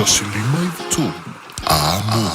1 5 93 Amo.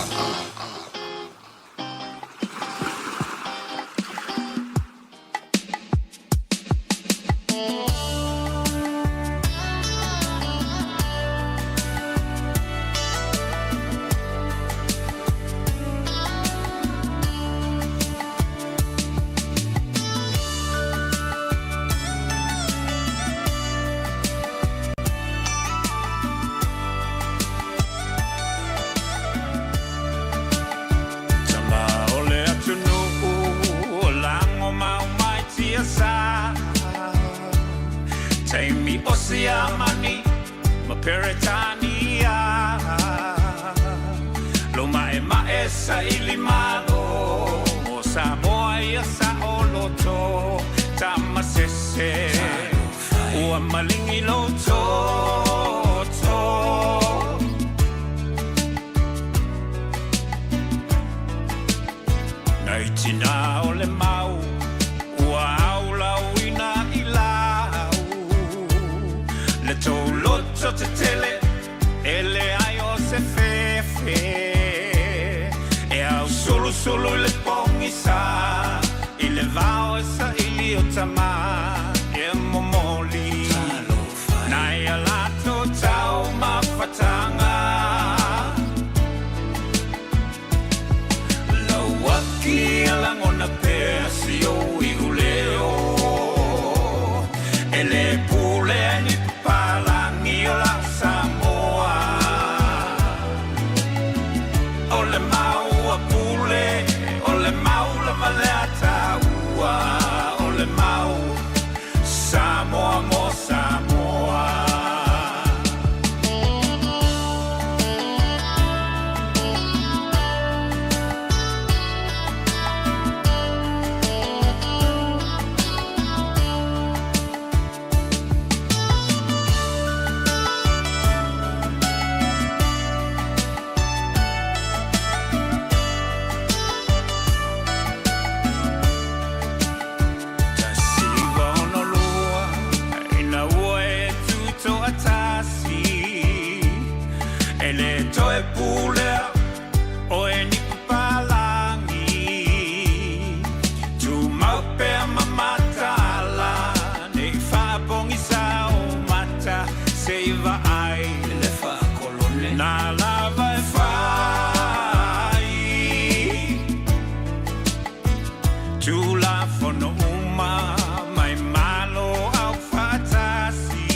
Tama o le atunuu o lago mau mai tiasa. Taimi o Siamani ma Peretania. Lo ma'ema'e saili malo mo Samoa ia saoloto. Tama sese ua maligi lou toto. Nai tina o le mau ua aulauina i lau. Le tou loto tetele e leai o se fefe. E ausulusulu i le pogisa i le vao e saili o tama e momoli. Nai a latou taumafataga. Lauaki e lagona pea si ou iuleo. E le pulea e ni papalagi o lau Samoa. O le mau a Pule, o le mau lava lea a taua. O le mau Samoa mo Samoa. 1962 ina ua e tutoatasi. E le toe pulea oe ni papalagi. Tumau pea ma mataala nei faapogisa ou mata se i vaai le faakolone. Na lava e fai Tulafono uma mai Malo Aufaatasi.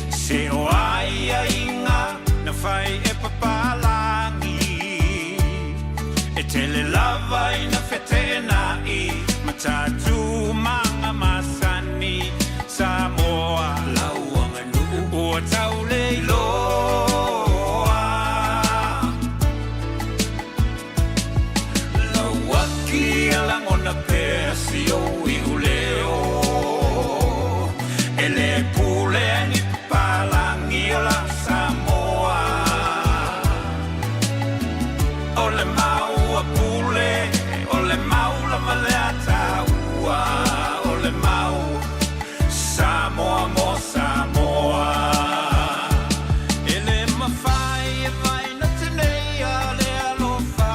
Se o aiaiga na fai e papalagi. E tele lava ina feteenai matatu maga masani. Samoa lau aganuu ua tauleiloa. Lauaki e lagona pea si ou iuleo. E le pulea e ni papalagi o lau Samoa. O le mau a Pule, o le mau lava lea a taua. O le mau Samoa mo Samoa. E le mafai e vaeina tenei a le alofa.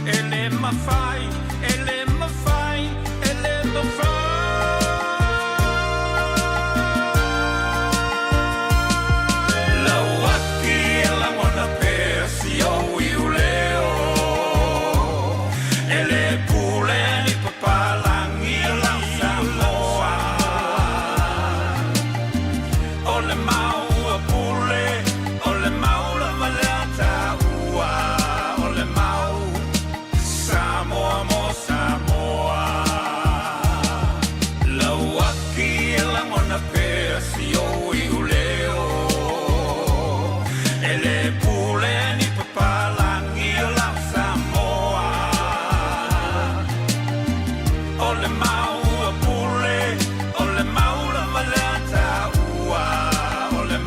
E le mafai, e le mafai, e le mafai. Lauaki e lagona pea si ou iuleo. E le pulea e ni papalagi o lau Samoa. O le mau a Pule, o le mau lava lea a taua. O le mau Samoa mo Samoa. Lauaki e lagona pea si ou iuleo. E le pulea e ni papalagi o lau Samoa. O le mau a Pule, o le mau lava lea a taua. O le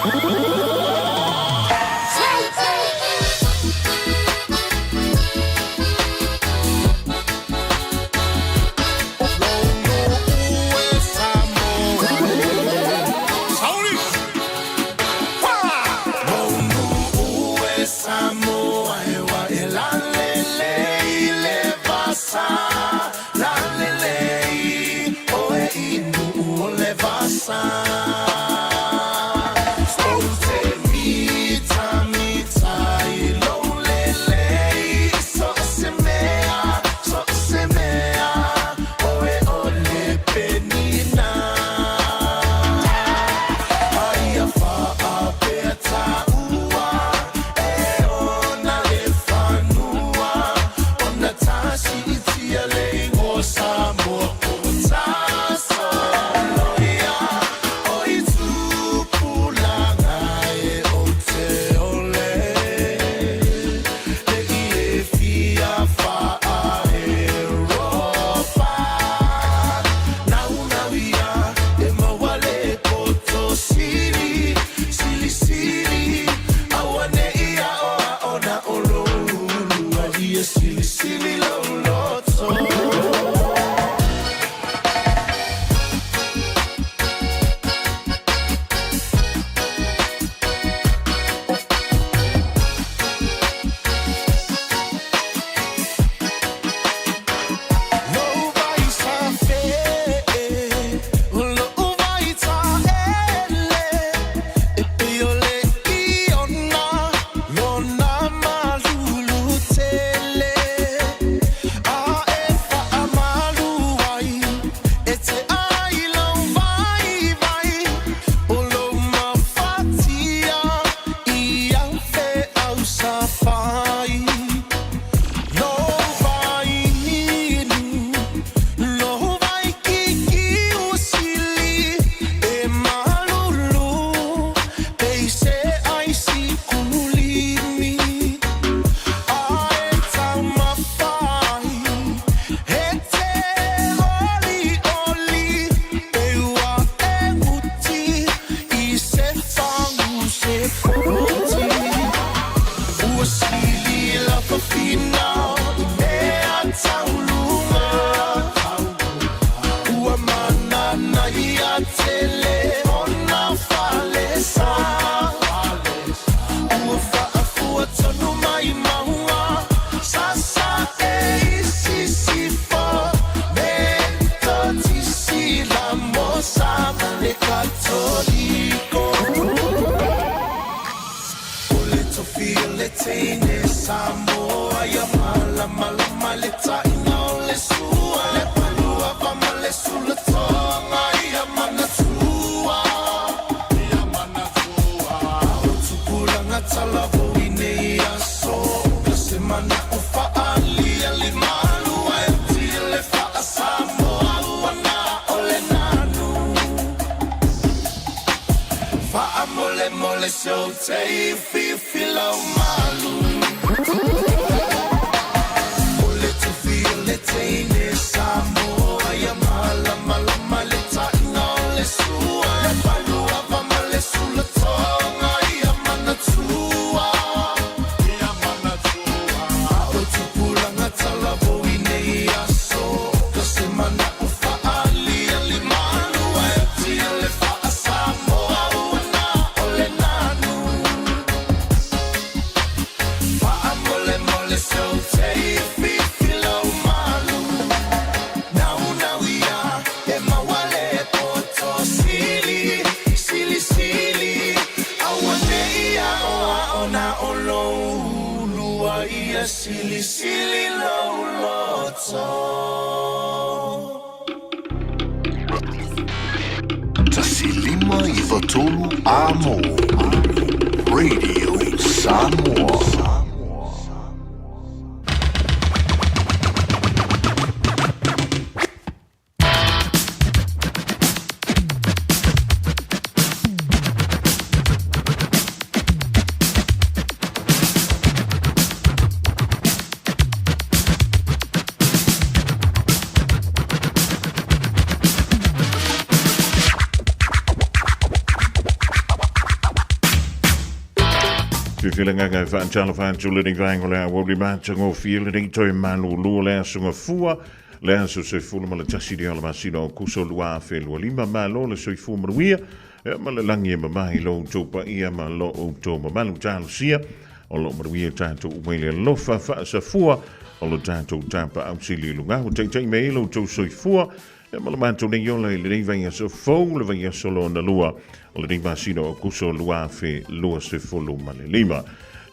159 Amo. Radio Samoa. Fiafia le agaga e faatalofa atu lenei vaega o le aoauli matagofie lenei toe malulu o le aso Gafua, le aso 11 lea o le masina o Aokuso 2025. Malo le soifua manuia ma le lagi e mama i lo outou paia ma lo outou mamalu. Talosia o lo o manuia tatou uma i le alofa faasafua o lo tatou Tapaau Sili i luga. Ua taitai mai ai lo outou soifua Ia ma le matou nei ola i lenei vaiaso fou, le vaiaso lona lua o lenei masina o Aokuso 2025.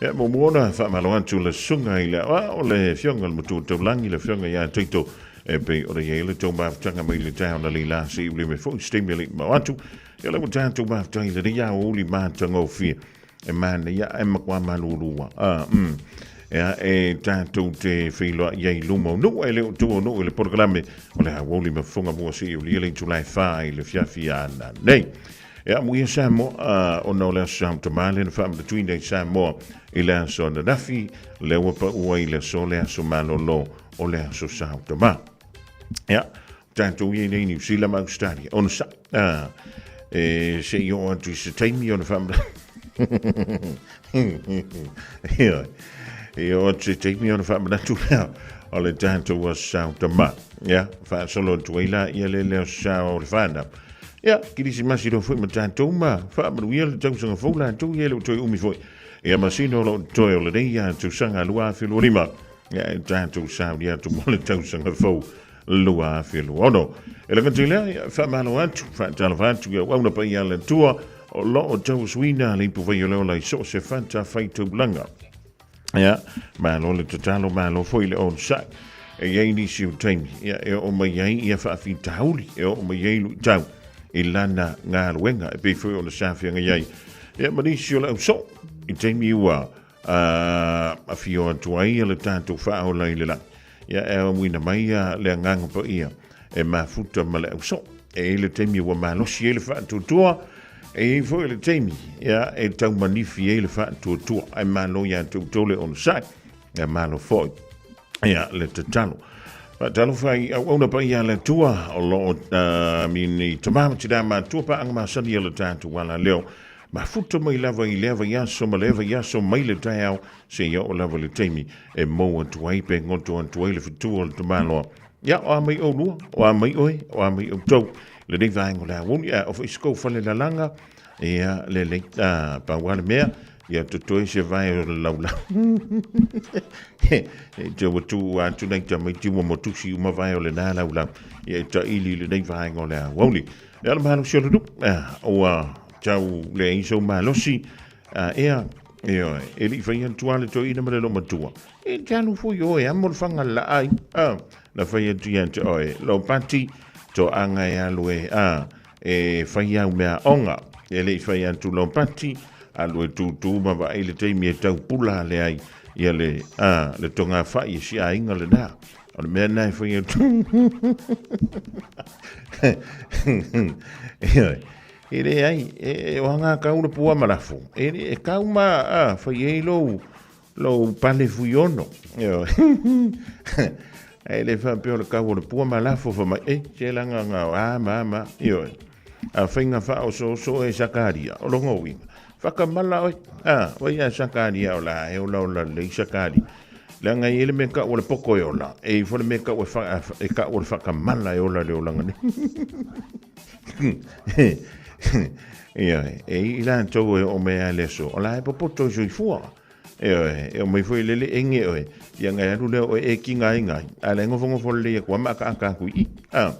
Ia, muamua ona faamalo atu le susuga i le aoao, le Afioga i le Matua Taulagi, le Afioga ia Taito, e pei ona i ai le tou mafutaga mai le taeao na leila se i ulime foi se taimi e le i mamao atu. Ia lea ua tatou mafuta i lenei aoauli matagofie e manaia ae matua malulu lava. Ah, mm. Ea, e tatou te feiloai ai i luma o nuu, e le o tua o nuu i le polokalame o le aoauli ma fofoga mua seia ulia le itula e 4 i le afiafi ana nei. Ea, amuia Samoa, ah, ona o le Aso Sa Tamā lea na faamanatuina i Samoa i le aso ananafi, lea ua pau ai le aso le aso malolo o le Aso Sa Tamā. Ea, tatou i ai nei Niu Sila ma Australia. Ona sa, ah, e se i oo atu i se taimi ona faamana... Ioe. E oo atu se taimi ona faamanatu lea o le tatou aso sa o tamā. Ia, faasolo atu ai la ia le le aso sa o le whānau. Ia, kirisimasi loa foi ma tatou ma faamanuia le tausaga fou latou ia e le o toe umi foi. Ia masina o lo o totoe o lenei tausaga 2025. Ia, e tatou sauni atu mo le tausaga fou 2026. E le gata i lea, ia, faamalo atu, faatalofa atu i auauna paia a le Atua o lo o tauasuina le ipuvai o le ola i so o se fatafaitaulaga. Ia, malo le tatalo, malo foi le onosai. E i ai nisi o taimi, ia, e oo mai ai ia faafitauli, e oo mai ai luitau i lana galuega, e pei foi ona sa feagai ai. Ia, ma nisi o le ausoo, i taimi ua afio atu ai le tatou faaola i le lagi. Ia e auina mai le agaga paia e mafuta ma le ausoo. E i ai le taimi ua malosi ai le faatuatua, e i ai foi le taimi ia, e taumanifi ai le faatuatua. Ae malo ia te outou le onosai, ia malo foi ia le tatalo. Faatalofa i auauna paia a le Atua o lo o mini tama ma tina matua paaga masani o le tatou alaleo. Mafuta mai lava i lea vaiaso ma lea vaiaso mai le taeao seia oo lava le taimi e mou atu ai pe goto atu ai le fetua o le tamaloa. Ia, o a mai oulua, o a mai oe, o a mai outou. Lenei vaega o le aoauli, a o foi se kou falelalaga, ia, lelei, a, pau lava le mea, ia totoe se vae o le laulau. E te ua tuu atu nai tamaiti ua motusi uma vae o lena laulau, ia e taili i lenei vaega o le aoauli. Le ala malosi o le nuu, ua tau leai sou malosi, a ea, ioe, e le i fai atu lava le toeaina ma le loomatua, e te alu foi oe amo le fagalaai, a, na fai atu ia te oe, Lopati, toaga e alu e, a, e fai au meaaoga, e le i fai atu Lopati, alu e tūtū ma vaai le taimi e tau pula ale ai ia le, a, le togafai e si aiga lena. O le mea lena e fai atu. Ioe. E leai, e, o anga kau le pua ma lafo. E, e kau ma, a, fai ai lou, lou pale fuiono. Ioe. E le faapea o le kau o le pua ma lafo fa mai, e, se langa ngā, a, ma, ma, ioe. A whainga whaoso e Sakaria, o longo uiga. Whakamala oe, a, wai a Sakaria o la, e ola ola lelei Sakaria. Leaga e i ai le mea kau o le poko e ola, e i foi le mea kau e, wha, e kau o le whakamala e ola le olaga nei. Ia, e i latou e oo mai a le aso, o la e popoto i soifua. Ioe, e omai foi lele enge oe, ia ngai alu lea oe e ki ngai ngai, a le ngofongofo lelei aku a maakaaka aku i i. A,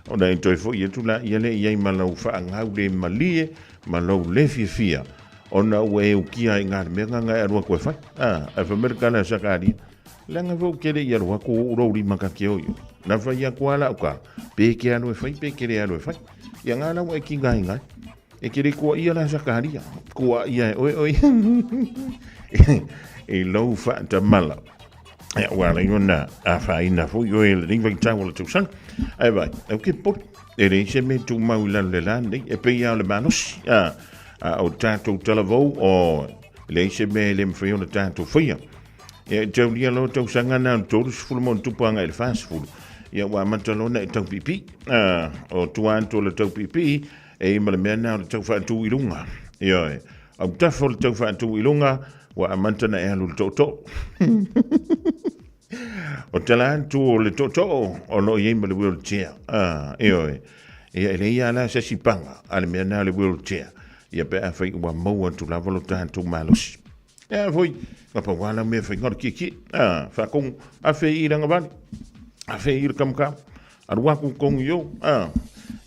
ona e toe foi atu la ia le i ai ma lau faangau le malie, ma lou le fiafia, ona ua e ukia ai ngā le mea ngā ngai alu aku e whai. A, e wha mere kala sakaria, leaga foi ke le i alu aku o urou lima ka ke oio. Na whai aku ala uka, pe ke alu e whai, pe ke le alu e whai. Ia ngā lau e ki ngai ngai. E kere kua ia la Sakaria, kua ia e oe oe i lou whaatamala. E ua ala iona a whaina foi oe le nei vaitau o le tausaga. Ai vai, au ke pori, e le se me tū mau i lalo le la nei, e pei a o le malosi, a, a o tātou talavou o le se me le mwhai ona tātou whaia. Ia, e taulia loa tausaga na o le 30 ma ona tupu agai i le 40. Ia, ua amata loa ona e taupiipii. O tua atu o le taupiipii, e i ma le mea na o le tau faatu i luga. Ioe. Autafa o le tau faatu i luga, ua amata na e alu le tootoo. O tala atu o le tootoo o lo o i ai ma le wheelchair. Ah, ioe. Ia e leai lava la se isi paga a le mea na o le wheelchair. Ia pe afai ua maua atu lava lo tatou malosi. Ia foi, na pau lava la mea faiga o le kiekie. Ah, faatogu, afe i le agavale, afe i le kamukam, alu aku kogu i o. Ah,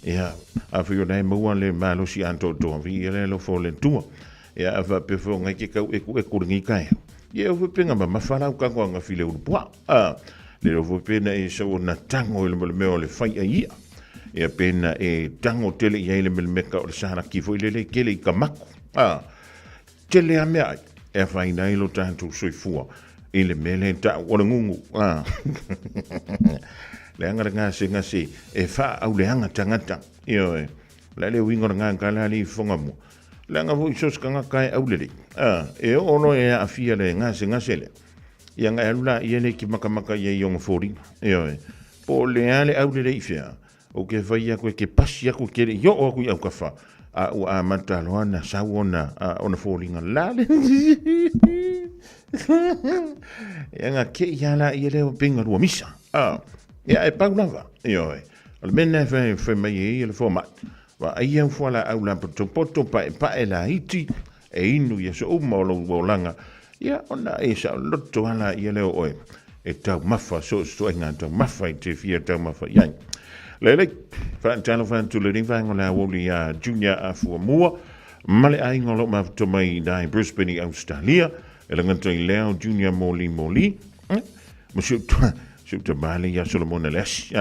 ia, afai o la e maua le malosi atoatoa, viia le alofa o le Atua. Ia, a faapea foi o ngai ke kau ekueku lenei taeao. Ia, e foi pe na mamafa lau tago anga file ulu puaa. Ah, le leo foi pe na e sau na tago i le mea o le fai ai ia. Ia, pe na e tago tele i ai le mea o le salaki foi lele kele i ka maku. Ah, Tele a mea ai e afaina ai lo tatou soifua i le mea lea e tau o le gugu. Ah. Leaga le gasegase e faauleaga tagata. Ioe. La le uiga o le gaga la le i fofoga mua. Leaga foi so o se tagata e aulelei. Ah, e oo loa e aafia le gasegase lea. Ia na e alu laia lea e te makamaka i ai i ona foliga. Ioe. Po o le a le aulelei i fea, Ou te fai atu e te pasi atu e te le i oo atu i autafa, a ua amata loa ona sau ona, ona foliga la le. Ia na te i a la ia lea o pei na lua misa. A, ia e pau lava. Ioe. O le mea lena e fai, fai mai ai le fomai. Vaai au fualaau lapotopoto paepae laiti e inu i aso uma o lou olaga, ia ona e saoloto lava laia lea o oe e taumafa so o se ituaiga taumafa e te fia taumafa i ai. Lelei, faatalofa atu lenei vaega o le aoauli iā Junior Afuamua ma le aiga o lo o mafuta mai i Brisbane i Australia, e le gata i lea o Junior Moli Moli, ma si ou tama lea ia Solomona Leasi.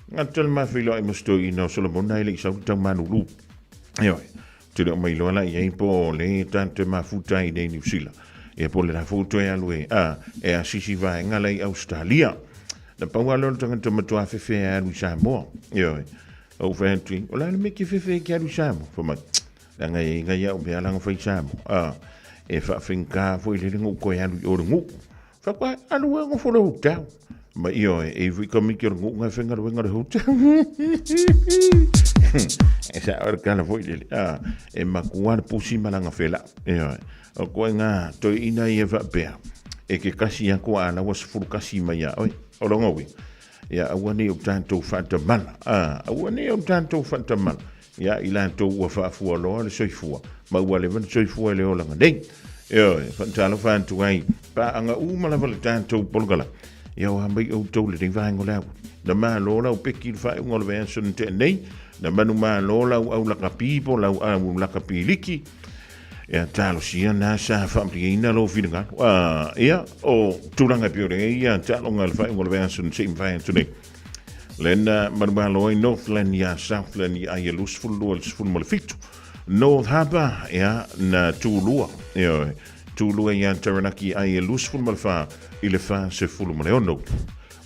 Gata le ma feiloai ma si toeaina o Solomona e le i sau le taumalulu. Ioe. Te le o mai loa la i ai po o le tatou mafuta ai nei Niu Sila. Ia po o le la foi toe alu e, a, e asisi vaega la i Australia. Na pau lava lea o le tagata matua fefe e alu i Samoa. Ioe. Ou fai atu i, o le a le mea e te fefe ai e te alu i Samoa? Fai mai, leaga e i ai au mea la na fai i Samoa. A, e faafaigata foi lele na ou toe alu i o i le nuu. Fai atu, alu e nofo i le hotel. Ma ioe, e iwi ka miki o le nuu ngai whaingaluenga le hotel. E sa ora kala foi lele. Ah, e makua le pusi malanga whela. Ioe. O koe ngā toi ina i e whapea. E ke kasi a koa ala wa sefulu kasi mai a oi. O longa ui. Ia aua nei o tātou whaatamala. Ah, aua nei o tātou whaatamala. Ia, i latou ua faafua loa le soifua, ma ua leva le soifua i le olaga nei. Ioe, faatalofa atu ai, paaga uma lava le tatou polokala. Ia oa mai outou lenei vaega o le aua. Na malo lau peki i le faaiuga o le vaiaso na tea nei, na manumalo lau au lakapi po lau au lakapiliki. Ia talosia na sa faamalieina lou finagalo. Ah, ia, o tulaga e pei o le ia taaloga i le faaiuga o le vaiaso na se i mafai atu nei. Lena manumalo ai Northland iā Southland i aia 22 i le 17. North Harbour, ia, na tulua, ioe, tulua iā Taranaki aia 24 i le 46.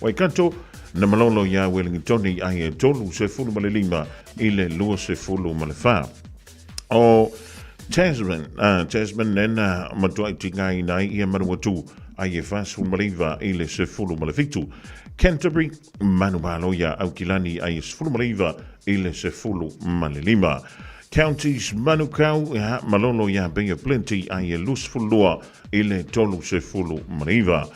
Waikato, na malolo iā Wellingtoni aia 35 i le 24. O Tasman, Tasman lena matuai tigaina ai ia Manawatu ai e 49 i le 17. Canterbury, manumalo ia Aukilani ai e 19 i le 15. Counties, Manukau, ia, malolo ia Bay of Plenty ai e 22 i le 39.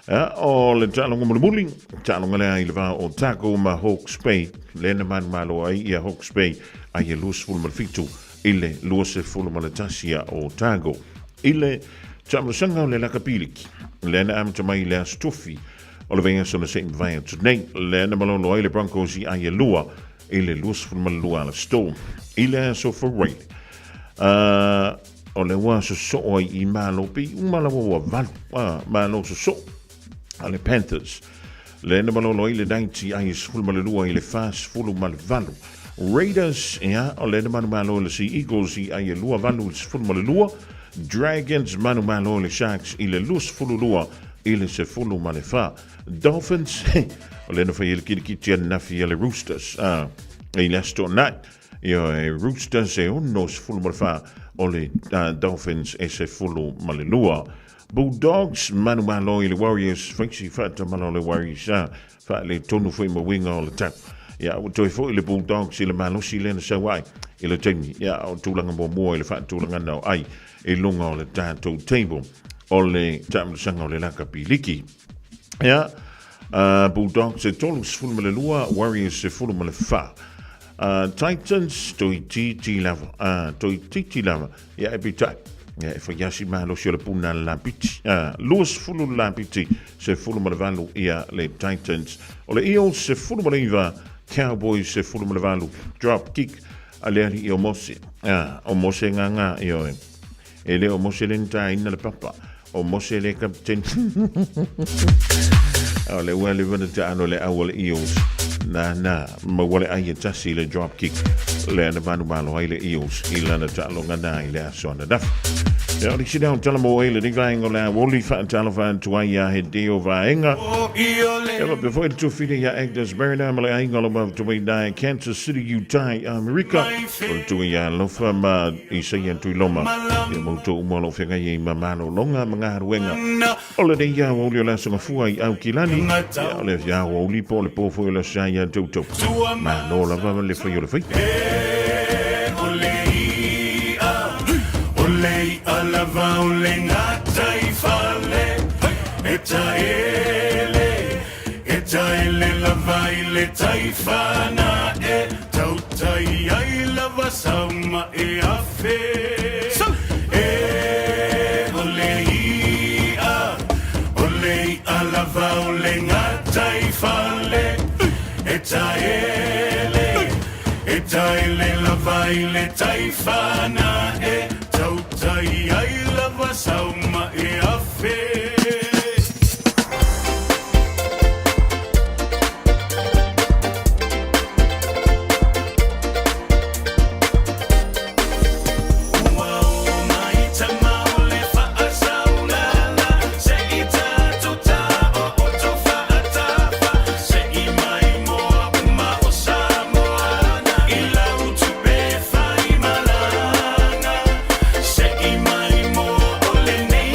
Ia, o le taaloga mulimuli, taaloga lea i le va o Otago ma Hawke's Bay, lea na manumalo ai ia Hawke's Bay ai e 27 i le 21 a Otago. I le taamilosaga o le lakapiliki, lea na amata mai i le Aso Tofi o le vaiaso na se i mavae atu nei, lea na malolo ai le Broncos i ai e 2 i le 22 a le Storm i le Aso Faraile. O lea ua sosoo ai i malo, pei uma lava ua valu, a, malo sosoo a le Panthers. Le na malolo ai le Knights i ai 12 i le 48. Raiders, ia, o le na manumalo le Sea Eagles i ai e 2 8 i le 12. Dragons manumalo le Sharks i le 22 i le 14. Dolphins, o le na fai le kilikiti ananafi a le Roosters, a, i le Aso Toonai. Ioe, Roosters e 64, o le Dolphins e 12. Bulldogs, manumalo i le Warriors, faisi faatamala o le Warriors, faaletonu foi ma uiga o le tau. Ia, ua toe foi le Bulldogs i le malosi lea na sau ai i le taimi, ia, o tulaga muamua i le faatulagana o ai i luga o le tatou table o le taamilosaga o le lakapi liki. Ia, Bulldogs e 32, Warriors 14. Titans toeitiiti lava, toeitiiti lava, ia e peitai, ia e fai lava si malosi o le puna a le lapiti, 20 le lapiti, 18 ia le Titans. O le Eels 19, Cowboys 18, drop kick a le alii o Mose, o Mose gaga, ioe. E le o Mose le na taina le papa, o Mose le kapiteni. O le ua leva na taano le au a le Eels. Na na, maua le ai e tasi le drop kick. Le ana vanu malo ai le Eels i lana taaloga na i le aso ananafi. Ia, o le isi lea o tala mo e lenei vaega o le aoauli faatalofa atu ai ia he deo vaega. Ia faapea foi le tuafili ia Agnes Mariner ma le aiga o lo matou i Kansas City, Utah i Amerika. O le tui ia alofa ma Isaia Tuiloma, ia ma outou uma o lo o feagai ai ma malologa ma galuega. O lenei aoauli o le Aso Gafua i Aukilani, ia o le aoauli po o le po foi o le Aso Sa ia te outou. Malo lava le fai o le faiva. O le i'a, o le i'a lava o le gataifale, e taele, E taele lava i le taifana e tautai ai lava sau ma e afe. E o le i'a, o le i'a lava o le gataifale. E taele, e taele lava i le taifana e tautai ai lava sau ma e afe. Ua oo mai tama o le faasaulala, se i tatou taooto faatafa, se i mai moa uma o Samoana i lau tupe fai malaga, se i mai moa o lenei.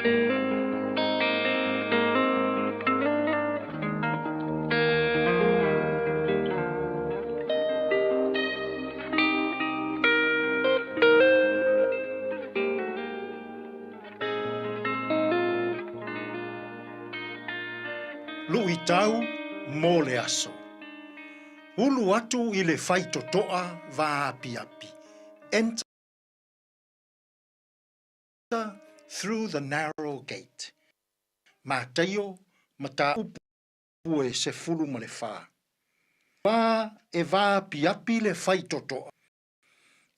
Luitau mo le aso. Ulu atu i le faitotoa vaapiapi. Enter through the narrow gate. Mataio, mataupu e 14. Wā e vaapiapi le faitotoa.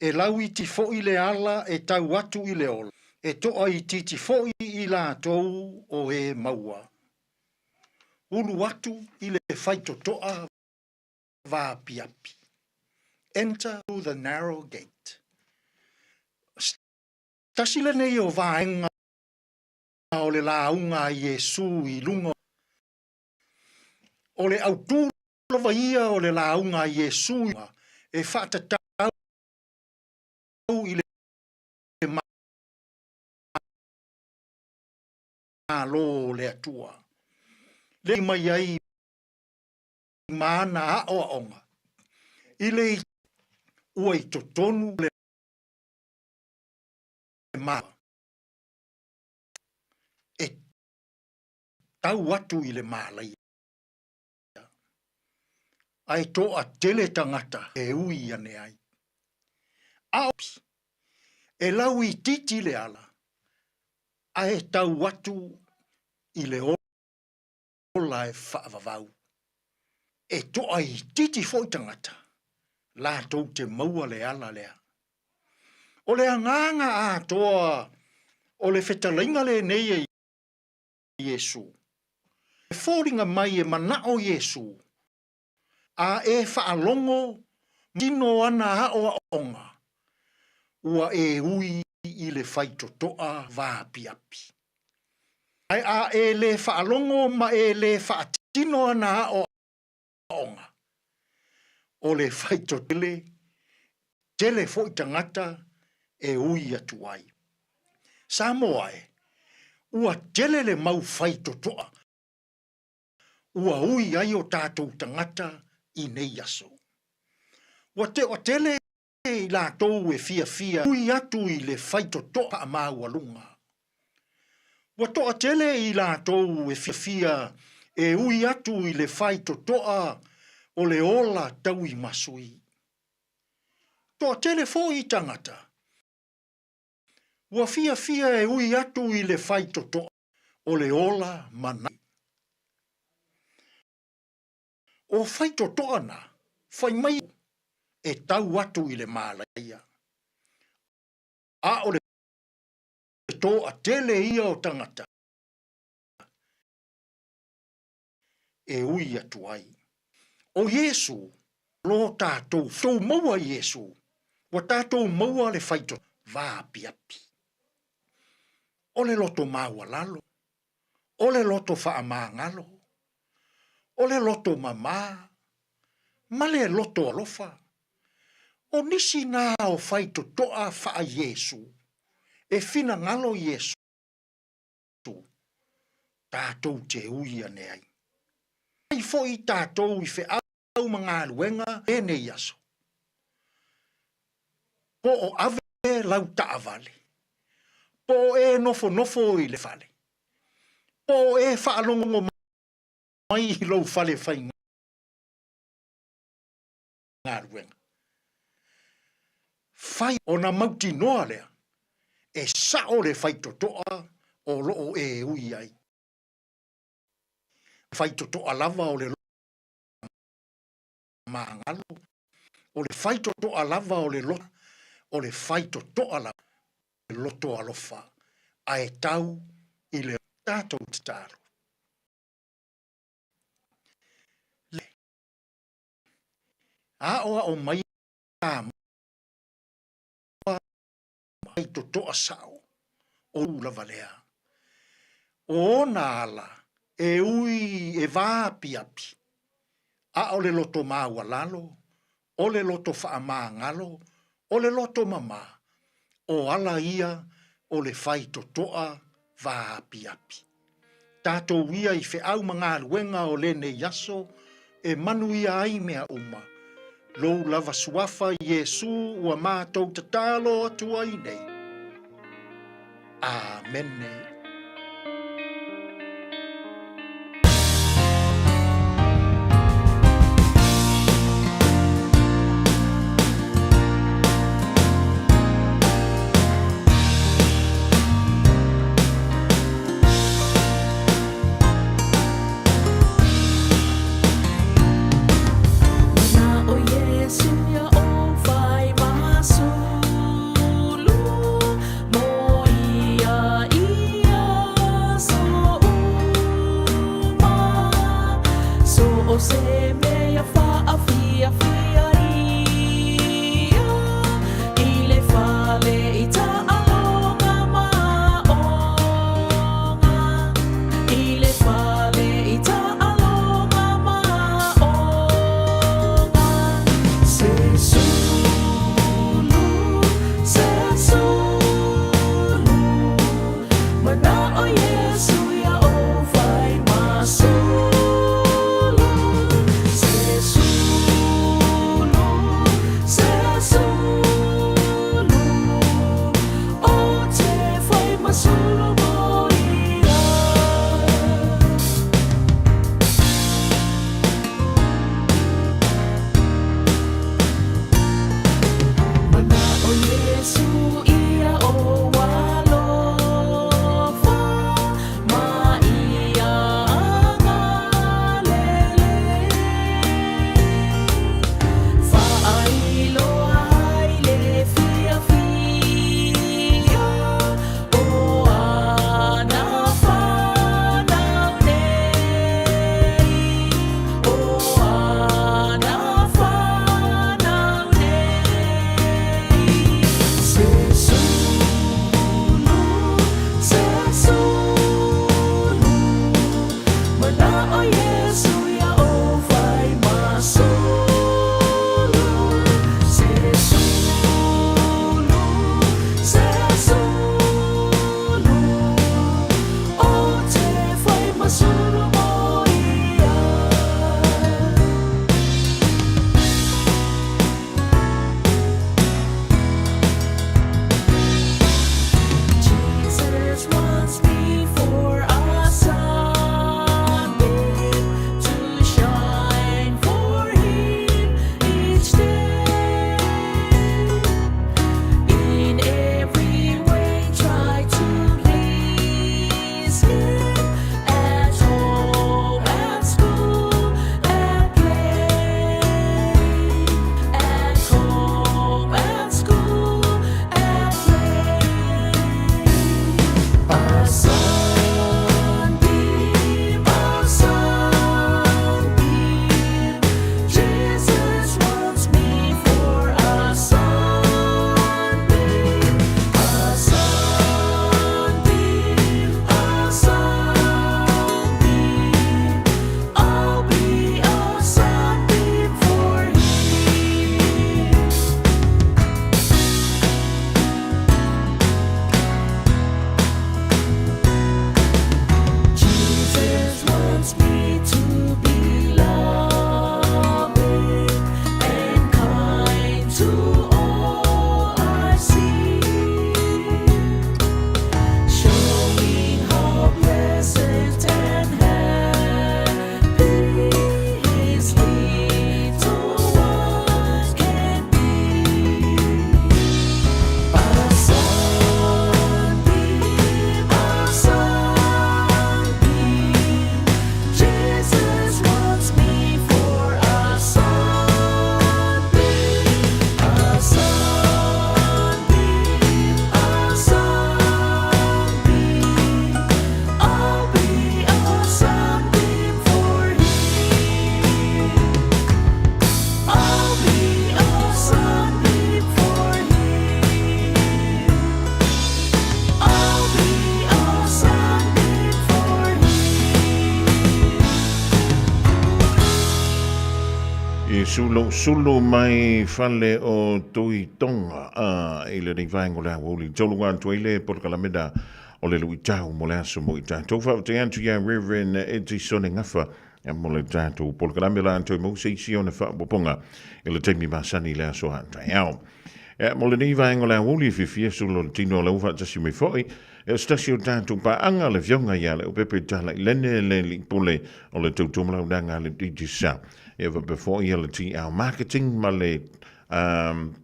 E lauiti foi le ala e tau atu i le ola, e toaitiiti foi i latou o e maua. Ulu atu i le faitotoa vaapiapi. Enter through the narrow gate. Tasi lenei o vaega o le lauga a Iesu i luga o le autū lava ia o le lauga a Iesu e faatatau i le Malo o le Atua. Lea mai ai ma ana aoaoga i le ua i totonu le Malo e tau atu i le malaia. Ae toatele tagata e ui ane ai. A e lauitiiti le ala, ae tau atu i le ola e faavavau. E toaitiiti foi tagata latou te maua le ala lea. O le agaga atoa o le fetalaiga lenei e Iesu. E foliga mai e manao Iesu, a e faalogo tino ana aoaoga, ua e ui i le faitotoa vaapiapi. Ae a e le faalogo ma e le faatino ana aoaoga, o le faitotele tele foi tagata e ui atu ai. Samoa e, ua tele le mau faitotoa ua ui ai o tatou tagata i nei aso. Ua tele i latou e fiafia ui atu i le faitotoa faamaualuga. Ua toatele i latou e fiafia e ui atu i le faitotoa o le ola tauimasui. Toatele foi tagata ua fiafia e ui atu i le faitotoa o le ola mana. O faitotoa na, fai mai e tau atu i le malaia. A o le toatele ia o tagata e ui atu ai. O Iesu, lo tatou tou maua Iesu, ua tatou maua le faito vaapiapi. O le loto maualalo, o le loto faamagalo, o le loto mamā, ma le loto alofa. O nisi na o faitotoa faa-Iesu, e finagalo Iesu. Tatou te ui ane ai. Mai foi tatou i feau ma galuega lenei aso. Po o ave lau taavale, po o e nofonofo i le fale, po o e faalogo mai i lou fale faigaluega. Fai ona mautinoa lea e sao le faitotoa o lo o e ui ai. Faitotoa lava o le magalo, o le faitotoa lava o le loto, o le faitotoa lava o le loto alofa, ae tau i le tatou tatalo. Le aoao mai faitotoa sao o lava lea. O ona ala e ui e vaapiapi, a o le loto maualalo, o le loto faamagalo, o le loto mamā, o ala ia o le faitotoa vāapiapi. Tātou ia i feau ma galuega o lenei aso e manuia ai mea uma. Lou lava suafa Iesū ua mātou tatalo atu ai nei. Āmene. I sulu, sulu mai fale o Tui Tonga a i lenei vaenga o le aoauli. Tolu atu ai le polokalame na. o le luitau mo le aso mo i tatou. Faafetai atu ia Reverend Edisone Gafa mo le tatou polokalame la toe mau se isi ona faaopoopoga i le taimi masani i le aso a taeao. E, mo lenei vaega o le aoauli e fiafia sulu o le tino o lau faatasi mai foi, e o se tasi o tatou paaga le Afioga ia Leaupepe Talailene le alii pule o le tautuamalaunaga a le Digicel. E faapea foi ia le TL Marketing ma le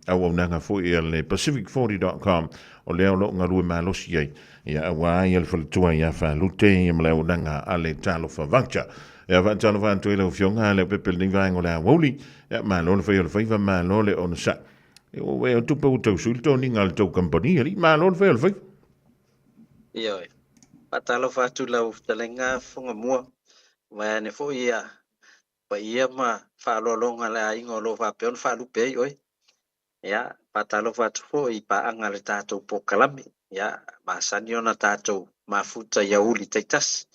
auaunaga foi a le Pacific40.com o lea o lo o galue malosi ai ia aua ia le faletua ia Falute ia ma le auaunaga a le Talofa Voucher. Ia faatalofa atu ai lau Afioga a Leaupepe i lenei vaega o le aoauli. Ia malo le fai o le faiva, malo le onosai. Ia ua ea tupe ua tau sui le toniga a le tou kamupani alii, malo le fai o le faiva. Ioe. Faatalofa atu i lau fetalaiga Fofoga Mua, vaeane foi ia paia ma faaaloaloga a le aiga o lo o faapea ona faalupe ai oe. Ia, faatalofa atu foi i paaga a le tatou polokalame, ia, masani ona tatou mafuta i aoauli taitasi.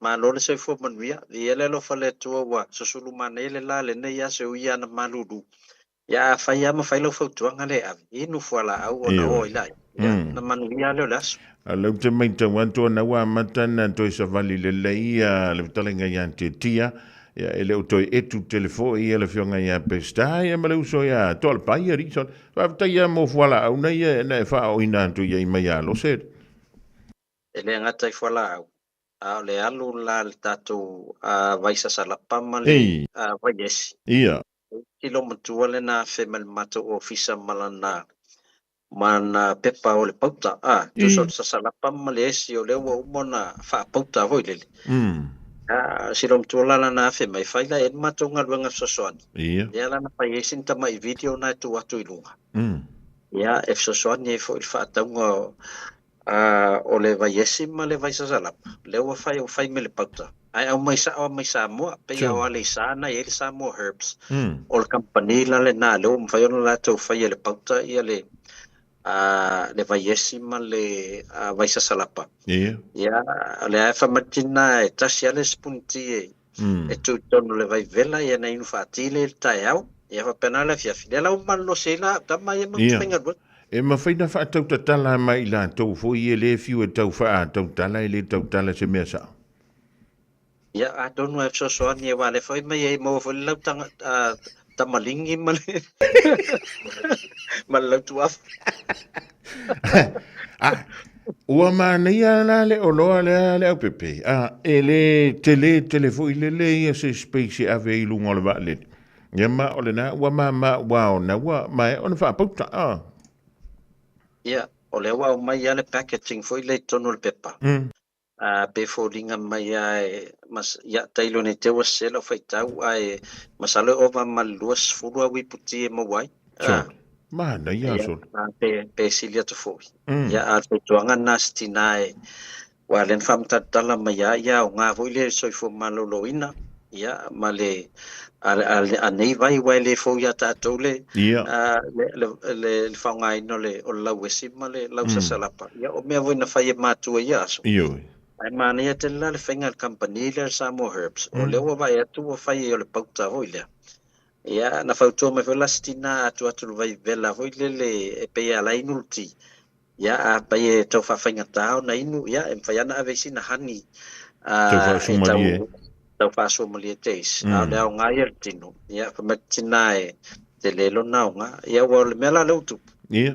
Malo le soifua manuia, viia le alofa o le Atua ua susulu manaia le la lenei aso e ui i ana malulu. Ia, afai lava ma fai lau fautuaga lea e ave, inu fualaau ona oo ai laia, ia, ona manuia lava lea o le aso. A lea ou te matau atu ona ua amata ona toe savali lelei le fetalaiga ia Tiatia, ia e le o toe etu tele foi ia le afioga ia Peseta ia ma le uso ia Toalepai alii sole. Faafetai lava mo fualaau na ia na e faaooina atu i ai mai ia Lose. E le gata i fualaau, a o le alu la le tatou vai sasalapa ma le vai esi. Ia. I lou matua lena afe mai le matou ofisa ma lana ma ana pepa o le pauta, a, tusa o le sasalapa ma le esi o lea ua uma ona faapauta foi lele. A, si lou matua la lana afe mai, fai la e ai le matou galuega fesoasoani. Lea la na fai ai sina tamai video na e tuu atu i luga. Ia, e fesoasoani ai foi i le faatauga o o le vai esi ma le vai sasalapa, lea ua fai, ua fai mai le pauta. Ae aumai sao lava mai Samoa, pei lava o Aleisa na i ai le Samoa Herbs. O le kamupani la lena lea ua mafai ona latou faia le pauta ia le le vai esi ma le vai sasalapa. Ia, o lea e fai mai le tina e tasi lava le sipuni ti e e tu i totonu o le vai vela ia na inu faati lea i le taeao, ia faapena le afiafi. Lea la ua malolosi ai la au tama ia ma faigaluega. E mafai na faatautatala mai i latou foi e le fiu e tau faatautala e le tautala se mea sao. Ia, atonu e fesoasoani aua o lea foi mai e maua foi le lau tamaligi ma le ma le lautuafu. Ah, ua manaia la le oloa lea le aupepe. Ah, e le tele tele foi lele ia se space e ave i luga o le vaalele. Ia ma o lena ua mama ua ona ua maea ona faapauta. Ah. Ia, o lea ua aumai lava le packaging foi lea i totonu o le pepa. Pe foliga mai lava e, ia, tailo ne i te i ua sese lau faitau, ae masalo e ova ma le 20 au iputi e maua ai. Sure. Manaia Ia, sure. pe sili atu foi. Ia, a o le fautuaga lena a si tina e, aua o lea na faamatalatala mai lava, ia aoga foi le soifua maloloina, ia, ma le, a nei vai, aua e le fou ia tatou le, Ia. le faaaogaina o le lauesi ma le lausasalapa. Ia, o mea foi na fai e matua i ia aso. Ioe. Ae manaia tele la le faiga a le kamupani lea a le Samoa Herbs. O lea ua vaai atu ua fai ai o le pauta foi lea. Ia, na fautua mai foi la si tina atu atu le vai vela foi lele e pei e ala ai inu le ti. Ia, afai e tau faafaigata ona inu, ia, e mafai lava ona ave i sina honey, Tau e faasumalie. tau faasuamalie te isi. A o le aoga ia o le tino, ia, fai mai le tina e tele lona aoga. Ia, aua o le mea la lea ua tupu. Ia.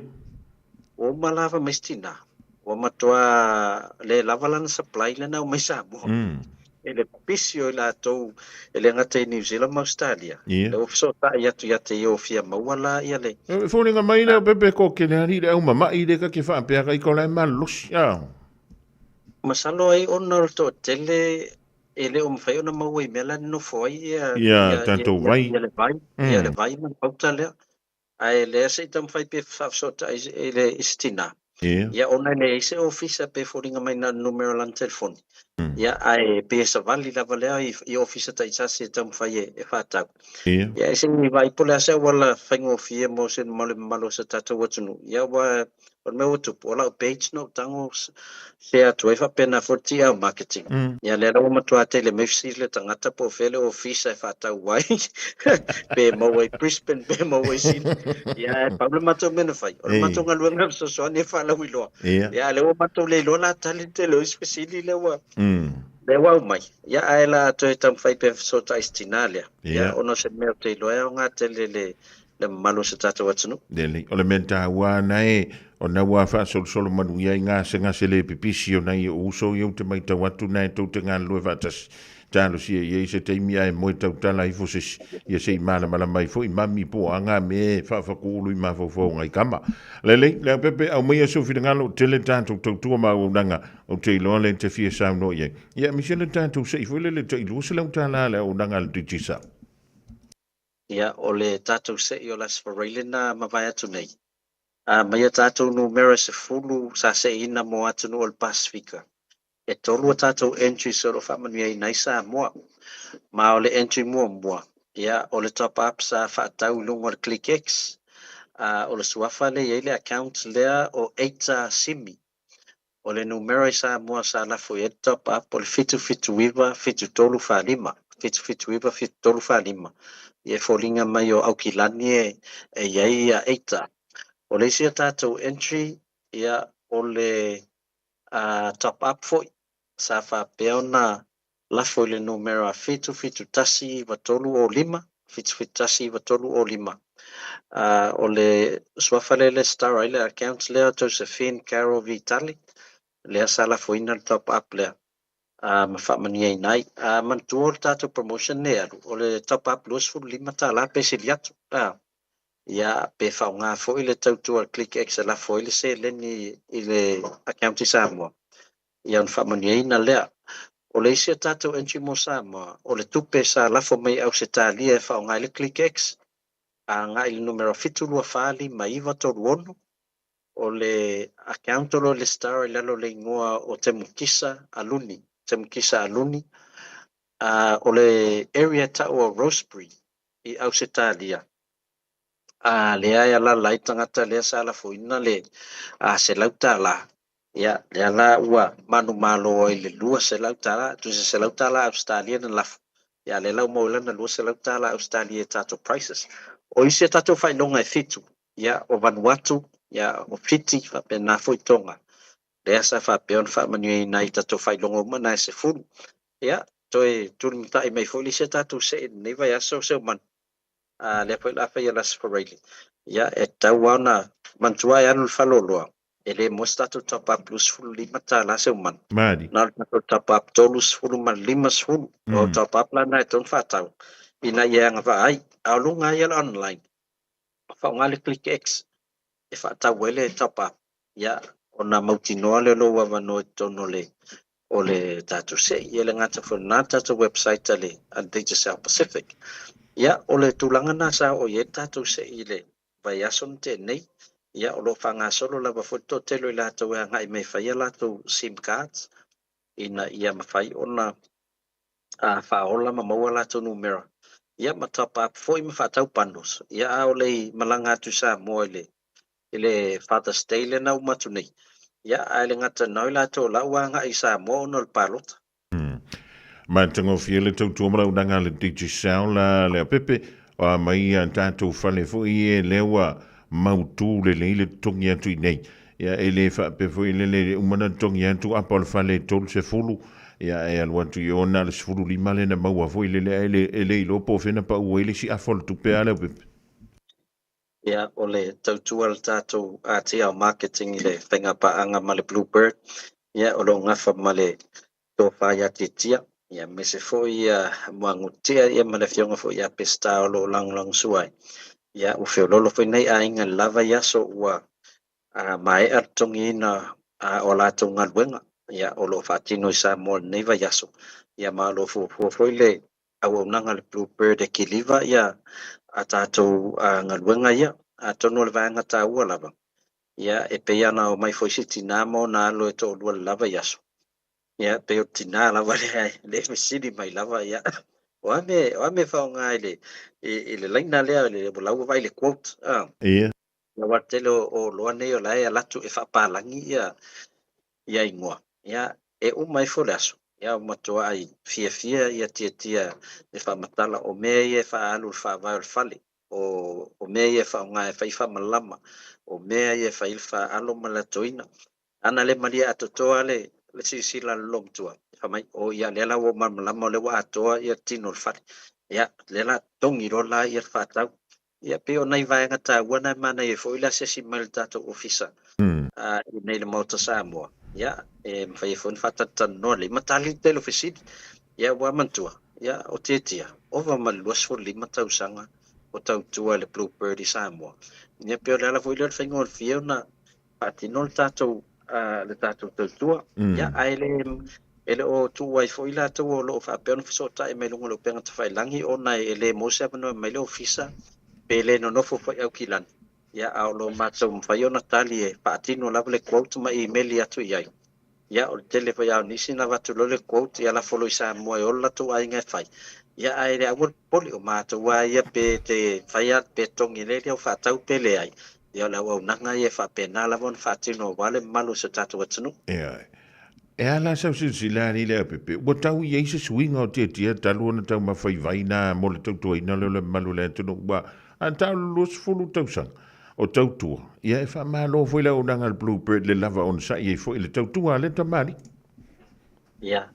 Ua uma lava mai si tina, ua matua le lava lana supply lea na aumai Samoa. E le pisi o i latou e le gata i New Zealand ma Ausetalia. Lea ua fesootai atu ia te ia ua fia maua la ia le. E foliga mai lea o Pepe ko ke le alii le au mama'i le ka ke faapea ka i ko lae malolosi. Masalo ai ona o le toatele e le o mafai ona maua i mea la e nonofo ai ia Ia tatou vai. ia le vai, ia le vai ma le pauta lea. Ae lea se i taumafai pe faafesootai i le i se tina. Ia ona e leai se ofisa pe foliga mai na o le numera o lana telefoni. Ia ae pe savali lava lea i ofisa taitasi e taumafai e faatau. Ia e se i vaai po o le a se auala faigofie mo se mo le mamalu o se tatou atunuu. Ia aua O le mea ua tupu, o lau page na ou tago share atu ai faapena foi le TR Marketing. Ia lea la ua matua tele mai fesili le tagata po o fea le ofisa e faatau ai pe maua i Brisbane pe maua i Sydney. Ia ae pau le matou mea na fai, o le matou galuega fesoasoani e faalauiloa. Ia a o lea ua matou le iloa la tali le tele o isi fesili lea ua lea ua aumai. Ia ae la toe taumafai pea e fesootai i si tinā lea. Ia ona o se mea ou te iloa e aoga tele le le mamalu o se tatou atunuu. Lelei. O le mea taua lava e, o na ua faasolosolo manuia ai gasegase le pipisi o nai ou uso ia ou te matau atu na e tou te galulue faatasi. Talosia i ai se taimi ae moe tautala ifo se isi, ia se i malamalama ai foi mami po o a nga mea e faafakuulu i mafaufauga i kama. Lelei, Leaupepe, aumaia sou finagalo, tele tatou tautua ma auaunaga ou te iloa lea e te fia saunoa i ai. Ia, aemaise le tatou sei foi lele tai $200 le auaunaga a le Digicel. Ia, o le tatou se'i o le Aso Faraile na mavae atu nei, a mai a tatou numera e 10 sa se'iina mo atunuu o le Pasefika, e tolu a tatou entries o lo o faamanuiaina ai Samoa. Ma o le entry muamua, ia, o le top up sa faatau i luga o le ClickX, a o le suafa lea e i ai le account lea o Eita Simi. O le numera i Samoa sa lafo i ai le top up o le 779 7345, 779 7345. Ia e foliga mai o Aukilani e i ai ia Eita. O le isi a tatou entry, ia o le top up foi sa faapea ona lafo i le numera 771 9305, 771 9305. O le suafa lea e lesitala ai le account lea o Josephine Carol Vitale, lea sa lafoina le top up lea ma faamanuiaina ai. Manatua o le tatou promotion nei e alu, o le top up $25 pe sili atu. Ia, pe faaaoga foi le tautua a le ClickX e lafo ai le seleni i le account i Samoa, ia ona faamanuiaina lea. O le isi a tatou entry mo Samoa, o le tupe sa lafo mai i Ausetalia e faaaoga ai le ClickX, agai i le numera 7245936, o le account o lo o lesitala i lalo o le igoa o Temukisa Aluni, Temukisa Aluni, o le area e tau o Rosebery i Ausetalia, lea e alaala ai tagata lea sa lafoina le $100. Ia, lea la ua manumalo ai i le $200, tusa $100 Ausetalia na lafo, ia lea la ua maua ai lana $200 Ausetalia i tatou prices. O isi a tatou faailoga e fitu, ia, o Vanuatu, ia, o Fiti, faapena foi Tonga, lea sa faapea ona faamanuiaina ai i tatou faailoga uma na e 10. Ia, toe tulimatai mai foi le isi a tatou see i lenei vaiaso, Seumanu, a lea foi o le a fai e le Aso Faraile, ia, e tatau lava ona manatua e alu i le faleoloa, E le maua se tatou top up $25 se umana. Mali. Na o le tatou top up 30 ma le 50. O le top up la lena e tatau ona faatau ina ia agavaa ai. A o luga lava ia o le online, faaaoga le click X e faatau ai le top up, ia ona mautinoa lea o lou avanoa i totonu o le o le tatou sei. Ia e le gata foi i lena le tatou website a le a le Digicel Pacific. Ia o le tulaga lena sa oo i ai le tatou sei i le vaiaso na tea nei, ia o lo o faagasolo lava foi le toatele o i latou e agai mai e fai a latou sim cards ina ia mafai ona faaola ma maua a latou numera, ia ma top up foi ma faatau bundles. Ia a o le i malaga atu i Samoa i le i le Father's Day lea na uma atu nei, ia ae le gata na o i latou o la ua agai i Samoa ona o le palota. Matagofie le tautua ma launaga a le Digicel a Leaupepe, o a mai a tatou fale foi e lea ua mautu lelei le totogi atu i nei. Ia e le faapea foi lele le uma na totogi atu apa o le fale e 30, ia e alu atu i o na o le 15 lea na maua foi lele ae le, e le iloa po o fea na pau ai le isi afa o le tupe a Leaupepe. Ia, o le tautua a le tatou ATL Marketing i le faigapaaga ma le Blue Bird, ia, o lo o gafa ma le tofa ia Tiatia, ia, aemaise foi ia Muagututia, ia, ma le afioga foi ia Peseta o lo o lagolagosua ai. Ia, ua feoloolo foi nei aiga i le la vaiaso ua maea le totogiina o a latou galuega, ia, o lo o faatino i Samoa i lenei vaiaso, ia, ma o lo o fuafua foi le auaunaga a le Blue Bird e kiliva ia a tatou galuega ia. Atonu o le vaega taua lava, ia e pei lava ona omai foi si tina ma ona alo e toalua i le la vaiaso, ia pei o le tina lava lea e fesili mai lava, ia o a mea, o a mea e faaaoga i le, i le laina lea, o la ua vaai i le quote. Ia. Aua o le tele o oloa nei o la e alu atu e faapalagi ia igoa, ia, e uma ifo le aso, ia ua matuai fiafia ia Tiatia e faamatala o mea ia e faaalu i le faavae o le fale, o mea ia e faaaoga e fai faamalama, o mea ia e fai ai le faaalo ma le atoina. Ana le malie atoatoa le silasila a le loomatua, fai mai, o ia lea la ua ou malamalama o lea ua atoa ia tino o le fale. Ia, lea la togi loa la ia le faatau. Ia pei o nai vaega taua na e manaia ai foi le asiasi mai i le tatou ofisa i inei i le Maota Samoa. Ia, e mafai ai foi ona faatalatalanoa lelei ma tali le tele o fesili. Ia, ua manatua, ia, o Tiatia, ova ma le 25 tausaga o tautua i le Blue Bird i Samoa. Ia, pei o le ala foi lea o le faigofie ona faatino le tatou le tatou tautua. Ia, ae le e le o tuua ai foi latou o lo o faapea ona fesootai mai luga o le upega tafailagi ona e le maua se avanoa mai le ofisa pe le nonofo foi Aukilani. Ia, a o lo o matou mafai ona tali e faatino lava le quote ma imeli atu i ai. Ia, o le tele foi lava o nisi na avatu loa le quote, ia lafo loa i Samoa e ola latou aiga e fai. Ia, ae le aua le popole, o matou lava ia pe te fai pe togi e le au faatau pe leai. Ia, o le auaunaga ia e faapena lava ona faatino aua le mamalu o si o tatou atunuu. Ioe. E a la sau silasila alii Leaupepe, ua tau i ai se suiga o Tiatia talu ona taumafa i vai na mo le tautuaina lea o le mamalu o le atunuu ua a tau le 20 tausaga o tautua. Ia e faamalo foi le auaunaga a le Blue Bird le lava onosai ai foi i le tautua a lea tamalii. Ia,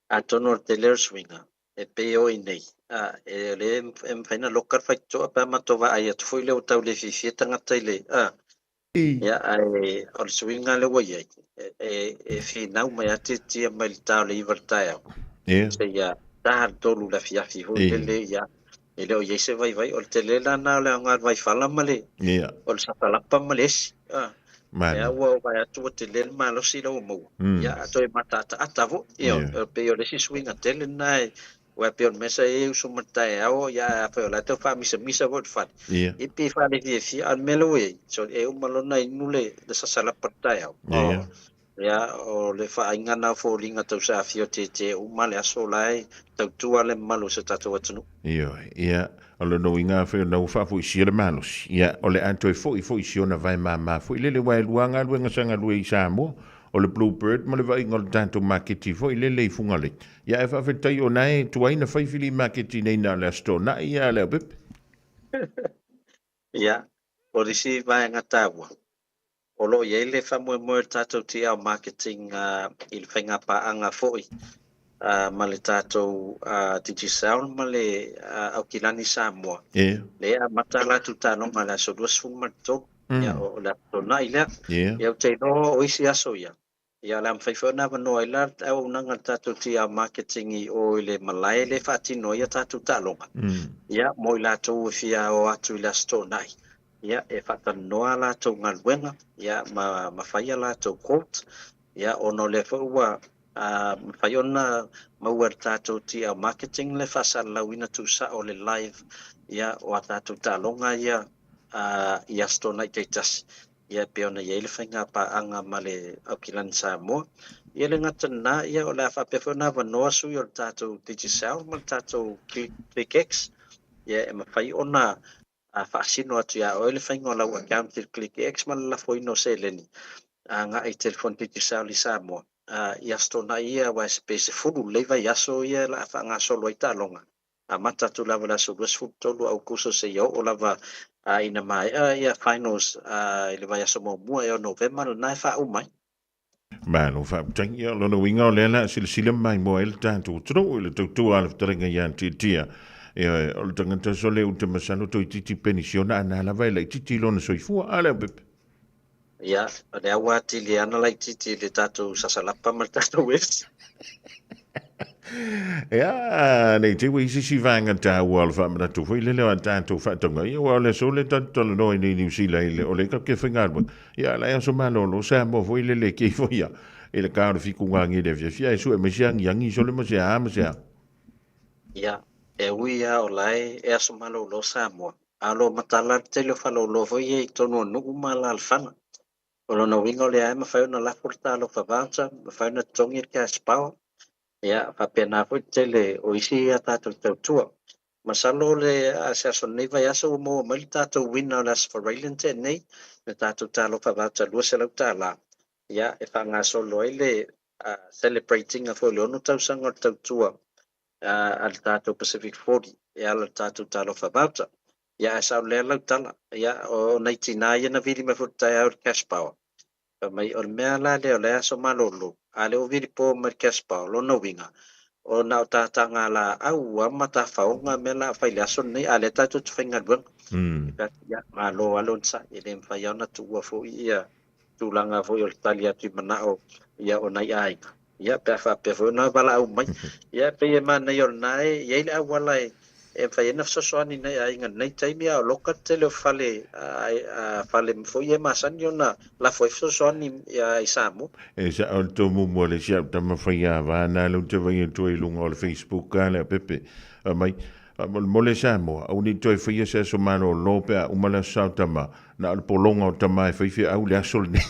atonu o le tele o le suiga, e pei o i nei, a, e le e mafai ona loka le faitotoa pe a matou vaai atu foi lea ua tau le fiafia tagata i le, a, ia, ae o le suiga lea ua i ai, e finau mai lava Tiatia mai le ta o le 9 i le taeao, seia ta le 3 i le afiafi foi lele, ia, e le o i ai se vaivai. O le tele la lena o le aoga o le vaifala ma le, o le satalapa ma le esi. Lea ua ou vaai atu ua tele le malosi la ua maua. Ia, a toe mataataata foi. Ia, pei o le isi suiga tele lena e, aua e pei o le mea sa i ai uso ma le taeao, ia ae afai o la e tau faamisamisa foi i le fale, ia pei e faalefiafia. A o le mea lea ua i ai, so e uma loa ona inu le sasalapa i le taeao, ia, o le faaaiga lena o foliga tausafia o tietie uma le aso la e tautua le mamalu o si o tatou atunuu. Ioe, ia, o lona uiga afai o lena ua faafoisia le malosi, ia, o le a toe foi foi i si ona vae mama foi lele, aua e lua galuega sa galue i Samoa, o le Blue Bird ma le vaaiga o le tatou maketi foi lele i Fugalei. Ia, ae faafetai o na e tuai na fai fili maketi nei na o le Aso Toonai, ia, Leaupepe. Ia, o le isi vaega taua, O lo o i ai le faamoemoe o le tatou TL Marketing i le faigapaaga foi ma le tatou Digicel ma le Aukilani Samoa, lea e amata a latou taaloga i le aso 23, ia o le Aso Toonai lea. Ia ou te iloa o isi aso ia, ia o le a mafai foi ona avanoa ai la le auaunaga a le tatou TL Marketing i o i le malae lea e faatino ai a tatou taaloga, ia mo i latou e fia o atu i le Aso Toonai. Ia, e faatalanoa a latou galuega, ia, ma, ma fai a latou quote, ia, ona o lea foi ua mafai ona maua e le tatou TL Marketing le faasalalauina tuusao o le live, ia, o a tatou taaloga ia i Aso Toonai taitasi, ia, e pei ona i ai le faigapaaga ma le Aukilani Samoa. Ia, e le gata i lena, ia, o le a faapea foi ona avanoa sui o le tatou Digicel ma le tatou ClickX, ia, e mafai ona A faasino atu iā oe le faiga o lau account i le ClickX ma le lafoina o seleni agai i telefoni Digicel i Samoa i Aso Toonai ia aua pe 10 lelei vaiaso ia la a faagasolo ai taaloga, amata atu lava i le aso 23 Aokuso seia oo lava ina maea ia finals i le vaiaso muamua ea o Novema lena e faauma ai. Malo faafetai. Ia, o lona uiga o lea la silasila maimoa ai le tatou atunuu i le tautua a le fetalaiga ia Tiatia. Ioe, o le tagata sole ou te masalo toeitiiti penisiona a na lava e laitiiti lona soifua. A Leaupepe? Ia, o lea ua atili ana laitiiti i le tatou sasalapa ma le tatou esi. Ia, nei te ua i se isi vaega taua o le faamanatu foi lele o a tatou faatauga. Ia, aua o le aso lea tatou talanoa i nei Niu Sila i le, o lea tatou te faigaluega. Ia, la e aso malolo, Samoa foi lele kei foi ia i le ka o le fiku ngā le afiafi, ae sue mai se agiagi sole ma se a ma se a. Ia, e ui lava o la e aso malolo Samoa, a o lo o matala le tele o faleoloa foi ia i totonu o nuu ma alaalafaga. O lona uiga o lea e mafai ona lafo le talofa voucher, mafai ona totogi le cash power, ia faapena foi le tele o isi a tatou tautua. Masalo o le se aso lenei vaiaso ua maua mai le tatou winner o le Aso Faraile na tea nei, le tatou talofa voucher $200, ia, e faagasolo ai le celebrate ina foi o le 6 tausaga o le tautua a le tatou Pacific 40 e ala i le tatou talofa voucher. Ia, ae sao lelei lava lau tala, ia, o nai tinā ia na vili mai foi i le taeao i le cash power, Fai mai, o le mea la lea o le aso malolo, a lea ua vilipo mai le cash power, lona uiga, o na o ta taga laau lava ma ta faoga mea la a fai i le aso lenei, a lea tatou te faigaluega. Fai atu, ia, malo lava le onosai, e le mafai lava ona tuua foi ia tulaga foi o le tali atu i manao ia o nai aiga. Ia, pe a faapea foi ona valaau mai. Ia, e pei e manaia o lena e i ai le auala e mafai ai ona fesoasoani i nai aiga i lenei taimi, a o loka le tele o fale, fale foi ia e masani ona lafo ai fesoasoani i Samoa. E sao le tou mumu a le isi au tama faiava na lea ou te vaai atu ai i luga o le Facebook a lea Pepe fai mai, Faamolemole Samoa, aua ne i toe faia se aso malolo pe a uma le aso sao tama, Na o le pologa o tama e fai feau le aso lenei.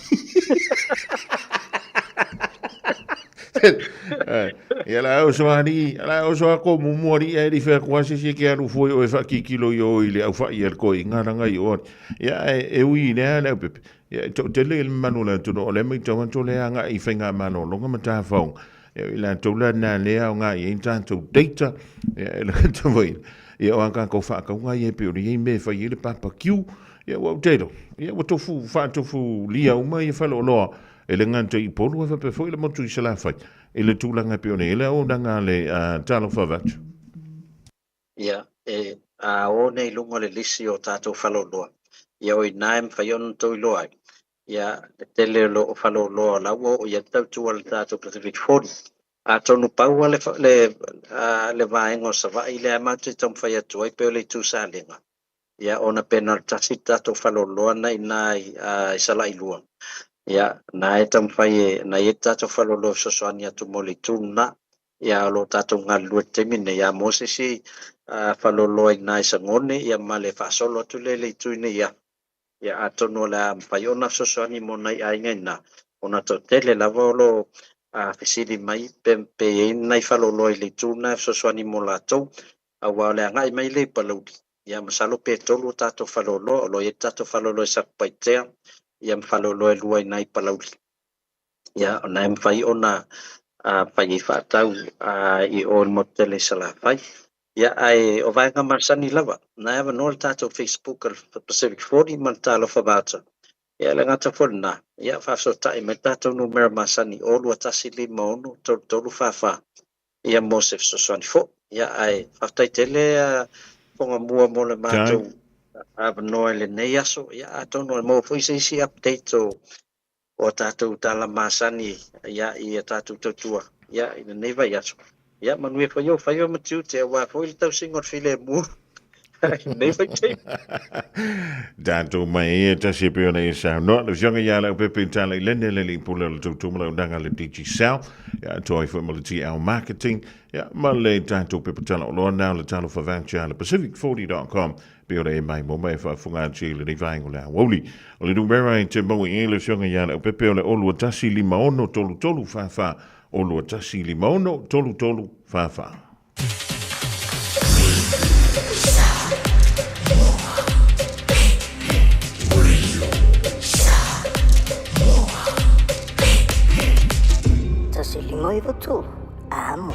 Ia la oso alii, la oso a ko mumu alii e li fea kua se se ke alu fue o e whakikilo i o i le au whai al koe i ngā ranga i o. Ia e ui i lea le au pepe. Ia e tau tele i le manu le atuno o le mai tau anto le anga i whainga malo longa ma tā whaonga. Ia i la tau la nā lea o ngā i ein tātou data. Ia e laka tau Ia o a kākou whaakauga ia e pe o le iei me whai e le papa kiu. Ia ua utelo. Ia ua tofu, whaatofu lia uma ia whalooloa. E le ngata i Upolu e whape foi le motu i Salafai. I le tūlanga e pe o nei. Ele au nanga le talofa vatu. Ia, e a o nei lunga o le lisi o tātou whalooloa. Ia o ina e mwhai ona tau iloa ai. Ia, le tele o lo o whalooloa o la ua o ia tautua le tātou Pacific 40. Atonu pau lava le, le, le vaega o Savaii lea matou te taumafai atu ai pei o le itu Salega. Ia, ona pe na o le tasi le tatou faleoloa na i ina i, i Salailua. Ia, na e taumafai e, na i ai le tatou faleoloa e fesoasoani atu mo le itu lena. Ia, o lo o tatou galulue i le taimi lenei, a maua se isi faleoloa i ina i Sagone, ia ma le faasolo atu lea i le itu i Neiafu. Ia, atonu o le a mafai ona fesoasoani mo nai aiga ina, ona toatele lava o lo o fesili mai pe, pe i ai nai faleoloa i le itu lena e fesoasoani mo latou, aua o le agai mai lea i Palauli, ia masalo pe tolu o tatou faleoloa, o lo o i ai le tatou faleoloa i Satupaitea, ia ma faleoloa e lua i ina i Palauli. Ia, o lena e mafai ona fai ai faatau i o i le motu tele i Salafai. Ia, ae o vaega masani lava, na e avanoa le tatou Facebook o le Pacific 40 ma le Talofa Voucher. Ia, e le gata foi lena, ia, faafesootai mai le tatou numera masani 021 56 33 44, ia, mo se fesoasoani foi. Ia, ae faafetai tele a Fogamua mo le matou avanoa i lenei aso. Ia, atonu e maua foi se isi update o o a tatou tala masani ia i a tatou tautua ia i lenei vaiaso. Ia manuia foi ou faiva ma tiute aua foi le tausiga o le filemu i lenei vaitaimi. Tatou mai e tasi e pei ona e saunoa. Le afioga ia Leaupepe Tala i Lene le alii pule o le tautua ma le auaunaga a le Digicel. Ia atoa ai foi ma le TL Marketing. Ia ma le tatou pepa tala oloa na o le Talofa Voucher a le Pacific40.com. Pei ona e mai mo mai e faafofoga atu i lenei vaega o le aoauli. O le numera e te maua i ai le Afioga ia Leaupepe o le 021 56 33 44, 021 56 33 44. Tasi lima iwa tolu. Amo.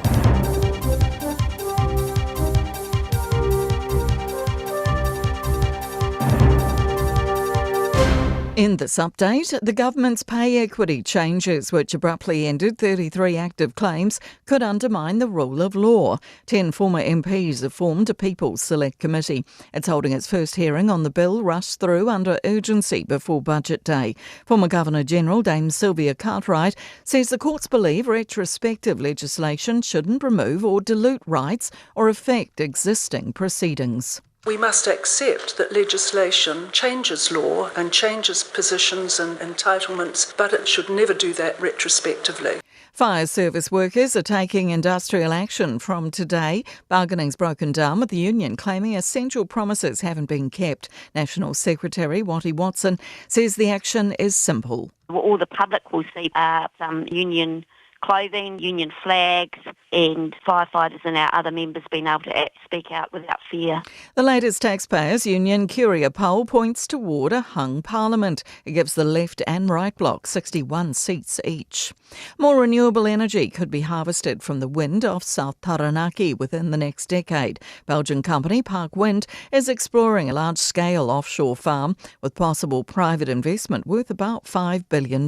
In this update, the government's pay equity changes, which abruptly ended 33 active claims, could undermine the rule of law. 10 former MPs have formed a People's Select Committee. It's holding its first hearing on the bill rushed through under urgency before Budget Day. Former Governor General Dame Sylvia Cartwright says the courts believe retrospective legislation shouldn't remove or dilute rights or affect existing proceedings. We must accept that legislation changes law and changes positions and entitlements, but it should never do that retrospectively. Fire service workers are taking industrial action from today. Bargaining's broken down with the union claiming essential promises haven't been kept. National Secretary Wattie Watson says the action is simple. All the public will see are some union clothing, union flags, and firefighters and our other members being able to speak out without fear. The latest Taxpayers Union Curia poll points toward a hung parliament. It gives the left and right bloc 61 seats each. More renewable energy could be harvested from the wind off South Taranaki within the next decade. Belgian company Parkwind is exploring a large-scale offshore farm with possible private investment worth about $5 billion.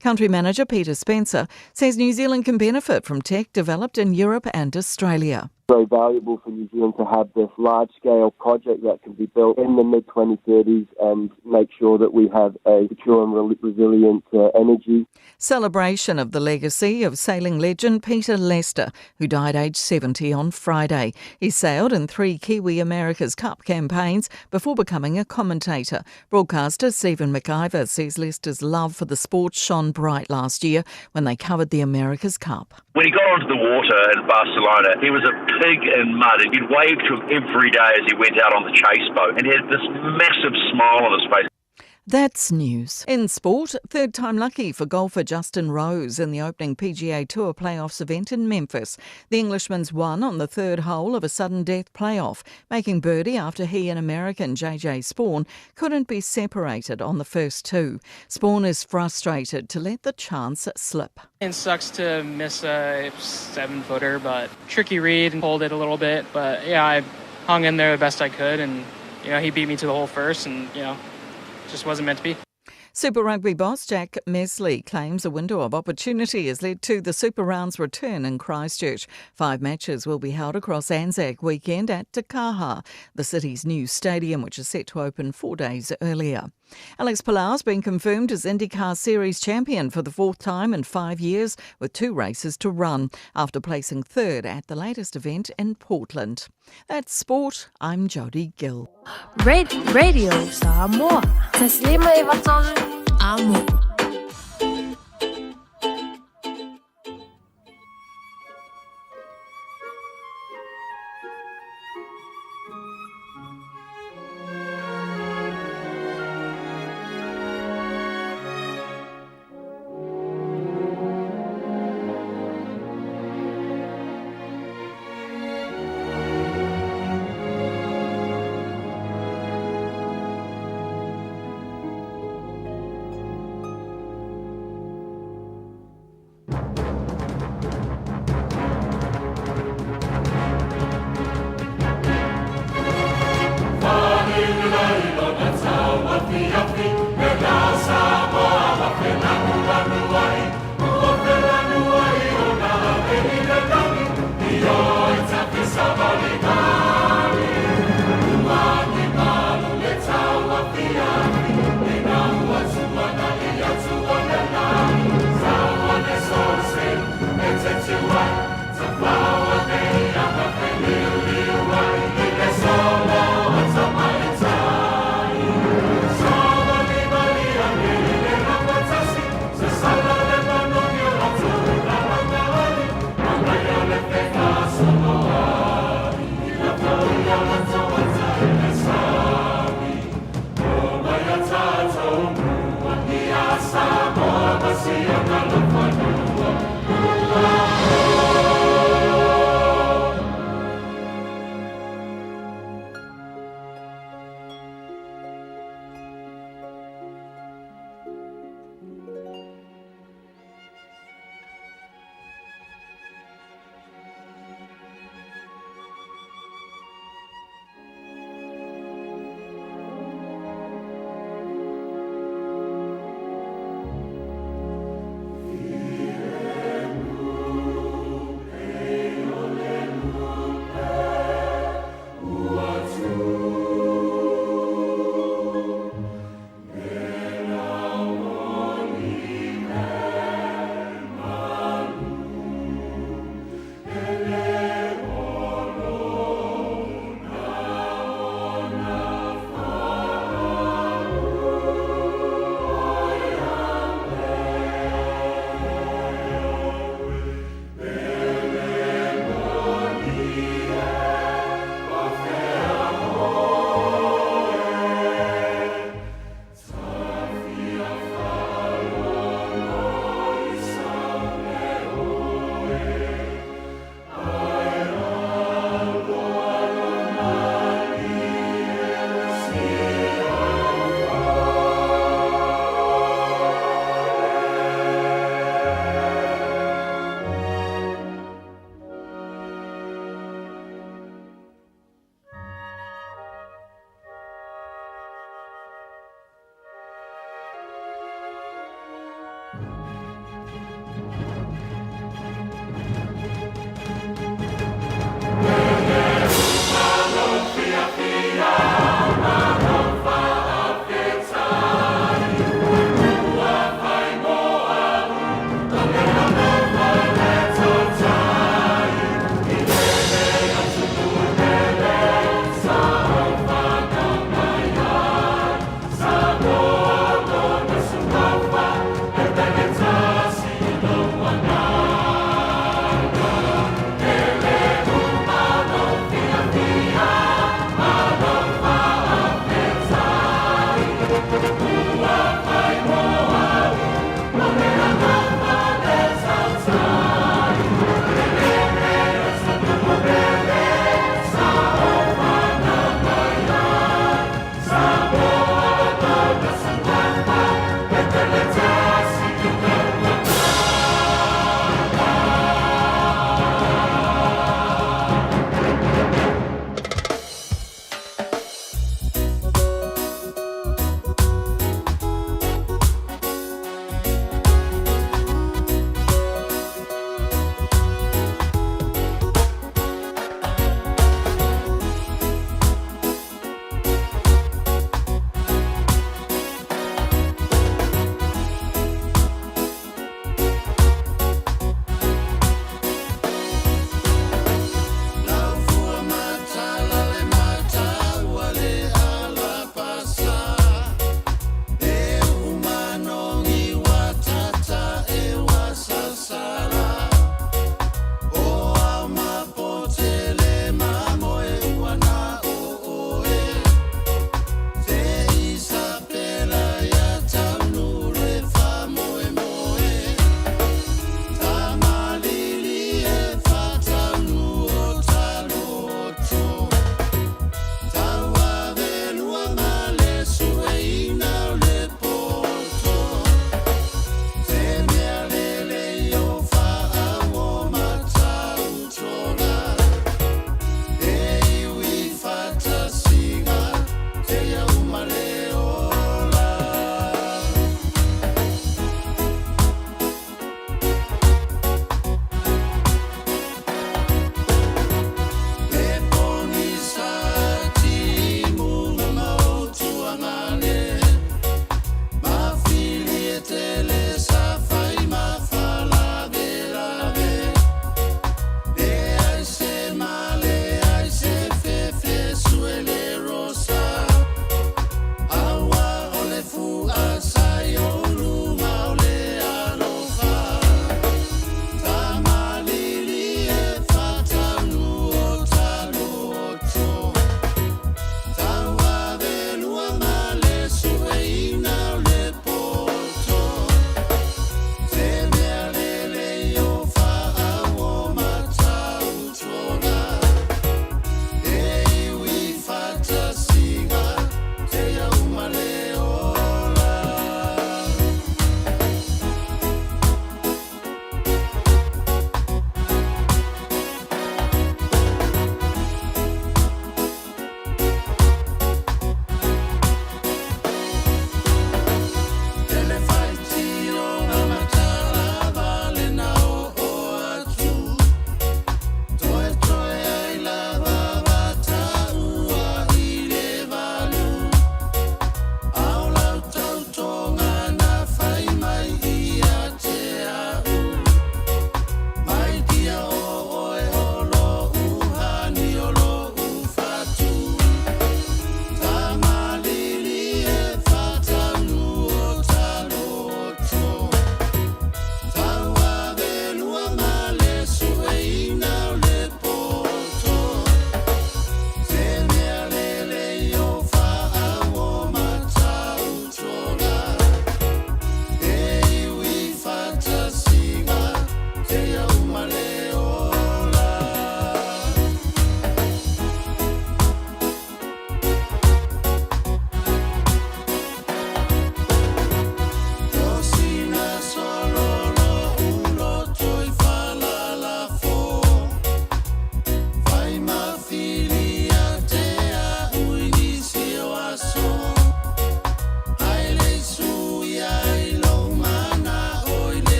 Country manager Peter Spencer says New Zealand can benefit from tech developed in Europe and Australia. Very valuable for New Zealand to have this large-scale project that can be built in the mid-2030s and make sure that we have a secure and resilient energy. Celebration of the legacy of sailing legend Peter Lester, who died aged 70 on Friday. He sailed in 3 Kiwi America's Cup campaigns before becoming a commentator. Broadcaster Stephen McIver says Lester's love for the sport shone bright last year when they covered the America's Cup. When he got onto the water in Barcelona, he was a pig in mud, and you'd wave to him every day as he went out on the chase boat, and he had this massive smile on his face. That's news. In sport, third time lucky for golfer Justin Rose in the opening PGA Tour playoffs event in Memphis. The Englishman's won on the third hole of a sudden death playoff, making birdie after he and American JJ Spaun couldn't be separated on the first two. Spaun is frustrated to let the chance slip. It sucks to miss a 7-footer, but tricky read and pulled it a little bit. But yeah, I hung in there the best I could, and he beat me to the hole first, and just wasn't meant to be. Super Rugby boss Jack Mesley claims a window of opportunity has led to the Super Round's return in Christchurch. 5 matches will be held across Anzac weekend at Te Kaha, the city's new stadium, which is set to open 4 days earlier. Alex Palau's been confirmed as IndyCar Series champion for the 4th time in 5 years, with 2 races to run, after placing 3rd at the latest event in Portland. That's sport. I'm Jodie Gill. Radio Samoa. Taslima Amo.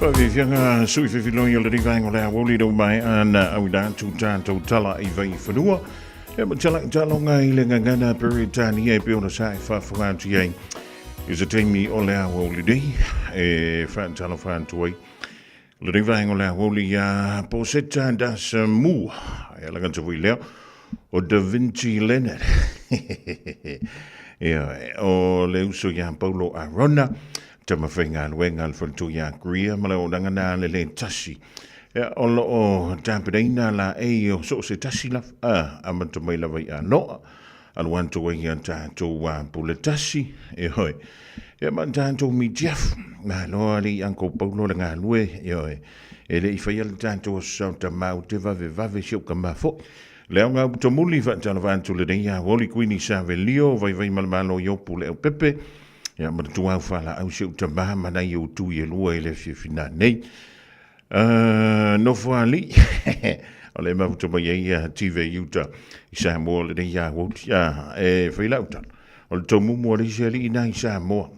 Faafiafiaga sui fefiloi o le vaega o le aoauli lau maea ana auina atu tatou tala i vaifanua. Ia ma tala i taloga i le gagana Peretania e pei ona sa e faafofoga atu i ai i se taimi o le aoauli nei e faatalofa atu ai lenei vaega o le aoauli iā Poseta Das Mua e ala gata foi lea o Da Vinci Leonard. Ia, o le uso iā Paulo Arona, tama faigaluega a le faletua iā Greer ma le auaunaga na le le tasi. Ia, o lo o tapenaina laei o so o se tasi lava, a, amata mai lava i Anoa, alu atu ai ia tatou pule tasi, ioe. Ia ma tatou mitiafu, malo alii Uncle Paulo le galue, ioe. E le i faia le tatou aso sao tama ou te vavevave si ou tama foi. Le aoga upu tomuli faatalofa atu lenei aoauli Kuini Savelio, Vaivai ma le Malo Iopu Leaupepe, ia ma le tuau faalaau si ou tama ma nai ou tui e lua i le afiafi nanei. Nofoalii, o le mafuta mai ai ia Tive i uta i Samoa lenei aoauli. E fai lau tala, o le tomumu a le isi alii na i Samoa.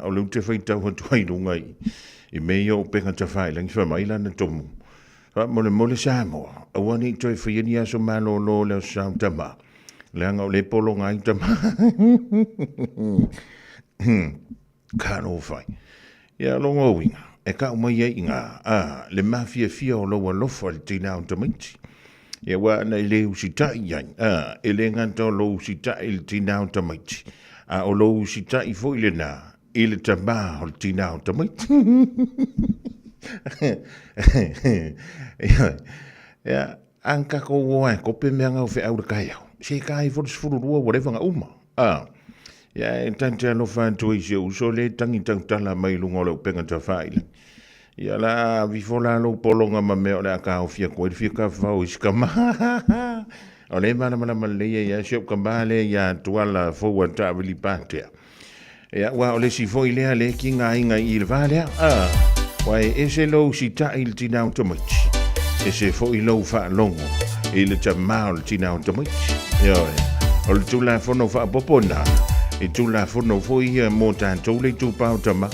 O le ute faitau atu ai i luga i i mea ia o upega tafailagi fai mai lana tomumu. Faamolemole Samoa, aua ne i toe faia ni aso malolo o le Aso Sa o Tama, leaga o lea e pologa ai tama. Talofa e. Ia, lona uiga, e tau mai ai i ina, a, le mafiafia o lou alofa i le tinā o tamaiti. Ia, aua ana e le usitai i ai, a, e le gata o lou usitai i le tinā o tamaiti, a o lou usitai foi lenā i le tamā o le tinā o tamaiti. Ia, a na tatou o lava e kope mea na o feau i le taeao, se e ta ai foi le 12 ua leva ona uma. A, ia e ta te alofa atu ai i si ou uso lea e tagi tautala mai luga o le upega tafailagi. Ia o le a ave ifo la lou pologa ma mea o le a taofi atu ai le fia tafafao i si tama. O lea e malamalama lelei ai lava si ou tama lea ia Tuala Forward Taavili Patea. Ia, aua o le isi foi lea lea e tigaina i le va lea. A, ua e ese lou sita'i i le tinā o tamaiti, ese foi lou faalogo i le tamā o le tinā o tamaiti. Ioe, o le Tulafono faaopoopo lena, i Tulafono foi ia mo tatou le itupa o tama.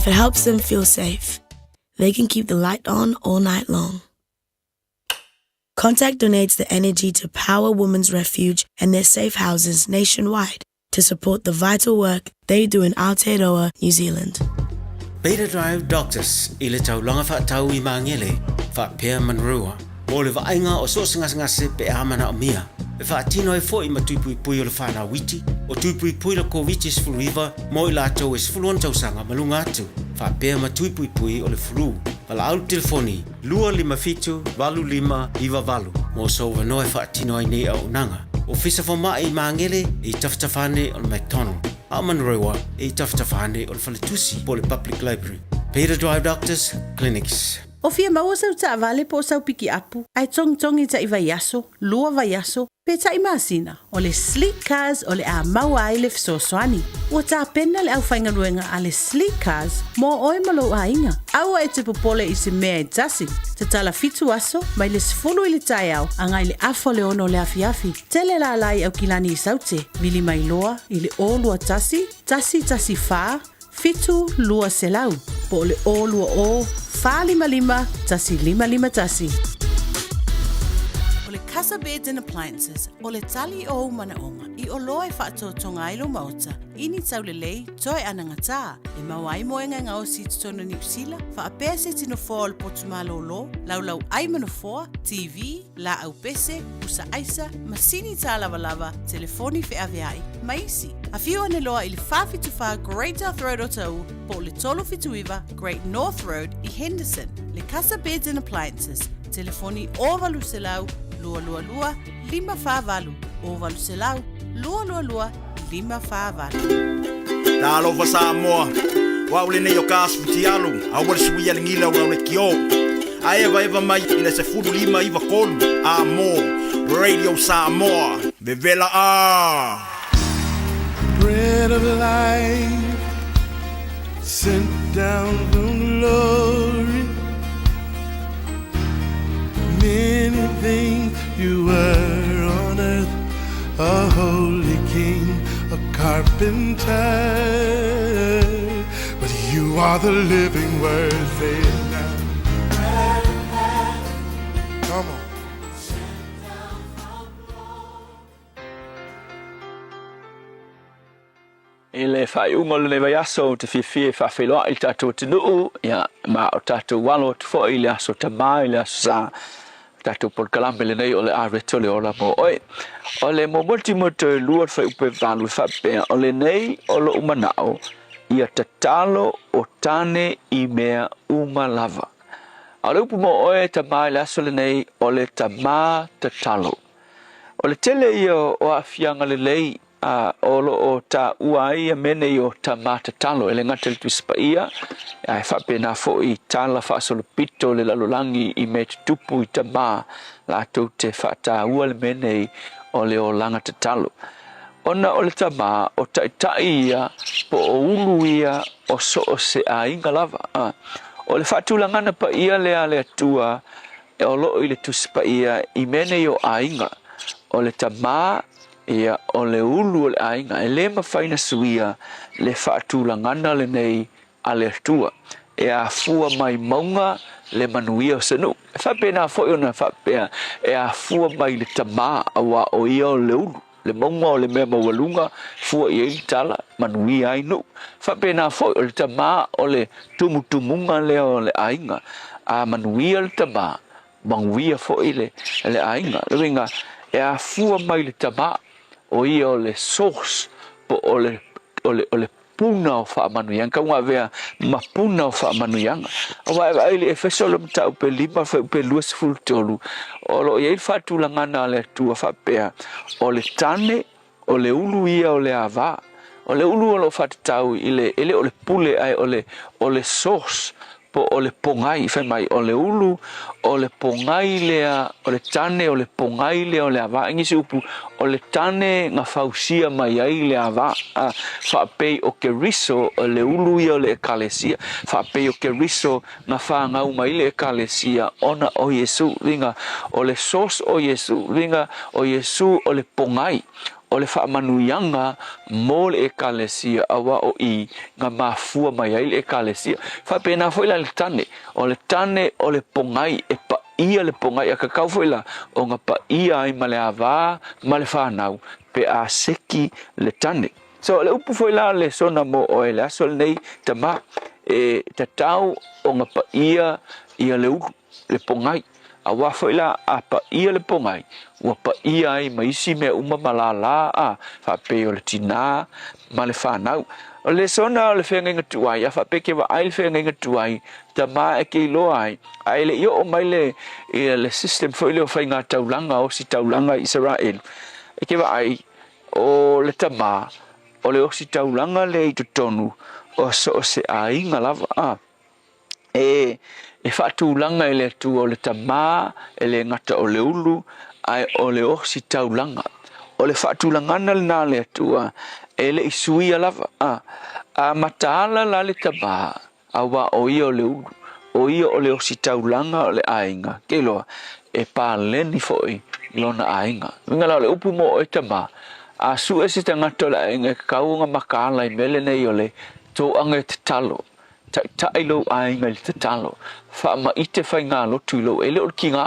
If it helps them feel safe, they can keep the light on all night long. Contact donates the energy to Power Women's Refuge and their safe houses nationwide to support the vital work they do in Aotearoa, New Zealand. Beta Drive Doctors i le taulaga faatau i Magele, faapea Manurewa, mo le vaaiga o so o se gasegase pe a manaomia. E faatino ai foi ma tui puipui o le fanau iti, o tui puipui le Koviti-19 mo i latou e 16 tausaga ma luga atu, faapea ma tui puipui o le flu. Valaau le telefoni 257 8598 mo sou avanoa e faatino ai nei auaunaga. Ofisa Fomai i Magele e i tafatafa ane o le McDonald, a o Manurewa e i tafatafa ane o le Faletusi po o le Public Library. Beta Drive Doctors Clinics. O fia maua sau taavale po o sau pikiapu ae togitogi taʻi vaiaso, lua vaiaso, pe taʻi masina, o le Sleek Cars o le a maua ai le fesoasoani. Ua tapena le aufaigaluega a le Sleek Cars mo oe ma lou aiga. Aua e te popole i se mea e tasi. Tatala fitu aso, mai le 10 i le taeao agai le afa o le ono o le afiafi. Tele lala i Aukilani i Saute, vili mai loa i le 0 21 114 7200 po o le 020 455 1551. O le Casa Beds and Appliances, o le tali o ou manaoga i oloa e faatotoga ai lou maota i ni taulelei toe anagatā e maua ai moega e gaosi i totonu o Niu Sila, faapea se ti nofoa o le potu malōlō, laulau ai ma nofoa, TV, laau pese, pusa aisa, masini tālavalava, telefoni feaveai, ma isi. Afio ane loa i le 474 Great South Road Otahuhu po o le 379 Great North Road i Henderson. Le Casa Beds and Appliances, telefoni 0800 222 548, 0800 222 548. Talofa Samoa, o au lenei o ka asu fitialu, aua le suia le gila o au le kio. A evaeva mai i le 15 93 a mo Radio Samoa, vevela a! Bread of life sent down from glory. Many things you were on earth, a holy king, a carpenter. But you are the living word, say it now. Come on. I le faaiuga o lenei vaiaso, ou te fiafia e faafeiloai i le tatou atunuu, ia, ma o tatou alo atu foi i le Aso Tamā, i le Aso Sa, le tatou polokalame lenei o le Areto le Ola mo Oe. O le muamua le Timoto e lua le fuaiupu e valu e faapea, O lenei o loʻu manaʻo, ia tatalo o tane i mea uma lava. A o le upu mo oe e tamā i le aso lenei, o le tamā tatalo. O le tele ia o aafiaga lelei a o lo o taua ai ia mea nei o tamā tatalo, e le gata i le Tusi Paia, ae faapena foi i tala faasolopito o le lalolagi i mea tutupu i tamā latou te faataua le mea nei o le olaga tatalo. Ona o le tamā, o taitai ia po o ulu ia o so o se aiga lava. A o le faatulagana paia lea a le Atua o lo o i le Tusi Paia i mea nei o aiga, o le tamā, ia, o le ulu o le aiga, e le mafai ona suia le faatulagana lenei a le Atua, e afua mai mauga le manuia o se nuu. E faapena foi ona faapea, e afua mai le tamā, auā o ia o le ulu, le mauga o le mea maualuga, fua i ai le tala, manuia ai nuu. Faapena foi o le tamā o le tumutumuga lea o le aiga, a manuia le tamā, manuia foi le le aiga. Le uiga, e afua mai le tamā, o ia o le source po o le o le o le puna o faamanuiaga, tau avea ma puna o faamanuiaga. Aua e vaai i le Efeso le mataupu e 5 fuaiupu e 23, o lo o i ai le faatulagana a le Atua faapea, o le tane, o le ulu ia o le avā. O le ulu o lo o faatatau i le, e le o le pule ae o le, o le source po o le pogai, fai mai, o le ulu, o le pogai lea, o le tane o le pogai lea o le avā. I nisi upu, o le tane na fausia mai ai le avā. A, faapei o Keriso, o le ulu ia o le Ekalesia. Faapei o Keriso na fanau mai le Ekalesia ona o Iesu. Uiga, o le source o Iesu. Uiga, o Iesu o le pogai. o le faamanuiaga mo le Ekalesia, auā o i na mafua mai ai le Ekalesia. Faapena foi la i le tane, o le tane o le pogai, e paia le pogai, a tatau foi la ona paia ai ma le avā ma le fanau pe a seki le tane. So, o le upu foi la a le lesona mo oe i le aso lenei, tama, e tatau ona paia ia le ulu, le pogai. Aua foi la a paia le pogai, ua paia ai ma isi mea uma ma lala a faapei o le tinā ma le fanau. O le lesona o le feagaiga tuai, a faapei ke vaai le feagaiga tuai, tama e ke iloa ai, a e le i oo mai le, ia le system foi lea o faiga taulaga, ositaulaga i Isaraelu, e ke vaai, o le tama, o le ositaulaga lea i totonu o so o se aiga lava, a. E, e faatulaga e le Atua o le Tama, e le gata o le ulu, ae o le ositaulaga. O le faatulagana lena a le Atua, e le i suia lava. A, a mataala la le Tama, auā o ia o le ulu, o ia o le ositaulaga o le aiga, ke iloa, e paleni foi lona aiga. Uiga la o le upu mo oe Tama, a sue se tagata o le aiga e tatau ona mataala i mea lenei o le toaga e tatalo. Taitai lou aiga i le tatalo, faamaite faigalotu i lou, e le o le tiga,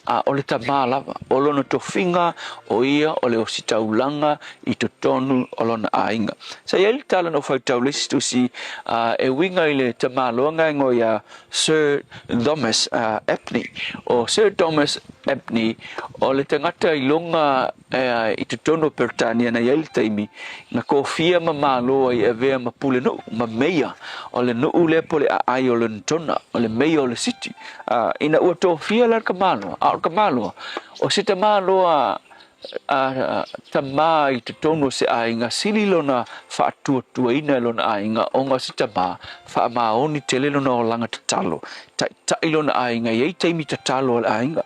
a o le tama lava. O lona tofiga, o ia o le ositaulaga i totonu o lona aiga. Sa i ai le tala na ou faitau le isi tusi e uiga i le tamaloa na igoa ia Sir Thomas Abney. O Sir Thomas Abney, o le tagata i luga i totonu o Peretania na i ai le taimi na kofia ma malo ai e avea ma pulenuu, ma meia o le nuu lea po o le aai o Lonetona, o le meia o le siti. Ina ua tofia la le tamaloa, a o le tamaloa, o se tamaloa a tama i totonu o se aiga, sili lona faatuatuaina e lona aiga ona o se tama faamaoni tele lona olaga tatalo, taitai lona aiga, e i ai taimi tatalo a le aiga.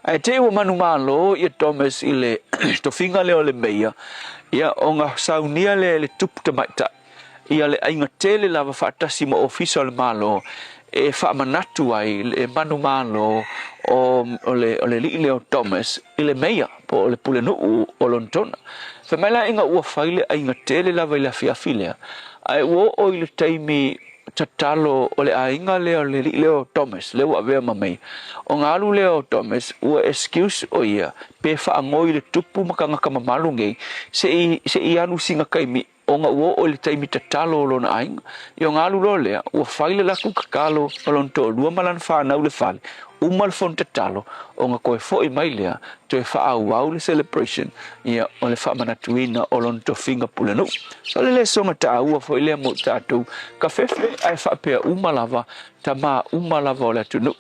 Ae te i ua manumalo ia Thomas i le tofiga lea o le meia, ia ona saunia lea e le tupu tamaitai ia le aiga tele lava faatasi ma ofisa o le Malo e faamanatu ai le manumalo o le o le alii lea o Thomas i le meia po o le pulenuu o Lonetona. Fai mai la ina ua fai le aiga tele lava i le afiafi lea, ae ua oo i le taimi tatalo o le aiga lea o le alii lea o Thomas lea ua avea ma meia, ona alu lea o Thomas ua excuse o ia pe faanoi le tupu ma tagata mamalu nei se i se i alu sina taimi ona ua oo i le taimi tatalo o lona aiga. Ia ona alu loa lea ua fai le latou tatalo ma lona toalua ma lana fanau i le fale, uma le fono tatalo ona toe foi mai lea toe faaauau le celebration ia o le faamanatuina o lona tofiga pulenuu. O le lesoga taua foi lea mo i tatou kafefe ae faapea uma lava tama uma lava o le atunuu.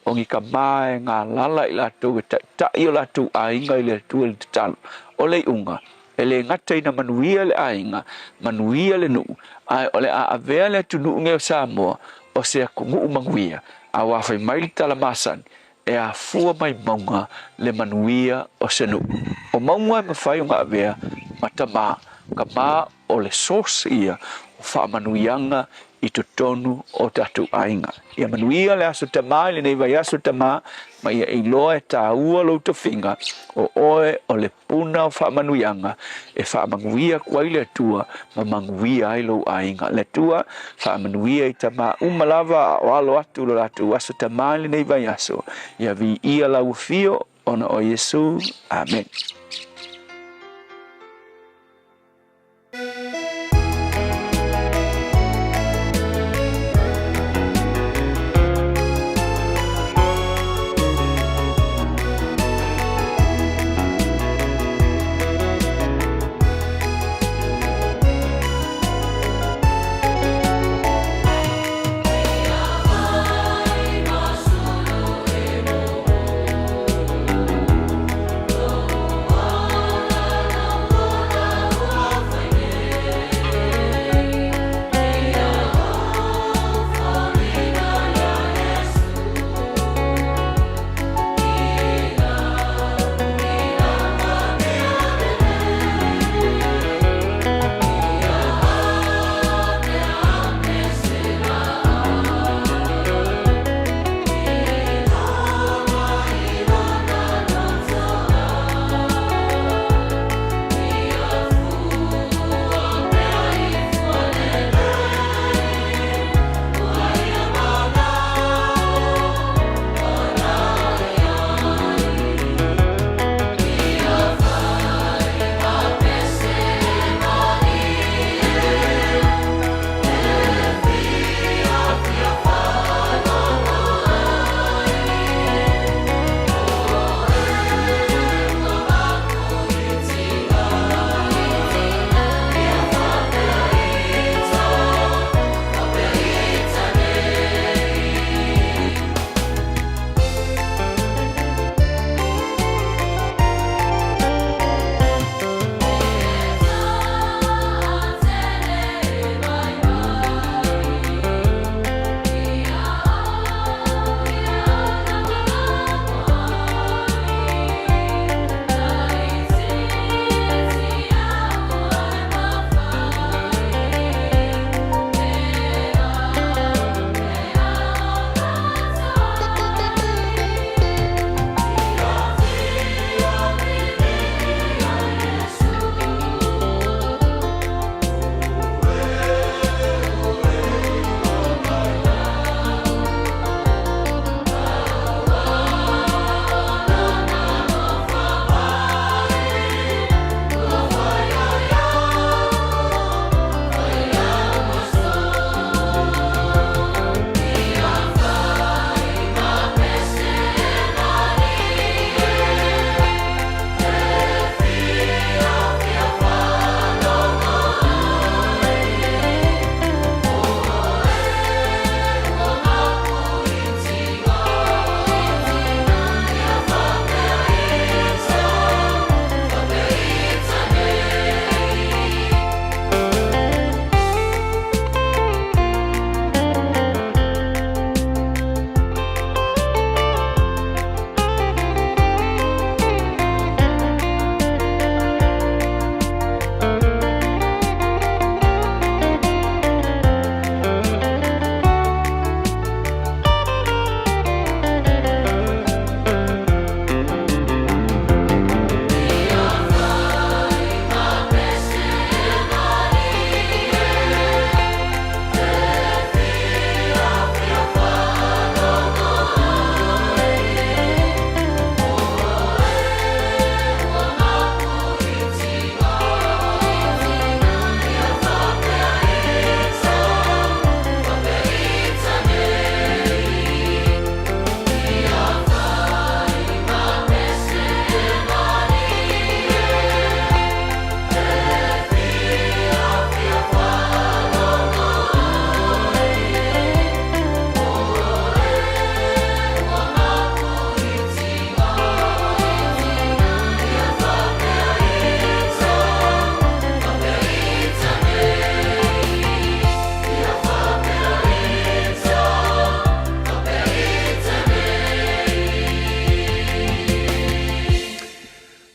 O ni tama e galala i latou e taitai o latou aiga i le Atua i le tatalo. O le iuga, e le gata ina manuia le aiga, manuia le nuu, ae o le a avea le atunuu nei o Samoa o se atunuu manuia, aua fai mai le tala masani, e afua mai mauga le manuia o se nuu. O mauga e mafai ona avea ma tama, tama o le source ia o faamanuiaga i totonu o tatou aiga. Ia manuia le Aso Tama i lenei vaiaso Tama, ma ia iloa e taua lou tofiga, o oe o le puna o faamanuiaga e faamanuia atu ai le Atua ma manuia ai lou aiga. Le Atua, faamanuia i tama uma lava a o alo atu lo latou aso tama i lenei vaiaso. Ia viia lau afio ona o Iesu. Amene.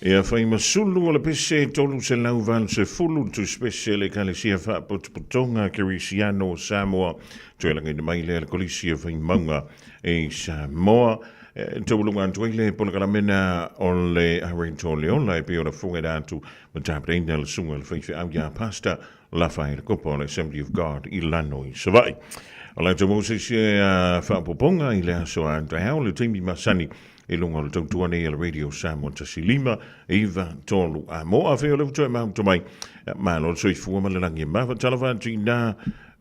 Ia fai ma sulu o le pese 380 le tusipese a le Ekalesia Faapotopotoga Kerisiano o Samoa, toe lagaina mai lea le Kolisi o Faimauga i Samoa. E taualuga atu ai le polokalameina o le Areto le Ola e pei ona fofogaina atu ma tapenaina le susuga i le faifeau ia Pastor Lafaele Kopa o le Assembly of God i Lano i Savaii. O le latou Moses e faaopoopoga i le aso a taeao le taimi masani i luga o le tautua nei a le Radio Samoa 15 9 3 a mo a fea o le toe mahuta mai. Malo le soifua ma le lagi e mafa talofa atu i nā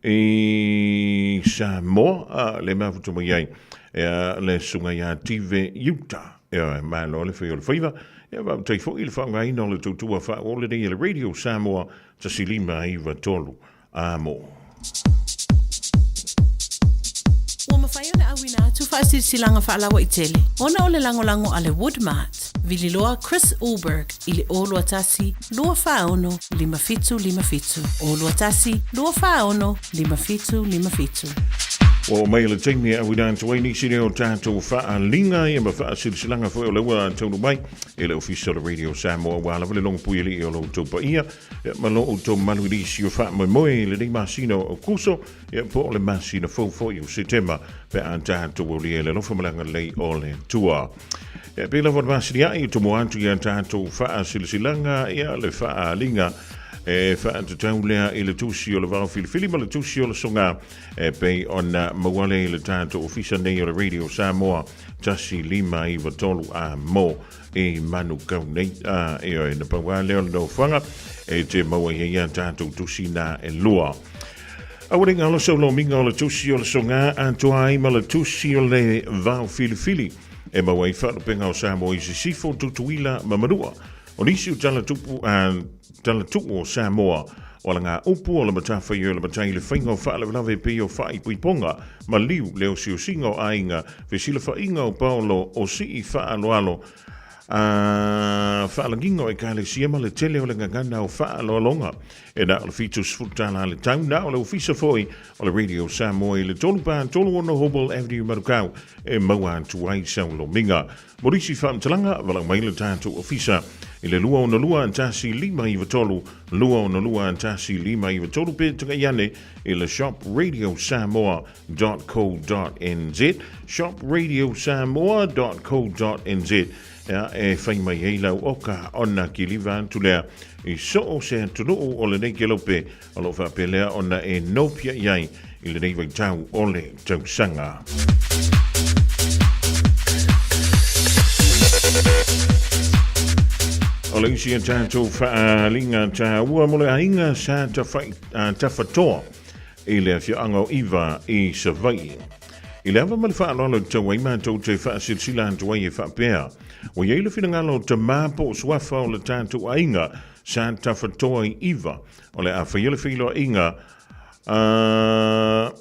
i Samoa a le mafuta mai ai le susuga ia Tive Utah. E malo le fai o le faiva. E faafetai foi i le faaaogaina o le tautua faaole nei a le Radio Samoa 1593 a mo. Ua mafai ona auina atu faasilasilaga faalauaitele ona o le lagolago a le Woodmart, Vililoa Chris Ulberg i le 021 246 5757, 021 246 5757. Ua oo mai le taimi e auina atu ai nisi nei o tatou faaaliga ia ma faasilasilaga foi o lea ua taunuu mai i le Ofisa o le Radio Samoa aua lava le logopui alii o lo outou paia ia ma lo outou mamalu i nisi o faamoemoe i lenei masina o Aokuso ia po o le masina fou foi o Setema pe a tatou aulia i le alofa ma le agalelei o le Atua. Ia pei lava o le masiniai e tomo atu ia tatou faasilasilaga ia le faaaliga e faatatau lea i le tusi o le vao filifili ma le tusi o le soga e pei ona maua lea i le tatou ofisa nei o le Radio Samoa 1593 a mo i Manukau nei. A, ioe, na pau lava lea o le nofoaga e te maua i ai ia tatou tusi na e lua. Aua ne i galo sau lomiga o le tusi o le soga atoa ai ma le tusi o le vao filifili e maua ai faalupega o Samoa i Sisifo, Tutuila ma Manua. O nisi o tala tupu, tala tuu o Samoa, o ala ngā upu o le matawhaioi o le matai i le whainga o faalavelave e pei o whaaipuiponga, ma liu, le osiosiga o aiga, fesilafaiga o paolo, o sii whaaloalo, a faalagiga o ekalesia ma le tele o le gagana o faaloaloga. E na o le $70 le tau, na o le ofisa foi o le Radio Samoa i le 3 pa 36 Hobwell Avenue Manukau e maua atu ai sau lomiga. Mo nisi faamatalaga, valaau mai le tatou ofisa i le 262 1593, 262 1593 pe tagai ane i le shopradiosamoa.co.nz, shopradiosamoa.co.nz Ea, e fai mai ai lau oka ona kiliva atu lea i soo se atunuu o lenei kelope o loo faapea lea ona e nopia i ai i lenei vaitau o le tausaga. O le isi a tatou faaaliga taua mo le aiga sa tafatoa i le afioaga o Iva i Savaii. I le ava ma le faaaloalo i tau ai matou te faasilasila atu ai e faapea, ua i ai le finagalo o tamā po o suafa o le tatou aiga sa tafatoa i Iva, o le a faia le feiloaiga a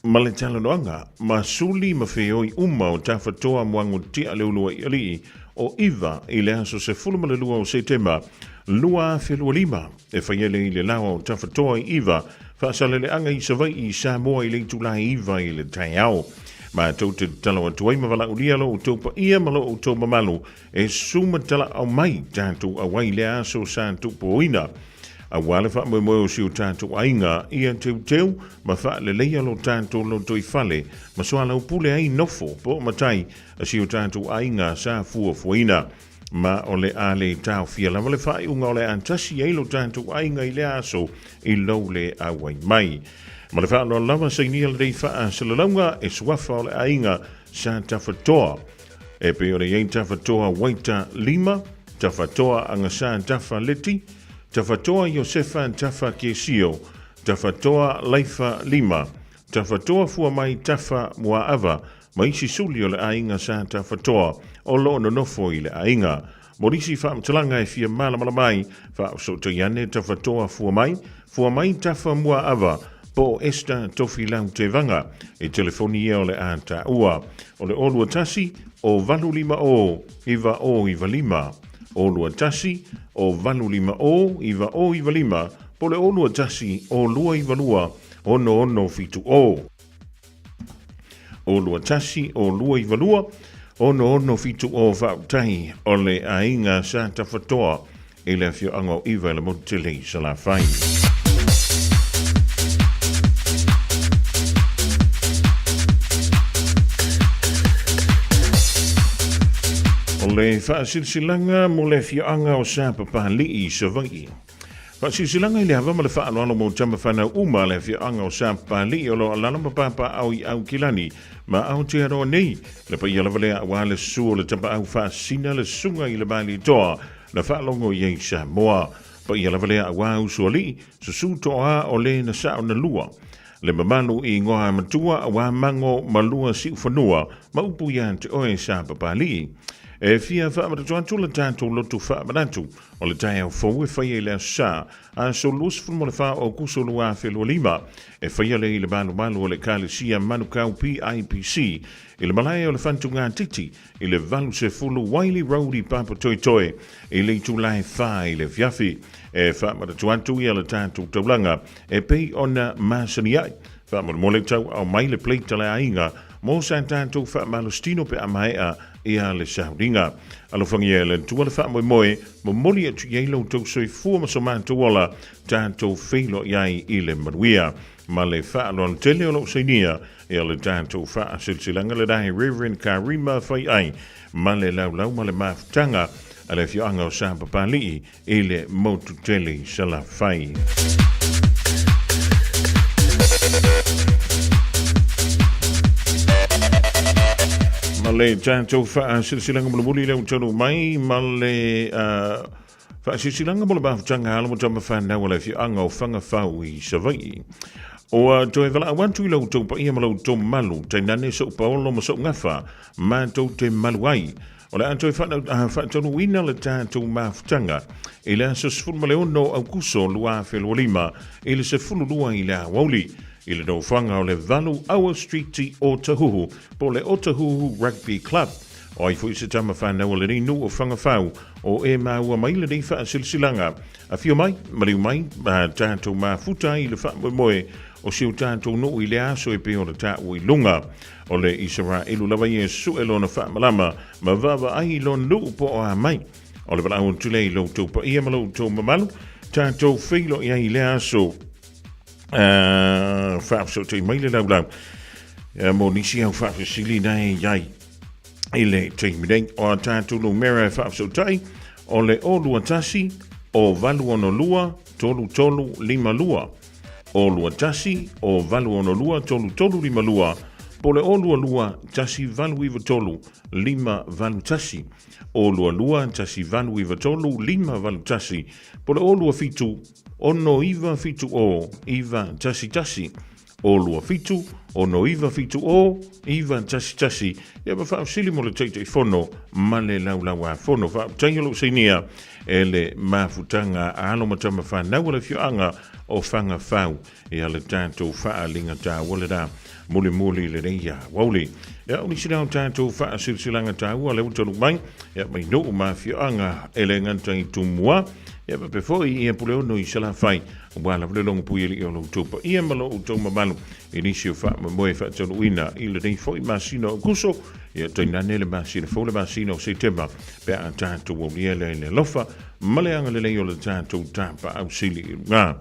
ma le talanoaga ma suli ma feoi uma o Tafatoa Muagutia Leuluaialii o Iva i le aso 12 o Setema 2025 e faia lea i le laoa o Tafatoa i Iva, faasaleleaga i Savaii i Samoa i le itula e 9 i le taeao. Matou te tatalo atu ai ma valaaulia lo outou paia ma lo outou mamalu e sumatalaau mai tatou auai lea aso sa tuupoina. Aua le faamoemoe o si o tatou aiga ia teuteu ma faaleleia lo tatou lotoifale ma soalaupule ai nofo po o matai a si o tatou aiga sa fuafuaina. Ma o le a le taofia lava le faaiuga o le a tasi ai lo tatou aiga i lea aso i lou le auai mai. Ma le faaaloalo lava sainia lenei faasalalauga e suafa o le aiga sa tafatoa. E pei ona i ai Tafatoa Waita Lima, Tafatoa Agasā Tafa Leti, Tafatoa Iosefa Tafa Kesio, Tafatoa Laifa Lima, Tafatoa Fuamai Tafa Muaava ma isi suli o le aiga sa Tafatoa o lo o nonofo i le aiga. Mo nisi faamatalaga e fia malamalama ai, faaosootai ane Tafatoa Fuamai, Fuamai Tafa Muaava, po o Esther Tofilau Tevaga i telefoni ia o le a taua. O le 021 o 850 9095, 021 o 850 9095, po o le 021 o 292 6670. 021 o 292 66 70 Faafetai o le aiga Sa Tafatoa i le afioaga o Iva i le motu tele i Salafai. O le faasilasilaga mo le afioaga o Sapapalii i Savaii. Faasilasilaga i le ava ma le faaaloalo mo tama fanau uma a le afioaga o Sapapalii o lo o alaala ma papaaao i Aukilani ma Aotearoa nei. Le paia lava lea aua le susu o le tapaau faasina le susuga i le Malietoa na faalogo i ai Samoa. Paia lava lea aua usoalii, susu toa o le na sao na lua. Le mamalu i igoa matua aua mago ma lua siufanua ma upu ia te oe Sapapalii. E fia faamanatu atu le tatou lotu faamanatu o le taeao fou e faia i le Aso Sa, aso 24 o Aokuso 2025, e faia lea i le malumalu o le Ekalesia Manukau PIPC i le malae o le Faletugatiti i le 80 Wylie Road i Papatoetoe i le itula e 4 i le afiafi. E faamanatu atu ia le tatou taulaga e pei ona masani ai. Faamolemole tauaao mai le plate a le aiga mo sa tatou faamalositino pe a maea ia le sauniga. Alofagia e le Atua le faamoemoe, momoli atu i ai lo outou soifua ma so matou ola, tatou feiloai ai i le manuia. Ma le faaaloalo tele o lou sainia ia le tatou faasilasilaga lena e Reverend Karima Faiai ma le laulau ma le mafutaga a le afioaga o Sapapalii i le motu tele i Salafai. Ma le tatou faasilasilaga mulimuli lea ua taunuu mai ma le faasilasilaga mo le mafutaga alo ma tama fanau a le afioaga o Fagafau i Savaii. Ua toe valaau atu i la outou paia ma la outou mamalu, tainane sou paolo ma sou gafa, matou te malu ai. O le a toe faataunuuina le tatou mafutaga i le aso 16 o Aukuso 2025 i le 12 i le aoauli i le nofoaga o le 8 Auer Street i Otahuhu po o le Otahuhu Rugby Club. O ai foi se tama fanau a lenei nuu o Fagafau o e maua mai lenei faasilasilaga. Afio mai, maliu mai, ma tatou mafuta ai i le faamoemoe o si o tatou nuu i le aso e pei ona taua i luga. O le Isaraelu lava ia e sue lona faamalama ma vaavaai i lona nuu po o a mai. O le valaau atu lea i lo outou paia ma lo outou mamalu, tatou feiloai ai i lea aso. Faafesootai mai le laulau mo nisi au faafesili na e i ai i le taimi nei. O a tatou numera e faafesootai, o le 021 o 862 3352. O 21 o 862 3352 po o le O 22 1893 581. O 22 1893 581 po o le O 27 6970 911. O 27 6970 911. Ia ma faafesili mo le Taitaifono ma le Laulauafono. Faafetai o lou sainia e le mafutaga a alo ma tama fanau a le afioaga o Fagafau ia le tatou faaaliga taua lena mulimuli lenei ia aoauli. Ia o nisi na o tatou faasilasilaga taua lea ua taunuu mai ia mai nuu ma afioaga e le gata i Tumua ia faapea foi ia Puleono i Salafai aua lava le logopui alii o lo outou paia ma lo outou mamalu i nisi o faamoemoe faataunuuina i lenei foi masina o Aokuso, ia tainane le masina fou le masina o Setema pe a tatou aulia lea i le alofa ma le agalelei o le tatou Tapaau Sili i luga.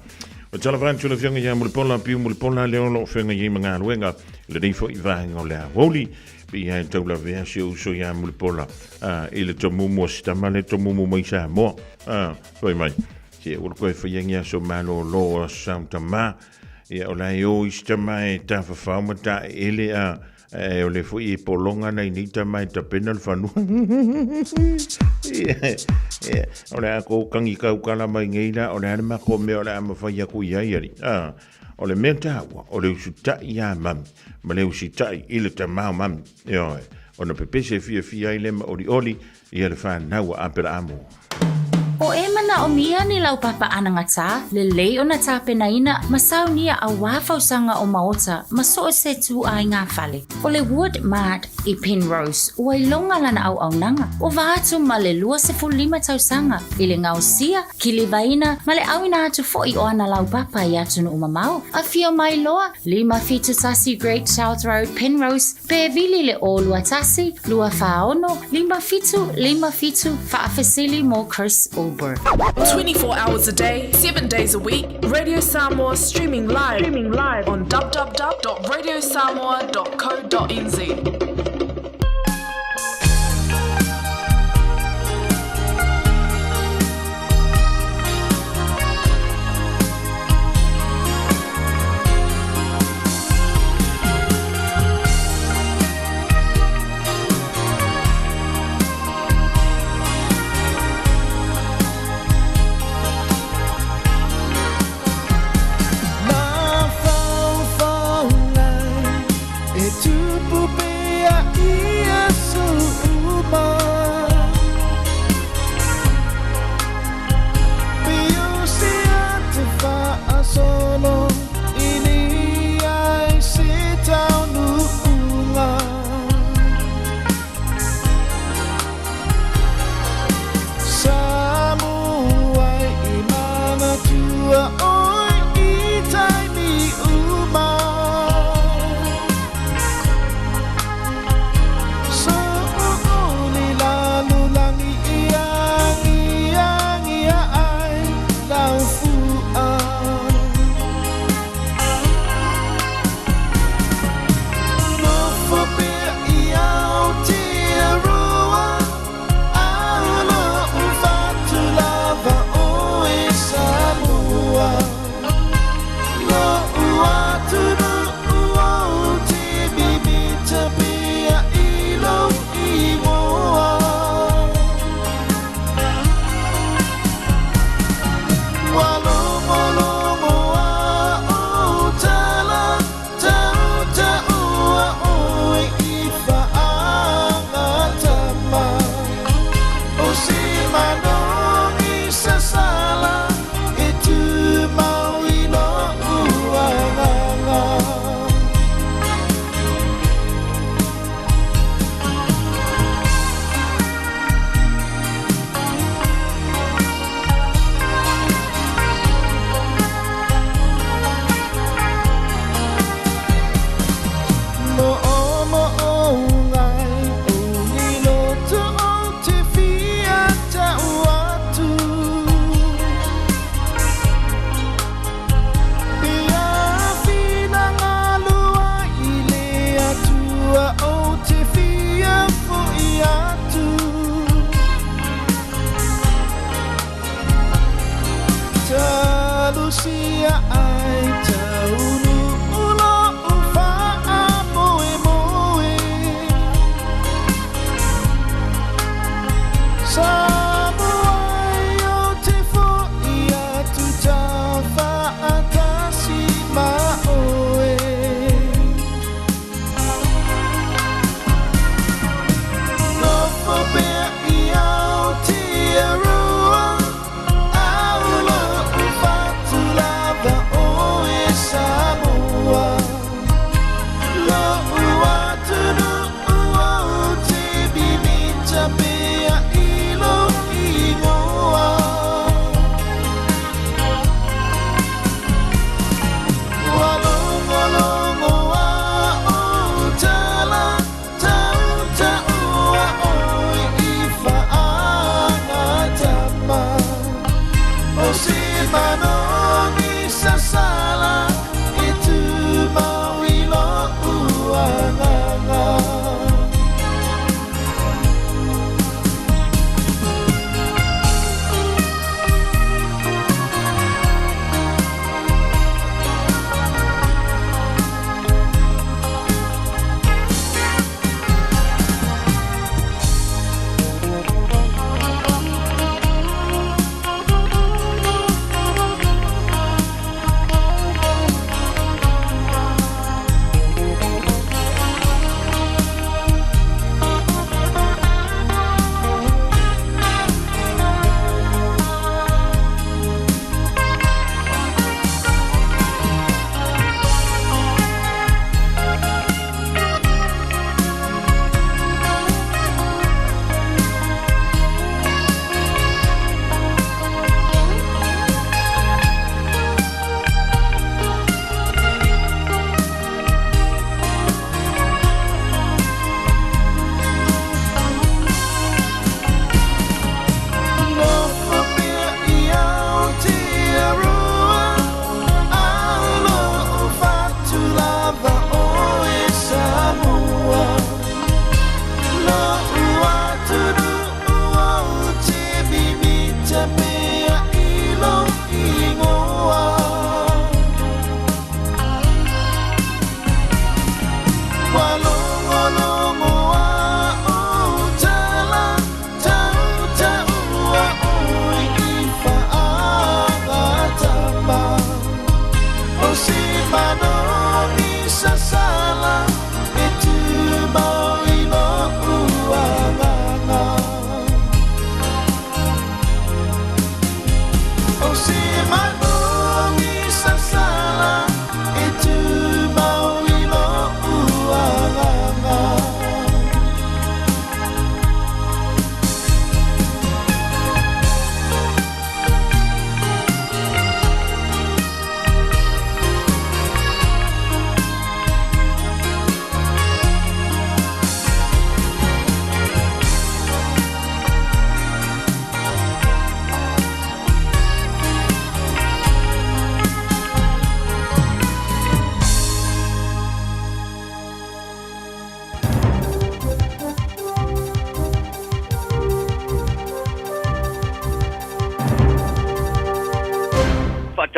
Ua tala atu le Afioga ia Mulipola Piu Mulipola lea o lo o feagai ai ma galuega i lenei foi vaega o le aoauli. Pei e tau lavea si ou uso ia Mulipola i le tomumu o si tama le tomumu mai Samoa. Fai mai, se ua koe faia ni aso malōlō o aso sautama. Ia, o la e o isi tama e tafafao ma taeele a, e o le foi e pologa nai nei tama e tapena le fanua. Ia, ia, o le a kou kangi kaukala mai nei la, o le a le mako mea o le a mawhai aku i ai ari. A, o le mea tāua, o le usutai iā mami, ma le usitai i le tamao mami. Ioe, ona pepese fia fia ai le ma oli oli, ia le whanau a Aperaamo. O e mana. manaomia ni laupapa anagatā, lelei ona tapenaina ma saunia auā fausaga o maota ma so o se ituaiga fale. O le Wood Mart i Penrose ua iloga lana auaunaga, ova atu ma le 25 tausaga i le gaosia, kilivaina ma le ʻauina atu foʻi o ana laupapa i atunuu mamao. Afio mai loa, 571 Great South Road, Penrose, pe vili le 021 246 5757 faafesili mo Chris Ulberg. 24 hours a day, 7 days a week, Radio Samoa streaming live, streaming live on www.radiosamoa.co.nz.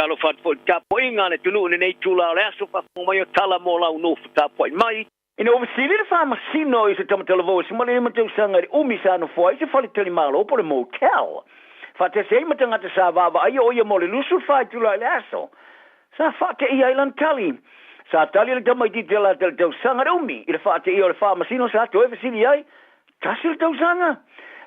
Faatalofa atu foi i le tapuaiga a le atunuu i lenei itula o le aso, faafofoga mai o tala mo lau nofo tapuai mai. Ina ua fesili le Faamasino i se tama talavou e 15 tausaga i le umi sa nofo ai i se faletalimalo po o le motel faatasi ai ma tagata sa vaavaaia o ia mo le 24 itula i le aso, sa faateia ai lana tali. Sa tali le tamaitiiti a lata i le tausaga le umi i le faateia o le Faamasino sa toe fesili ai, Tasi le tausaga?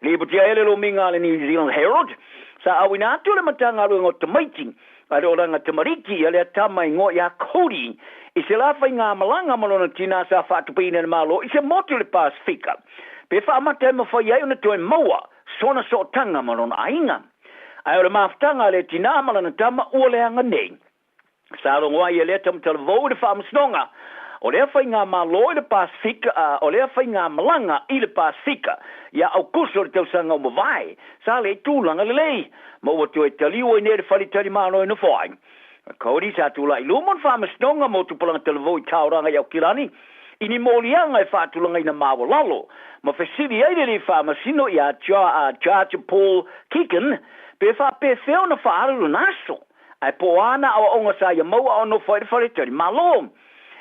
Lipotia ai le lomiga a le New Zealand Herald, sa auina atu le Matagaluega o Tamaiti a le Olaga Tamariki a lea tama igoa ia Cody i se la faigamalaga ma lona tinā sa faatupeina e le Malo i se motu i le Pasefika pe faamata e mafai ai ona toe maua sona sootaga ma lona aiga. Ae o le mafutaga a lea tinā ma lana tama ua leaga nei. Sa logo ai e lea tamatalavou i le Faamasinoga o lea faigamalo i le Pasefika, a o lea faigamalaga i le Pasefika ia Aukuso i le tausaga ua mavae, sa le i tulaga lelei, ma ua toe taliu ai nei le faletalimalo e nofo ai. Cody sa tulai i luma o le Faamasinoga mo tupulaga talavou i Tauranga i Aukilani i ni moliaga e faatulagaina maualalo ma fesili ai le alii faamasino ia Judge Paul Keegan pe faapefea ona faaalu lona aso. Ae po o a nā aoaoga sa ia maua a o nofo ai i le faletali Malo.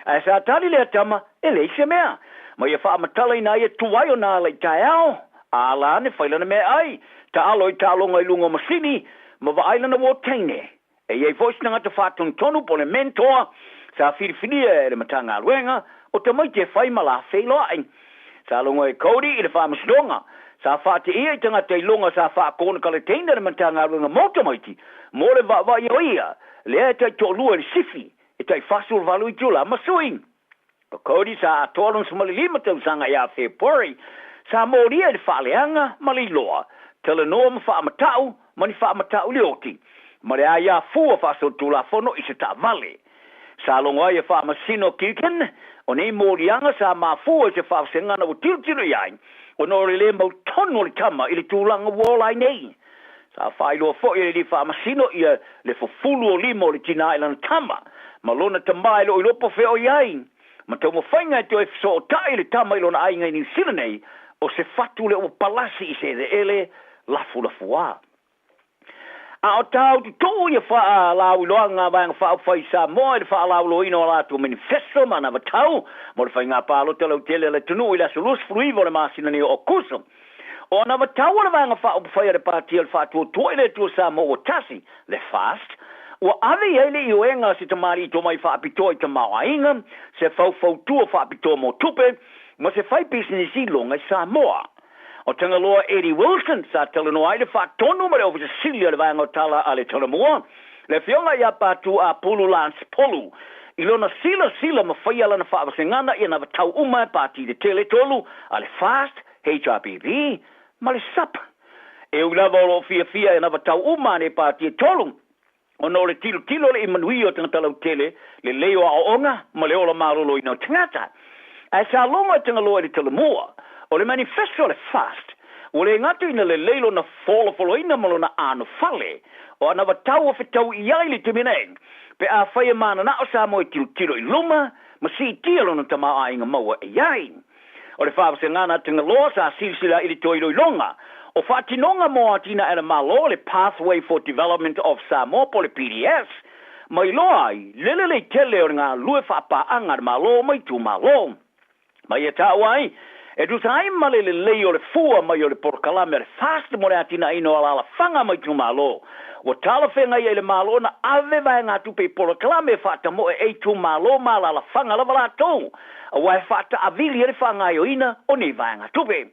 Ae sa tali lea tama, e leai se mea. Ma ia faamatalaina ai e tuai ona ala i taeao, a ala ane fai lana meaai, taalo i taaloga i luga o masini, ma vaai lana uo teine. E i ai foi se tagata faatonutonu po o le mentor sa filifilia e le Matagaluega o tamaiti e fai ma la feiloai. Sa logo e Cody i le faamasinoga, sa faateia i tagata iloga sa faakonakaleteina le Matagaluega mo tamaiti mo le vaavaai o ia lea e taitoalua i le sifi e tai 48 itula ma sui. O Cody sa atoa lona 15 tausaga ia February, sa molia i le faaleaga ma le iloa, talanoa ma faamatau ma ni faamatau i le oti, ma le aia fua faasolitulafono i se taavale. Sa logo ai e Faamasino Keegan, o nei moliaga sa mafua i se faavasegana ua tilotilo i ai, ona o le lē mautonu o le tama i le tulaga ua ola ai nei. Sa faailoa foi e le alii faamasino ia le fufulu o lima o le tinā i lana tama, ma lona tamā e le o iloa po o fea o i ai. Ma taumafaiga e toe fesootai le tama i lona aiga i Niu Sila nei, o se fatu lea ua palasi i se eleele lafulafuā. A o tāututuu ia faalauiloaga a Vaega Faaupufai i Samoa i le faalauiloaina o a latou menifeso ma anavatau mo le faiga palota lautele a le atunuu i le aso 29 o le masina nei o Aokuso. O anavatau a le Vaega Faaupufai a le Pātia o le Faatuatua i le Atua Samoa ua Tasi, le FAST, ua ave i ai le ioega a se tamalii tomai faapitoa i tamaoaiga, se faufautua faapitoa mo tupe, ma se faipisinisi iloga i Samoa. O Tagaloa Eddie Wilson sa talanoa ai le faatonu ma le Ofisa Sili o le Vaega o Tala a le Talomua, le Afioga ia Patu Apulu Lance Polu, i lona silasila ma faia lana faavasegana i anavatau uma e pati tetele tolu a le FAST, HRPP ma le SUP. E ui lava o lo o fiafia i anavatau uma a nei pati e tolu, Ona o le tilotilo le i manuia o tagata lautele, lelei o aoaoga ma le ola maloloina o tagata. Ae sa logo e Tagaloa i le Talomua, o le manifesto a le FAST, ua le gata ina lelei lona folofoloina ma lona anofale, o anavatau ua fetau i ai le taimi nei, pe afai e mananao Samoa e tilotilo i luma ma siitia lona tamaoaiga maua e i ai. O le faavasegana a Tagaloa sa silasila i le toe iloiloga o faatinoga mo atinae a le Malo, le Pathway for Development of Samoa po o le PDS, ma iloa ai le lelei tele o le galulue faapaaga a le Malo ma itumalo. Ma ia taua ai, e tusa ai ma le lelei o le fua mai o le polokalame a le FAST mo le atinaeina o alaalafaga ma itumalo, ua talafeagai ai le Malo ona ave vaegatupe i polokalame e faatamoe e itumalo ma alaalafaga lava latou aua e faataavili ai le faagaoioiga o nei vaegatupe.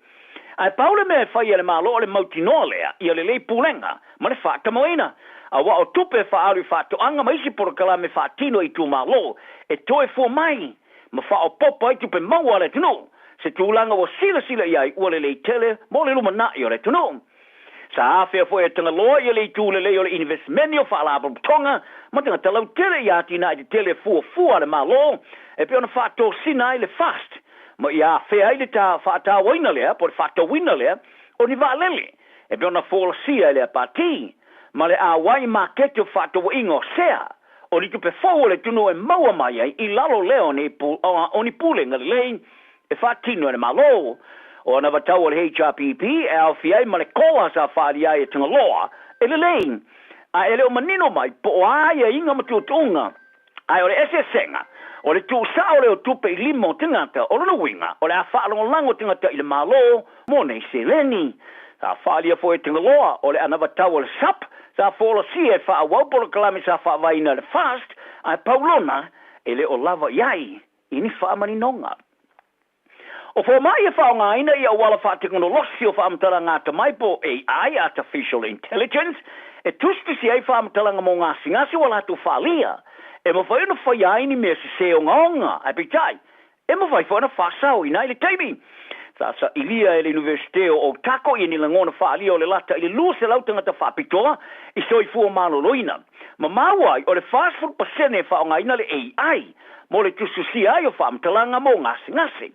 Ae pau le mea e fai e le Malo o le mautinoa lea ia lelei pulega ma le faatamoeina, aua o tupe e faaalu i faatoaga ma isi polokalame faatino i itumalo e toe fua mai ma faaopoopo ai tupe maua a le atunuu, se tulaga ua silasila i ai ua lelei tele mo le lumanai o le atunuu. Sa afea foi e Tagaloa ia le itu lelei o le inivesimeni o faalapotopotoga ma tagata lautele i atinae tetele fuafua a le Malo e pei ona faatosina ai le FAST ma ia afea ai le faatauaina lea po o le faatauina lea o ni vaalele e pei ona folasia e lea pati ma le auai makete o faatauaiga o sea o ni tupe fou a le atunuu e maua mai ai i lalo lea o ni pulega lelei e faatino e le Malo. O anavatau a le HRPP e aofia ai ma le kola sa faaalia ai e Tagaloa e lelei. Ae e le o manino mai po o a aiaiga ma tuutuuga, ae o le eseesega, o le tuusao lea o tupe i lima o tagata, o lona uiga, o le a faalagolago tagata i le Malo mo nei seleni. Sa faaalia foi e Tagaloa, o le anavatau a le SUPP sa folasia e faaauau polokalame sa faavaeina e le FAST, ae pau lona, e le o lava i ai i ni faamaninoga. O fomai e faaaogaina i auala faatekonolosi o faamatalaga atamai po o AI, Artificial Intelligence, e tusitusi ai faamatalaga mo gasegase ua latou faaalia. E mafai ona faia ai ni mea sese ogaoga, ae peitai, e mafai foi ona faasaoina ai le taimi. Sa sailia e le Iunivesite o Otago ia ni lagona faaalia o le lata i le 200 tagata faapitoa i soifua maloloina. Ma maua ai, o le 40% e faaaogaina le AI mo le tusitusia ai o faamatalaga mo gasegase.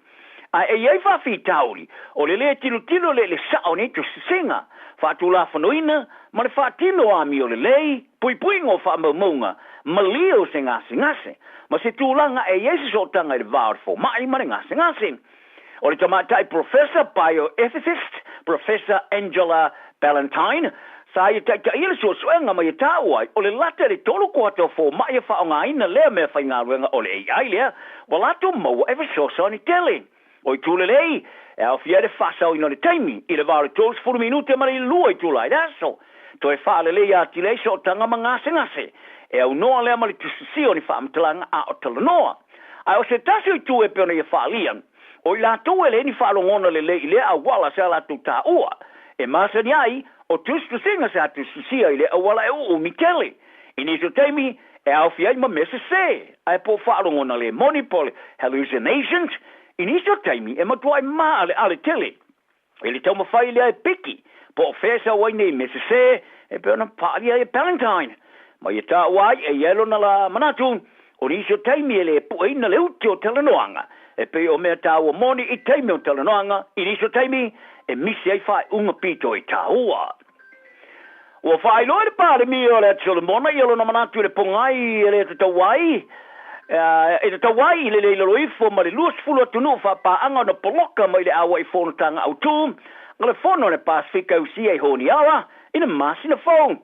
Ae e i ai faafitauli, o le lē tilotilo lea i le sao o nei tusitusiga, faatulafonoina ma le faatino o amio lelei, puipuiga o faamaumauga, malie o se gasegase, ma se tulaga e i ai se sootaga i le va o le fomai ma le gasegase. O le tamaitai Professor Bioethicist, Professor Angela Ballantyne, sa ia taitaia le suesuega ma ia taua ai, o le lata i le tolu kuata o fomai e faaaogaina lea mea faigaluega o le AI lea, ua latou maua e fesoasoani tele. O itu lelei, e aofia ai le faasaoina o le taimi, i le va o le 30 minute ma le lua itula i le aso. Toe faaleleia atili ai sootaga ma gasegase. E aunoa lea ma le tusitusia o ni faamatalaga a o talanoa. Ae o se tasi o itu e pei ona ia faaalia, o i latou e leai ni faalogona lelei i lea auala sa latou taua e masani ai, o tusitusiga sa tusitusia i lea auala e uumi tele. I nisi o taimi, e aofia ai ma mea sesē, ae po o faalogona le moni po o le hallucinations, i nisi o taimi e matuai maaleale tele. I le taumafai lea e piki, po o fea e sau ai nei mea sesē e pei ona paalia ai e Ballantyne. Ma ia taua ai, e i ai lona la manatu, o nisi o taimi e le pueina le ute o talanoaga, e pei o mea taua moni i taimi o talanoaga, i nisi o taimi e misi ai faaiuga pito i taua. Ua faailoa e le Palemia o le Atu Solomona ia lona manatu i le pogai e le tatau ai e tatau ai i le le i lalo ifo ma le 20 atunuu faapaaga ona poloka mai le auai fonotaga autu a le Fono a le Pasefika e usia i Honiara i le masina fou.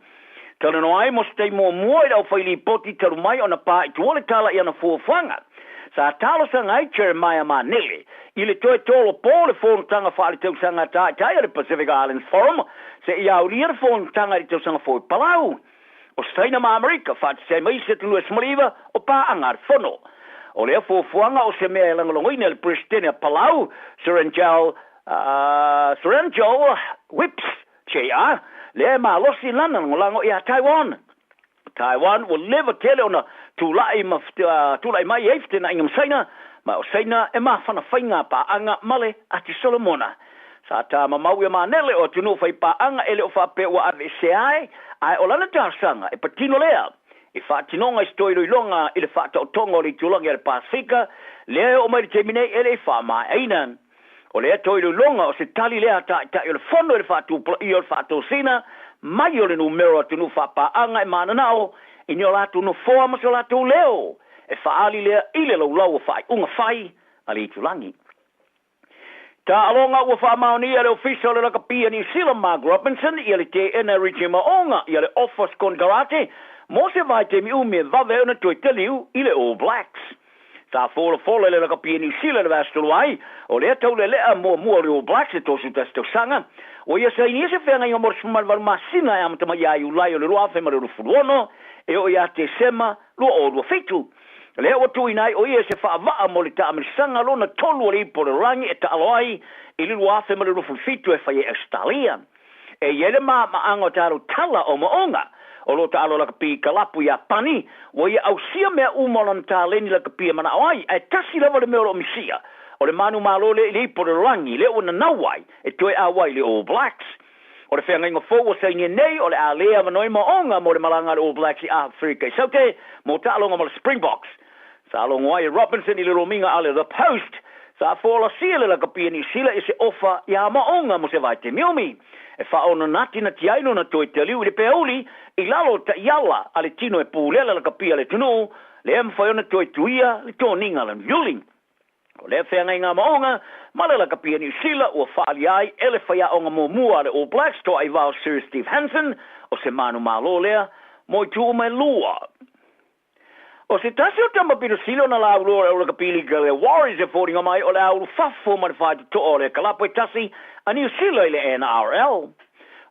Talanoa ai mo se taimi muamua i le aufailipoti talu mai ona pa i tua le tala i ana fuafuaga. Sa talosaga ai Jeremiah Manele i le toe tolopo o le fonotaga faaletausaga taitai a le Pacific Islands Forum seia aulia le fonotaga i le tausaga fou i Palau. O Saina ma Amerika faatasi ai ma isi atunuu e 19 o paaga a le fono. O lea fuafuaga o se mea e lagolagoina e le Peresetene a Palau, Surangel Surangel Whipps JR, lea e malosi lana lagolago iā Taiwan. Taiwan ua leva tele ona tulai ma tulai mai ai fetenaiga ma Saina, ma o Saina e mafana faiga paaga ma le Ati Solomona. Sa tamamau ia Manele o atunuu fai paaga e le o faapea ua aveesea ai, ae o lana talosaga e patino lea i faatinoga i se toe iloiloga i le faataotoga o le itulagi a le Pasefika, lea e oo mai i le taimi nei e le i faamaeaina. O lea toe iloiloga o se tali lea a Taitai o le Fono i le faatupulaia o le faatosina mai o le numera o atunuu faapaaga e mananao i ni o latou nofoa ma so latou leo e faaali lea i le laulau o faaiuga fai a le itulagi. Taaloga Ua faamaonia e le Ofisa o le Lakapi a Niu Sila Mark Robinson ia le teena e Richie Maonga ia le ofa konekarate mo se vaitaimi umi e vave ai ona toe taliu i le All Blacks. Sa folafola i le lakapi a Niu Sila i le vaiaso talu ai, o lea taulelea muamua o le All Blacks i le 31 tausaga, ua ia sainia se feagaiga mo le 18 masina e amata mai ia Iulai o le 2026 e oo ia Tesema 2027. Lea ua tuuina ai o ia se faavaa mo le taamilosaga lona tolu o le Ipu o le Lalolagi e taalo ai i le 2027 e fai ai Ausetalia. E i ai le maamaanga o tatou tala o maoga o lo o taalo lakapi i kalapu iā Pani, ua ia ausia mea uma o lana taleni lakapi e manao ai, ae tasi lava le mea o lo o misia, o le manumalo lea i le ipu o le lalolagi, lea ua nanau ai e toe auai i le All Blacks. O le feagaiga fou ua sainia nei, o le a le avanoa i maoga mo le malaga a le All Blacks i Aferika i Saute mo taaloga ma le Springboks. Sa logo ai e Robinson i le lomiga a le The Post, sa folasia le lakapi a Niu Sila i se ofa iā Maonga mo se vaitaimi umi e faaononatinati ai lona toe taliu i le peauli i lalo o taiala a le tino e pulea le lakapi a le atunuu, lea e mafai ona toe tuia le toniga lanu Iuli. O lea feagaiga maoga ma le lakapi a Niu Sila ua faaalia ai e le faiaoga muamua a le All Blacks, Toaivao Sir Steve Hansen, o se manumalo lea mo itu uma e lua. O se tasi o tama pito sili ona laulua o le aulakapi lika le Warriors e foliga mai o le a ulufafo ma le faitotoa o le kalapu e tasi a Niu Sila i le NRL.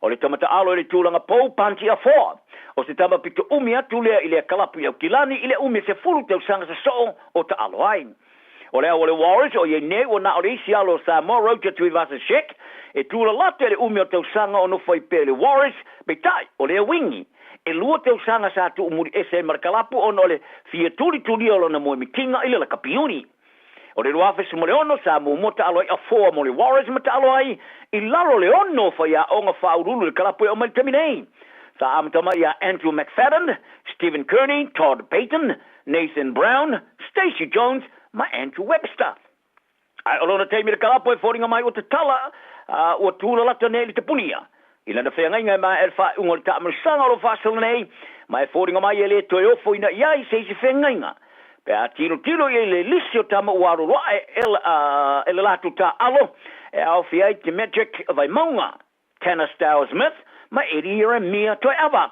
O le tama taalo i le tulaga pou Panti Afoa, o se tama pito umi atu lea i lea kalapu i Aukilani i le umi e 10 tausaga sosoo o taalo ai. O le au o le Warriors o iai nei ua na o le isi alo o Samoa Roger Tuivasa-Sheck e tulalata i le umi o tausaga o nofo ai pea i le Warriors, peitai o lea wingi e lua tausaga sa tuumuli ese ai ma le kalapu ona o le fia tulitulia o lona moemitiga i le lakapiuni. O le 2016 sa muamua taalo ai Afoa mo le Warriors ma taalo ai i lalo o le ono o faiaoga faauluulu i le kalapu e oo mai i le taimi nei. Sa amata mai ia Andrew McFadden, Stephen Kearney, Todd Payten, Nathan Brown, Stacey Jones ma Andrew Webster. Ae o lona taimi i le kalapu e foliga mai ua tatala, a ua tulalata nei i le tapunia. I lana feagaiga e maea le faaiuga o le taamalosaga o lo o faasolo nei, ma e foliga mai e le toe ofoina i ai se isi feagaiga. Pe a tilotilo i ai le lisi o tama ua alolo ae e le latou taaalo, e aofia ai Demetric Vaimauga, Tanner Stowers-Smith ma Eddie Ieremia Toeava.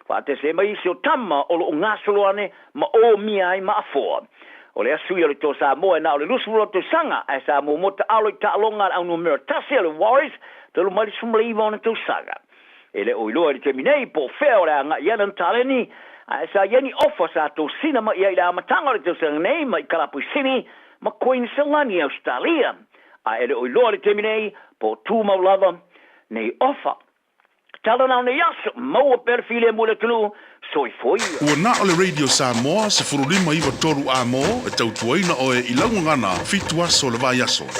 Faatese mai isi o tama o lo o gasolo ane ma omia ai ma Afoa. O le asu ia o le Toa Samoa e na o le 20 tausaga ae sa muamua taalo i taaloga a le au numera tasi a le Warriors talu mai le 19 ona tausaga. E le o iloa i le taimi nei po o fea o le a agai i ai lana taleni ae sa i ai ni ofa sa tosina mai i ai i le amataga o le tausaga nei mai kalapu i Sydney ma Queensland i Ausetalia. Ae e le o iloa i le taimi nei po o tumau lava nei ofa. Tala na o nei aso, maua pea le filemu i le atunuu, soifua ia. Ua na o le Radio Samoa 15 93 A mo e tautuaina oe i lau gagana fitu aso o le vaiaso.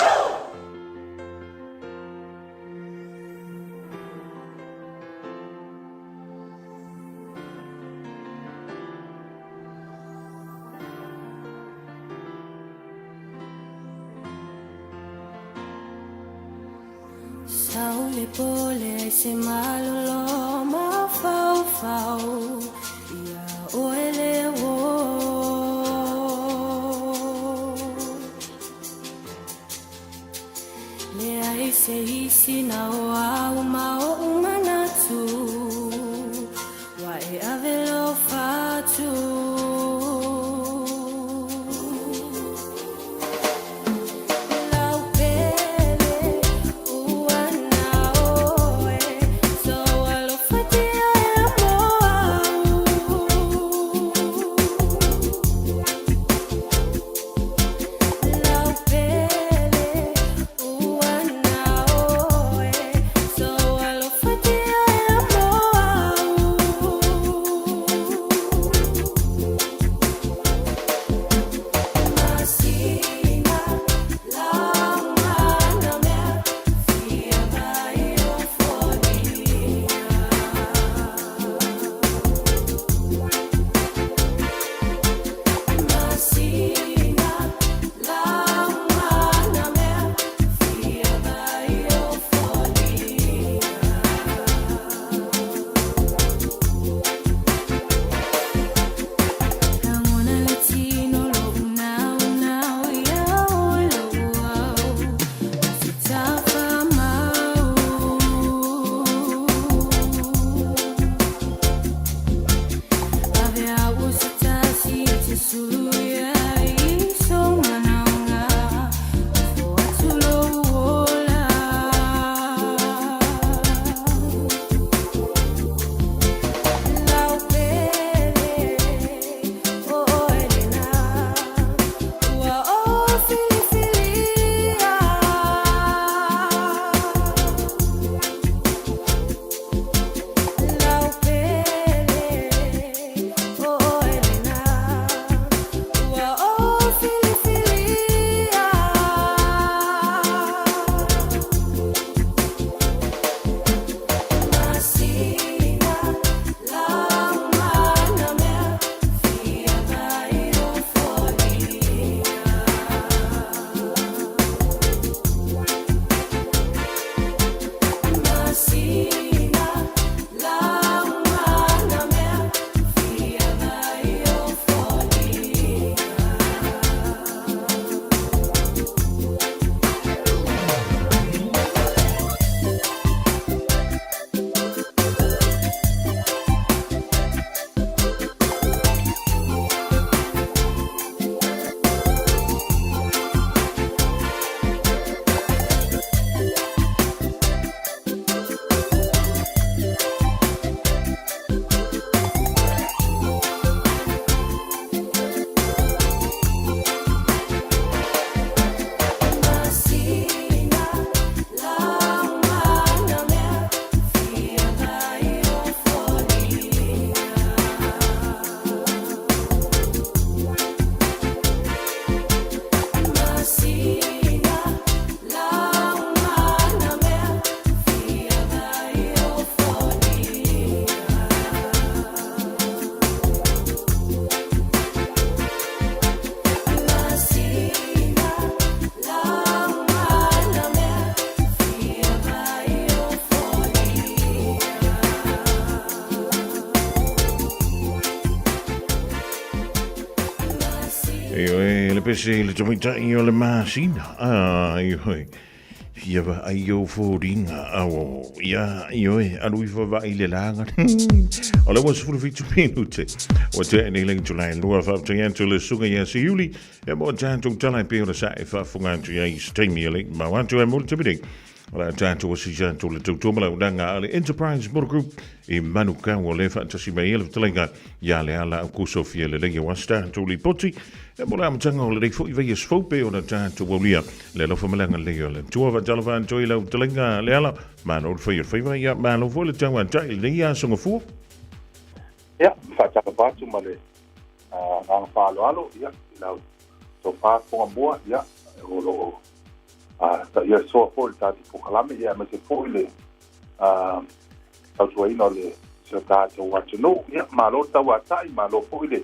pese i le tamaitai o le masina. Ai hoi. Fia vaai i ou foliga. Ao, ia, ioe, alu ifo vaai i le laga. O le ua 17 minute. Ua tea nei le itula e lua faafetai atu le susuga ia Siuli. E mo tatou tala e pei ona sa e faafofoga atu i ai i se taimi e le i mamao atu ai mo le taimi nei. O le a tatou asisa atu le tautua ma le auaunaga a le Enterprise Motor Group i Manukau o lea faatasi mai ai le fetalaiga ia Leala Aukuso fia lelei aua se tatou lipoti e mo le amataga o lenei foi vaiaso fou pei ona tatou aulia le alofa ma le agalelei o le Atua. Faatalofa atu ai lau fetalaiga Leala, malo le fai o le faiva, ia malo foi le tauatai i lenei aso Gafua. Ia, faatalofa atu ma le agaga faaaloalo ia, i lau tofa Togamua, ia, o lo o taia le soa foi i le tatou polokalame, ia, aemaise foi le tautuaina o le si o tatou atunuu. Ia, malo le tauatai, malo foi le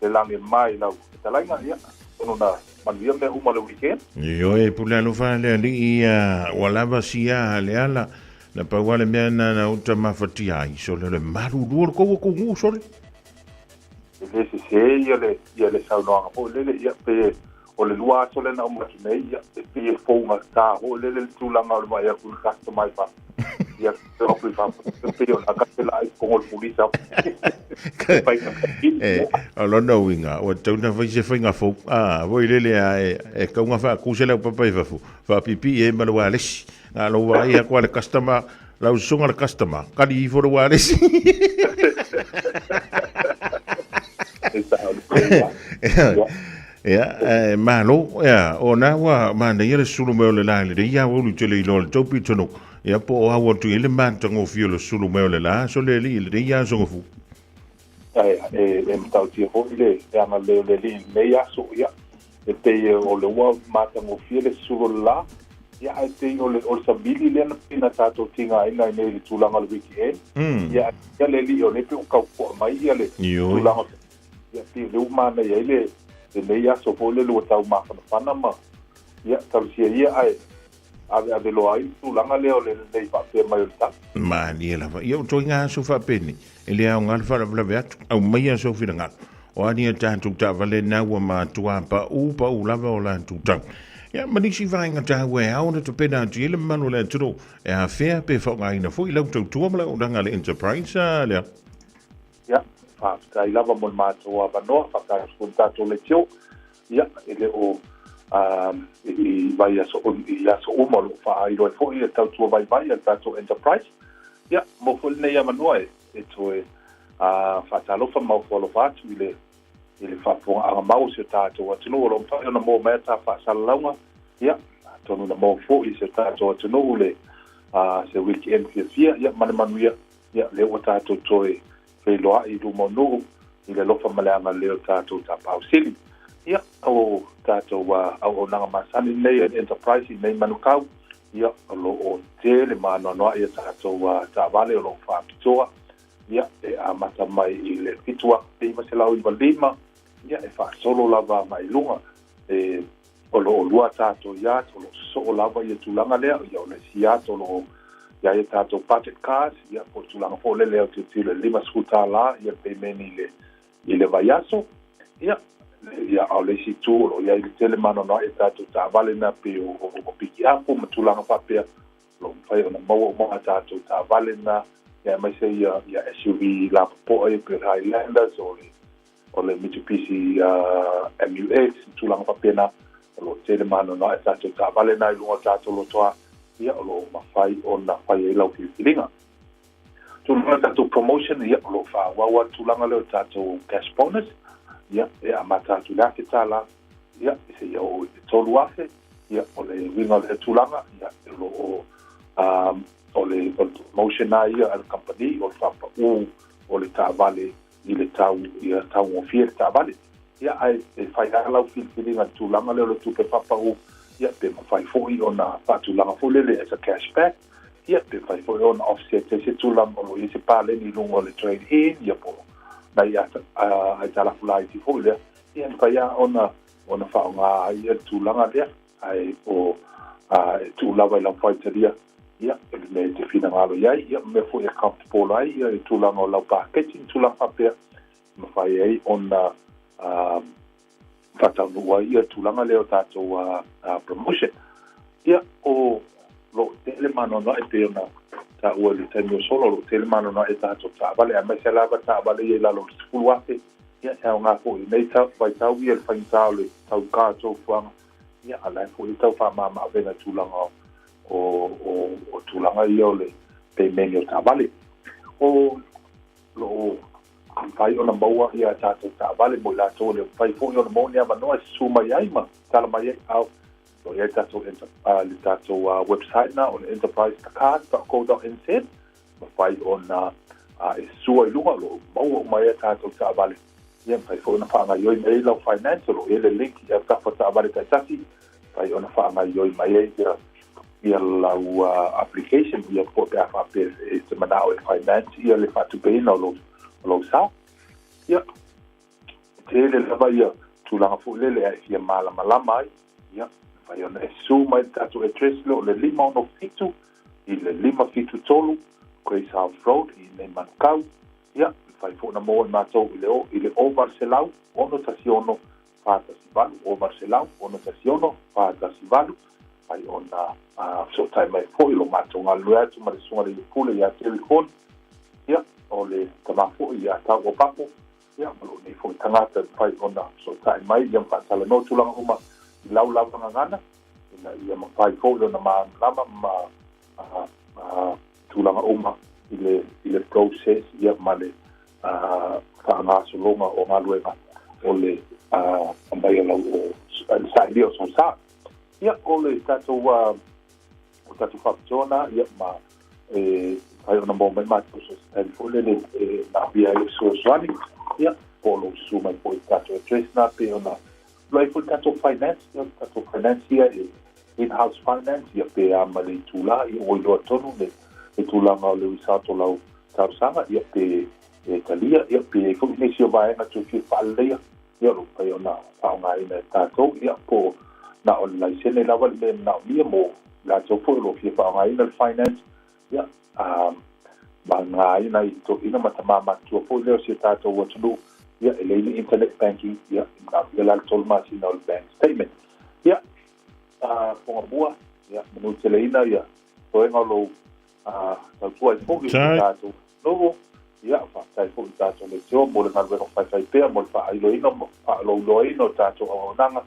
lagi mai i lau fetalaiga, ia, atonu na manuia mea uma o le weekend. Ioe, pule alofa le alii ia, ua lava sia Leala, na pau lava le mea na na uta mafatia ai, sole o le malulu o le tou atunuu, sole. E le sese ia le, ia le saunoaga foi lele, ia, pe o le lua aso lea na uma atu nei, ia, e pei e fougata foi lele le tulaga o le vaai atu i le customer i fafo. Ia, te atu i fafo, e pei o le aka te la i totonu o le pulisa. E, o lona uiga, ua tatau ona fai se faiga fou. A, foi lele a e, e tatau ona faatu se laupapa i fafo, faapipii ai ma le ualesi. Na o lou vaai atu a le customer, lau susuga le customer, kali ifo le ualesi. Ia, e, malo, ia, o na ua manaia le sulu mai o le la i lenei aoauli ou te le iloa i le tou pitonuu, ia po o au atu i ai le matagofie o le sulu mai o le la, sole alii i lenei aso gafu. Ae, e, e matautia foi le, le agalelei o le Alii i lenei aso, ia, e pei o le ua matagofie le sulu o le la, ia, ae pei o le, o le savili lea na pei na tatou tigaina ai nei i le tulaga o le weekend, ia, ia le Alii o lea pei ua tau poa mai ia le tulaga o Ia, pei o lea ua manaia ai le, lenei aso foi lele ua tau mafanafana ma, ia, talosia ia ae aveave loa ai le tulaga lea o le lelei faapea mai o le tala. Malie lava. Ia, o ituaiga aso faapenei, e le aoga le faalavelave atu, aumaia sou finagalo. O a ni a tatou taavale na ua matua paū paū lava o latou tau. Ia, ma nisi vaega taua e ao ona tapena atu i ai le mamalu o le atunuu e afea pe faaaogaina foi lau tautua ma le auaunaga a le Enterprise lea. Ia, faafetai lava mo le matou avanoa, faafetai atu foi i le tatou leitio. Ia, e le o i vaiaso, i aso uma o lo o faailo ai foi le tautua vaivai a le tatou enterprise. Ia, maua foi lenei avanoa e, e toe faatalofa ma ofo alofa atu i le i le faafofogaaga mau o si o tatou atunuu o lo o mafai ona maua mai ata faasalalauga. Ia, atonu na maua foi i si o tatou atunuu le se weekend fiafia, ia, ma le manuia. Ia, lea ua tatou toe feiloai i luma o nuu i le alofa ma le agalelei o tatou Tapaau Sili. Ia, o tatou auaunaga masani nei a le Enterprise i nei Manukau, ia, o lo o tele ma anoanoai a tatou taavale o lo o faapitoa, ia, e amata mai i le 7,995, ia, e faasolo lava agai i luga. E, o lo o lua tatou yard, o lo o sosoo lava ia tulaga lea, ia o le isi yard o lo o i ai a tatou budget cars, ia po o le tulaga foi lele e autilotilo i le $50 ia le pemeni i le, i le vaiaso, ia, ia a o le isi itu o lo o i ai le tele ma anoanoai a tatou taavale na pei o, o, o pikiapu ma tulaga faapea, o lo o mafai ona maua uma a tatou taavale na, ia aemaise ia, ia SUV lapopoa ia pei o le Highlanders o le o le Mitsubishi MUX ma tulaga faapena, o lo o tele ma anoanoai a tatou taavale na i luga o tatou lotoa, ia o lo o mafai ona fai ai lau filifiliga. Tulaga o tatou promotion, ia o lo o faaauau lava le tulaga lea o le tatou cash bonus, ia e amata atu i le $1,000, ia seia oo i le $3,000, ia o le uiga o lea tulaga, ia o lo o o le promotion lava ia a le kamupani o le faapau o le taavale i le tau ia taugofie le taavale. Ia ae e fai lava lau filifiliga i le tulaga lea o le tupe faapau, ia pe mafai foi ona faatulaga foi lele as a cash back, ia pe mafai foi ona offset ai se tulaga o lo o i ai se paleni i luga o le trade in, ia po o nai aitalafu laiti foi lea, ia e mafai lava ona ona faaaoga ai le tulaga lea. Ae o e tuu lava i lau faitalia, ia, i le mea e te finagalo i ai, ia, ma mea foi e comfortable ai, ia, i tulaga o lau paketi ma tulaga faapea, e mafai ai ona faataunuu ai ia tulaga lea o tatou promotion. Ia, o lo o tele maanoanoaʻe pei ona taua i le taimi ua sola, o lo o tele maanoanoaʻe tatou taavale, aemaise lava taavale ia i lalo o le 10,000. Ia, e aoga foi i lenei vaitau ia le faigata o le tauka o soifuaga, ia, a o la e foi e tau faamama-avega i tulaga o tulaga ia o le pemeni o taavale. O lo o mafai ona maua ia tatou taavale mo i latou e le o mafai foi ona maua ni avanoa e susu mai ai ma tala mai ai, a o lo o i ai tatou le tatou website na o le enterprisecars.co.nz, mafai ona e sua i luga, o lo o maua uma ai a tatou taavale. Ia, mafai foi ona faagaoioi mai ai lau finance, o lo o i ai le link i autafa o taavale taitasi, mafai ona faagaoioi mai ai ia lau application, ia po o pe a faapea e te manao e finance ia le faatupeina o lou sa. Ia, tele lava ia tulaga foi lele a e fia malamalama ai, ia, mafai ona e susu mai le tatou address lea o le 567 i le 573 Grace House Road i inei Manukau. Ia, mafai foi ona maua i matou i le o i le 0800 616 418, 0800 616 418, mafai ona fesootai mai foi lo matou galulue atu ma le Susuga i le Pule ia Terry Horn, ia, o le tama foi ia Tau o Papo, ia, ma lou nei foi tagata e mafai ona fesootai mai ia ma faatalanoa tulaga uma i lau lava gagana, ina ia mafai foi ona malamalama ma tulaga uma i le process ia ma le faagasologa o galuega o le aumai o lau o le sailia o sou sa. Ia, o le tatou o tatou faapitoa na, ia, ma e mafai ona maua mai matou so se taimi foi lele e manaomia ai le fesoasoani, ia, po o lou susu mai foi i le tatou address na pei ona lo ai foi le tatou finance, ia, le tatou finance ia e in-house finance, ia, pe a ma le itulā, ia, ua iloa tonu le tulaga o le result o lau talosaga, ia, pe e talia, ia, pe i ai foi nisi o vaega toe fia faaleleia, ia, o lo o mafai ona faaaogaina e tatou, ia, po na o le laisene lava le mea e manaomia mo latou foi o lo o fia faaaogaina le finance, ia, vagana ai toeaiina ma tamā matutua foi lea o si o tatou atunuu, ia, e leai ni internet banking, ia, e manaomia la le 3 masina o le bank statement. Ia, Fogamua, ia, manuteleina ia toega o lou tautua ai foi i le tatou atunuu. Ia, faafetai foi i le tatou leitio mo le galuega faifaipea mo le faailoina ma faalouloaina o tatou auaunaga.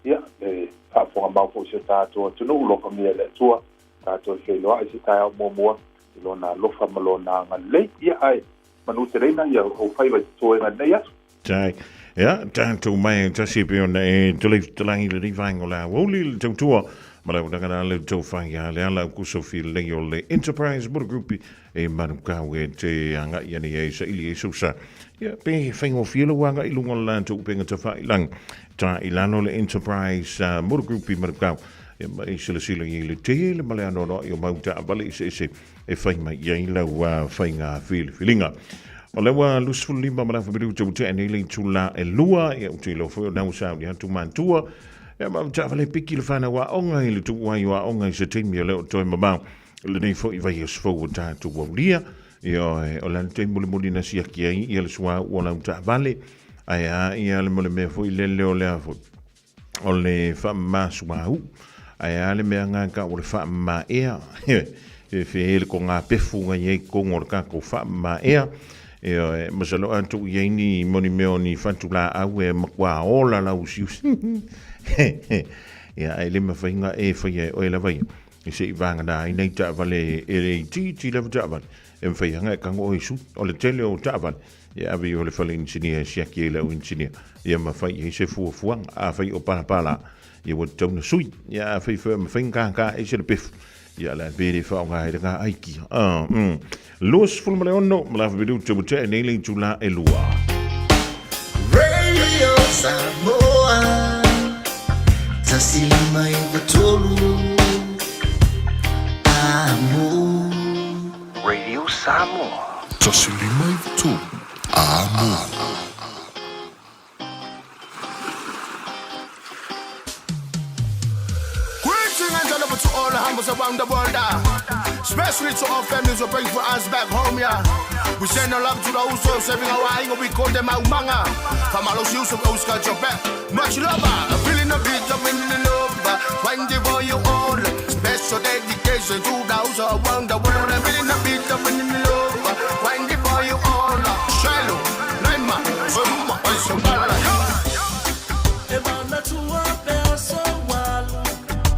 Ia, le faafofoga mau foi i si o tatou atunuu, alofagia e le Atua tatou e feiloai se taeao muamua i Lona alofa ma Lona agalelei. Ia, ae manuteleina ia ou faiva i toega i lenei aso. Tai. Ia, tatou mai e tasi pe ona e tolei fetalai le vaenga o le aoauli le tautua ma le auaunaga na le tou whai a le ala o kuso fi lei o le Enterprise Motor Group e Manukau e te agai ane ai saili ai sousa. Ia, pe whaingofie lo agai lunga o le latou upenga tawhailang. Ta i lalo le Enterprise Motor Group i Manukau. Ia, ma i silasila i le tele ma le anoanoai o mau taavale eseese e whai mai i ai lau whainga whiliwhilinga. O le ua 25 ma le afa minuta ua tea nei le itula e lua, ia ou te iloa foi o na ua sauni atu matua. Ia ma taavale piki le whanau aoga i le tuu ai o aoga i se taimi o le o toe mamao. Lenei foi vaiaso fou o tatou aulia. Ia o le taimi mulimuli na siaki ai ia le suauu o lau taavale. Ae a ia le mo le mea foi lele o le a foi. O le faamama suauu. Ae a le mea nga ka o le faamama ea. E fe le ko ngā pefu nga iai kongo o le kako faamama ea. E masalo a tou iai ni moni mea o ni fatu laau e makua ola lau usiusi. Ia, ae le mawhai nga e whai e oe lava ia. E se i vāngana ai nei taavale e le itiiti lava taavale. E mawhai anga e kango oe su. O le tele o taavale. Ia ave i o le fale inisinia e siaki ai le au inisinia. Ia mawhai ai se fuafuaga. A whai o palapala. Ia ua tatau na sui. Ia a whai whai mawhai ngā kā e se le pefu. Ia le pere whaonga e ngā aiki. 26 ma le afa minuta ua tea nei le itula e lua. Radio Samoa 153 Amo. Radio Samoa. 153 Amo. Greetings and love to all the humbles around the world. Especially to all families who bring for us back home, yeah. We send our love to the Uso, serving our ainga, we call them Aumanga. Famalosi Uso, we always got your back. Much love, I'm feeling the beat, I'm in the love. 24 year old, special dedication to those around the world. I'm feeling the beat, I'm in the love. 24 year old, Shiloh, Naima, Summa, Summa, E manatua pe aso walu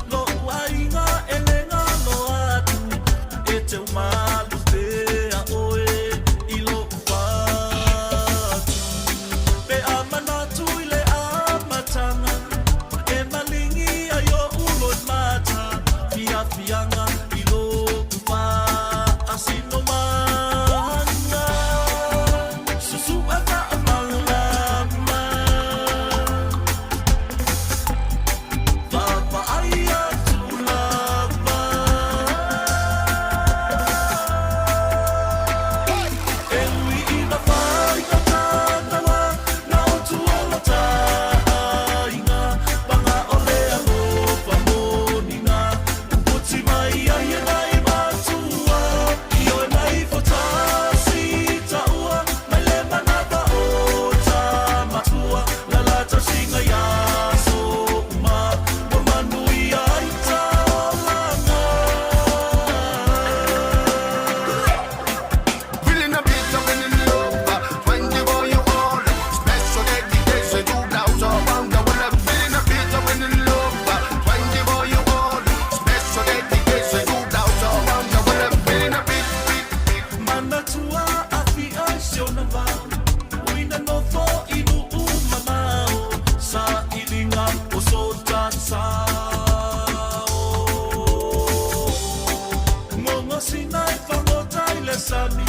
Lo uainga e le ngalo atu E te umalu pe a oe i lo upatu Pe a manatu i le amatanga E malingi ai o ulo i mata Fiafianga i lo upa Asino manga Susu e whaamalama Papa ai atu lava E ui ina whai ka tānawa Na o tuola tāinga Panga o le alofa moninga Uputi mai ai e nai matua I oe nei fotasi taua Mai le manava o tā matua La la tausinga ia so uma Wa manui ai tā olanga Feeling the beat, I'm in the love. 24 year old, special dedication to those around the world. I'm feeling the beat, I'm in the love. 24 year old, special dedication to those around the world. I'm feeling the beat, beat, beat. Manatua afi ai se ona vao Uina nofo i nuu mamao Sa ilinga o so tatao Ngongo sina e whangota i le sami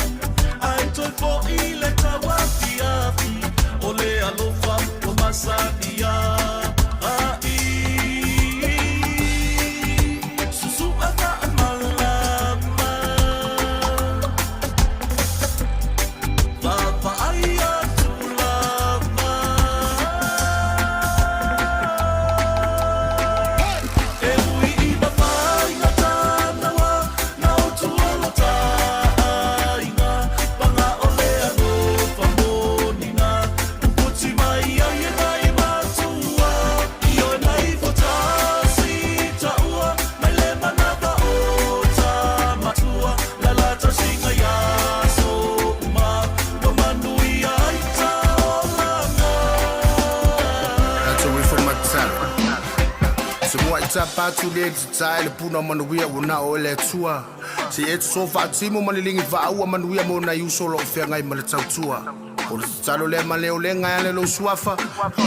Ai toi po i le tauafiafi O le alofa o masani a ai Susu e whaamalama Papa ai atu lava E ui ina whainga tānawa Na o tuolo tāinga Panga o le alofa moninga Uputi mai ai e nai matua I oe nei fotasi taua Mai le manava o tā matua La la tausinga ia so uma Wa manui ai tā olanga That's away from my talent. Se mua i tapa atu le te le puna manuia ua na o le atua. Se e te sofa timu ma le lingi vaaua manuia mo nai uso o loo feagai ma le tautua. O le tatalo lea ma le olega e ala i lou suafa.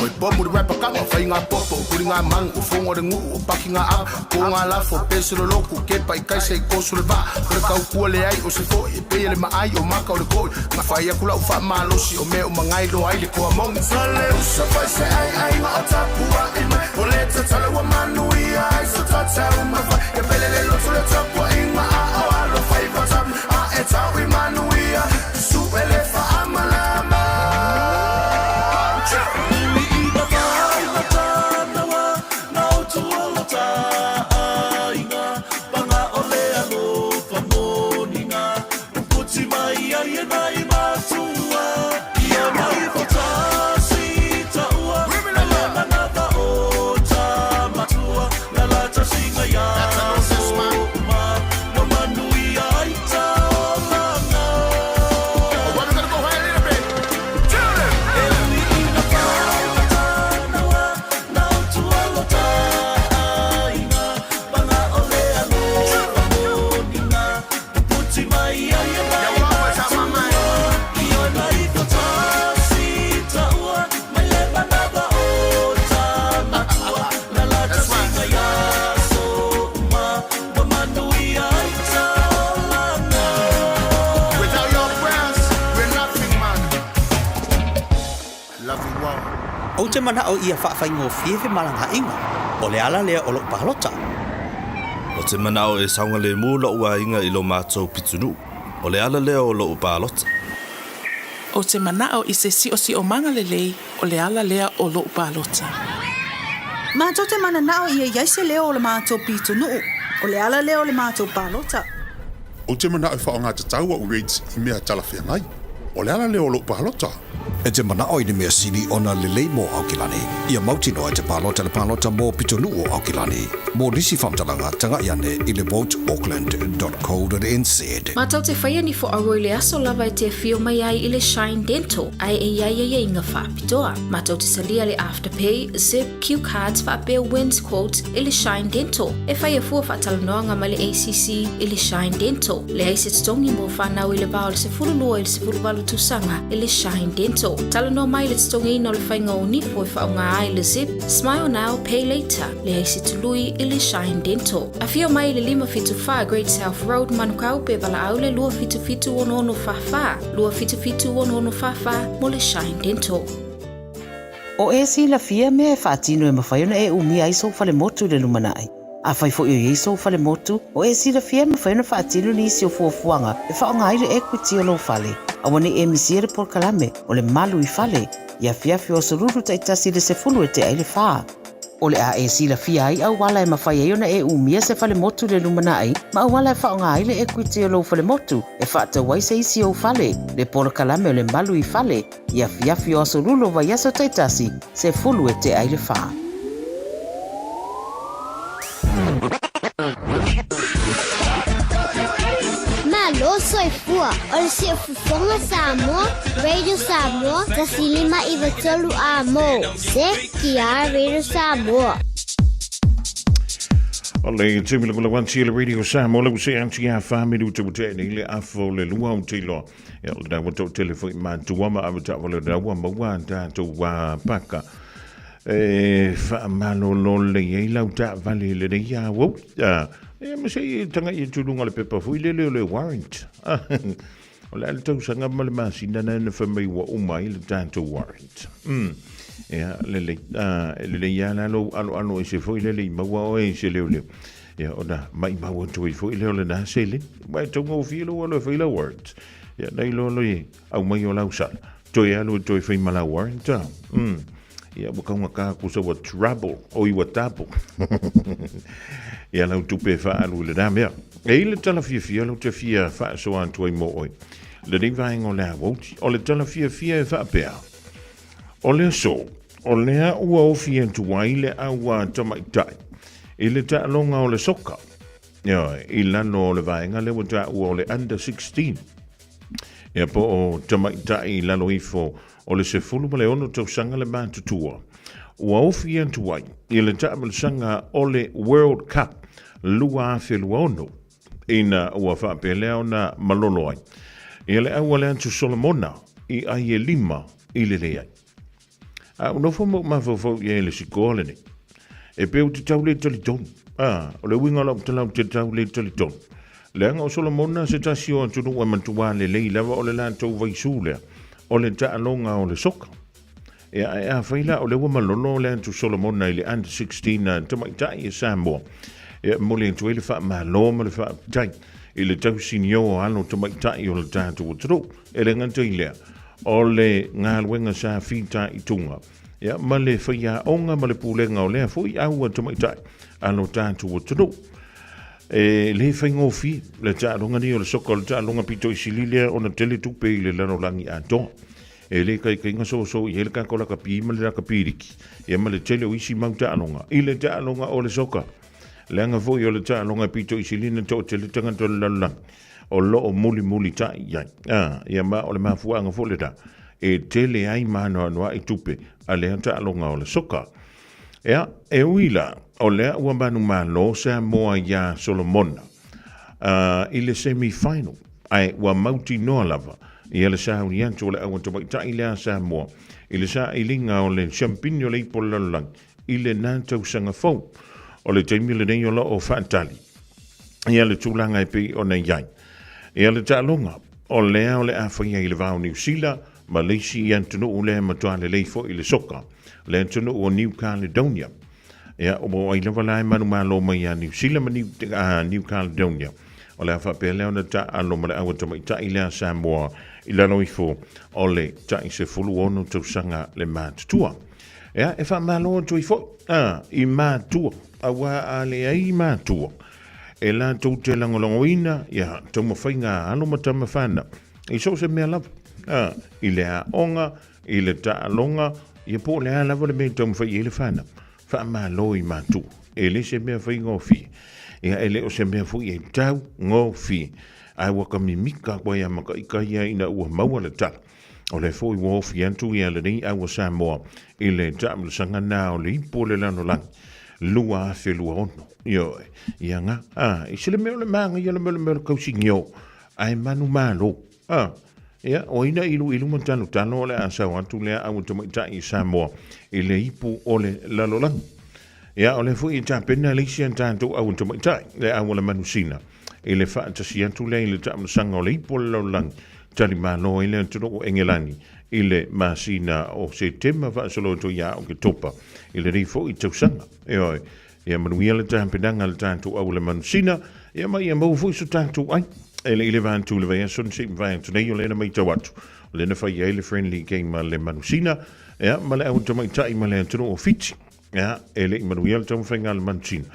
O i pomu le rapper kama, fai ngā popo, o kuli ngā mangu, o fogo le nguu, o paki ngā ava, po ngā lafo, o pese le loku, o kepa i kaisa i koso le vaa, o le kaukua leai, o se fo'i, e pei e le maai, o maka o le koi, nga fai aku lau faamalosi, o mea uma ngai loa ai le koa moni. Sa le usa fai se aiaiga o tapua'i mai, o le tatalo ua manuia ai so tatau mafai, ia pele le loto le tapuaiga a o alofa i vatama, a e tau i manuia, su'e le faamalama. Ui ina whainga tānawa Na o tuolo tāinga Panga o le alofa moninga Uputi mai ai e nai matua I o nai fotasi taua Mai le manava o tā matua La la tausinga ia so uma Wa manuia ai tā olanga Well, we're gonna go ahead a little bit. E ui ina whainga tānawa Na o tuolo tāinga Panga o le alofa moninga Uputi mai ai e nai matua I o nai fotasi taua Mai le manava o tā matua La la tausinga ia so uma Wa manuia ai tā olanga Without your prayers, we're nothing, man. Love you all. Ou te mana'o ia faafaigofie femalagaaiga, o le ala lea o lo'u palota. Ou te mana'o e saogalēmū lo'u aiga i lo matou pitonuu. O le ala lea o lo'u palota. Ou te mana'o i se si'osi'omaga lelei, o le ala lea o lo'u palota. Matou te manana'o ia i ai se leo o le matou pitonuu. O le ala lea o le matou palota. Ou te manao e faaaogatatau au rates i mea talafeagai. O le ala lea o lou palota. E te manao i le mea sili ona lelei mo Aukilani. Ia mautinoa e te palota i le palota mo pitonuu o Aukilani. Mo nisi faamatalaga, tagai ane i le voteauckland.co.nz. Matou te faia ni foauro i le aso lava e te afio mai ai i le Shine Dental ae e i ai aiaiga faapitoa. Matou te salia le Afterpay, Zip, Cue Cards faapea Wins Quote i le Shine Dental. E faia fua faatalanoaga ma le ACC i le Shine Dental. Leai se totogi mo fanau i le va o le 12 i le 18 tausaga i le Shine Dental. Talanoa mai i le totogiina o le faiga o nifo e faaaoga ai le Zip, Smile Now, Pay Later. Leai se tului i le Shine Dental. Afio mai i le 574 Great South Road, Manukau, pe valaau le 277 6644, 277 6644 mo le Shine Dental. O e silafia mea e faatino e mafai ona e umia ai sou falemotu i le lumanai. Afai foi o i ai sou falemotu, o e silafia e mafai ona faatino nisi o fuafuaga e faaaoga ai le equity o lou fale. Aua ne i e misia le polokalame o le Malu i Fale i afiafi o aso Lulu taitasi i le 10 e tea ai le fa. O le a e silafia ai auala e mafai ai ona e umia se falemotu i le lumanai ma auala e faaaoga ai le equity o lou falemotu e faatau ai se isi ou fale, le polokalame o le Malu i Fale i afiafi o aso Lulu o vaiaso taitasi, 10 e tea ai le fa. Malo soifua o le Siufofoga Samoa, Radio Samoa, 1593 A mo CKR Radio Samoa. O le taimi le kula wanti le Radio Samoa le use anti a wha minuta ua tea nei le afo le lua o te iloa. Ia o le dawa tau tele foi matua ma awe ta wale dawa maua tātou wā paka. E whaamalolo le ei lau ta vale le nei a wau. E ma se i tanga i tūlunga le pepa fui le leo le warrant. O le ale tausaga ma le masina na na whamai ua uma i le tātou warrant. Ia, lelei, lelei ia la lou alo alo e se foi lele i maua oe i se leo leo. Ia, ona mai mau atu ai foi lea o lena seleni. Ua e taugofie lou alo e fai lau warrant. Ia, nei loa le au mai o lau sala. Toe alu e toe fai ma lau warrant. Ia, ua kaugata aku sa ua trouble, oi ua double. Ia, lau tupe e faaalu i lena mea. E i le tala fiafia lau te fia faasoa atu ai mo oe. Lenei vaega o le auauti, o le tala fiafia e faapea. O le aso, o lea ua ofi atu ai le au a tamaitai i le taaloga o le soka, ioe, i lalo o le vaega lea ua taua o le under 16. Ia po o tamaitai i lalo ifo o le 16 tausaga le matutua. Ua ofi atu ai i le taamilosaga o le World Cup 2026 ina ua faapea lea ona malolo ai ia le au a le Atu Solomona i ai e lima i le leai. A ua nofo ma ou mafaufau i ai i le sikoa lenei. E pei ou te tau le talitonu. A, o le uiga o lau tala ou te tau le talitonu. Leaga o Solomona se tasi o atunuu e matua lelei lava o le latou vaisū lea, o le taaloga o le soka. Ia, ae afai la o lea ua malolo le atu Solomona i le Under 16 a tamaitai e Samoa, ia, e momoli atu ai le faamalo ma le faafetai i le tausinio o alo tamaitai o le tatou atunuu. E le gata i lea, o le galuega sa fitaituga, ia, ma le faiaoga ma le pulega o lea foi au a tamaitai a lo tatou atunuu. E le faigofie le taaloga nei o le soka, o le taaloga pito i sili lea ona tele tupe i le lalolagi atoa. E le kaikaiga soosoo i ai le tatou lakapi ma le lakapi liki, ia ma le tele o isi mau taaloga i le taaloga o le soka. Leaga foi o le taaloga e pito i sili ona toatele tagata o le lalolagi o lo o mulimulitai i ai. A, ia ma o le mafuaaga foi lena e tele ai ma anoanoai tupe a lea taaloga o le soka. Ea, e ui la, o lea ua manumalo Samoa iā Solomona i le semi-final, ae ua mautinoa lava ia le sauni atu o le au tamaitai lea a Samoa i le sailiga o le siampini o le ipu o le lalolagi i lena tausaga fou. O le taimi lenei o lo o faatali ia le tulaga e pei ona i ai ia le taaloga o lea o le a faia i le va o Niu Sila ma le isi i atunuu lea e matua lelei foi i le soka, le atunuu o New Caledonia. Ia, ua ai lava la e manumalo mai ia Niu Sila ma New Caledonia. O le a faapea lea ona taaalo ma le au tamaitai lea a Samoa i lalo ifo o le tai 16 tausaga le matutua. Ia, e faamalo atu ai foi i matua, auā a leai matua. e latou te lagolagoina ia taumafaiga a alo ma tama fanau i so o se mea lava, a, i le aoga, i le taaloga, ia po o le a lava le mea e taumafai i ai le fanau. Faamalo i matua. E le se mea faigofie. Ia, e le o se mea foi e taugofie. Ae ua ka mimika koe ia makaika ia ina ua maua le tala. O lea foi ua ofi atu ia lenei au a Samoa i le taamilosaga na o le ipu o le lalolagi 2026. Ioe, ia nga, a, i se le mea o le māgaia le mea o le mea o le kausigio, ae manumalo. A, ia, o ina ilu ilu ma talotalo o le a sau atu lea au a tamaitai i Samoa i le ipu o le lalolagi. Ia, o lea foi e tapena le isi a tatou au a tamaitai, le au a le manusina, i le faatasi atu lea i le taamilosaga o le ipu o le lalolagi, talimalo ai le atunuu o Engelani i le masina o Setema faasolo atu ia Oketopa i lenei foi tausaga. Ioe, ia manuia le tapenaga a le tatou au a le manusina, ia ma ia maua foi so tatou ai. E le i leva atu i le vaiaso na se i mavae atu nei, o lea na matau atu, o lea na fai ai le friendly game a le manusina, ia, ma le au tamaitai ma le atunuu o Fiti. Ia, e le i manuia le taumafaiga a le manusina,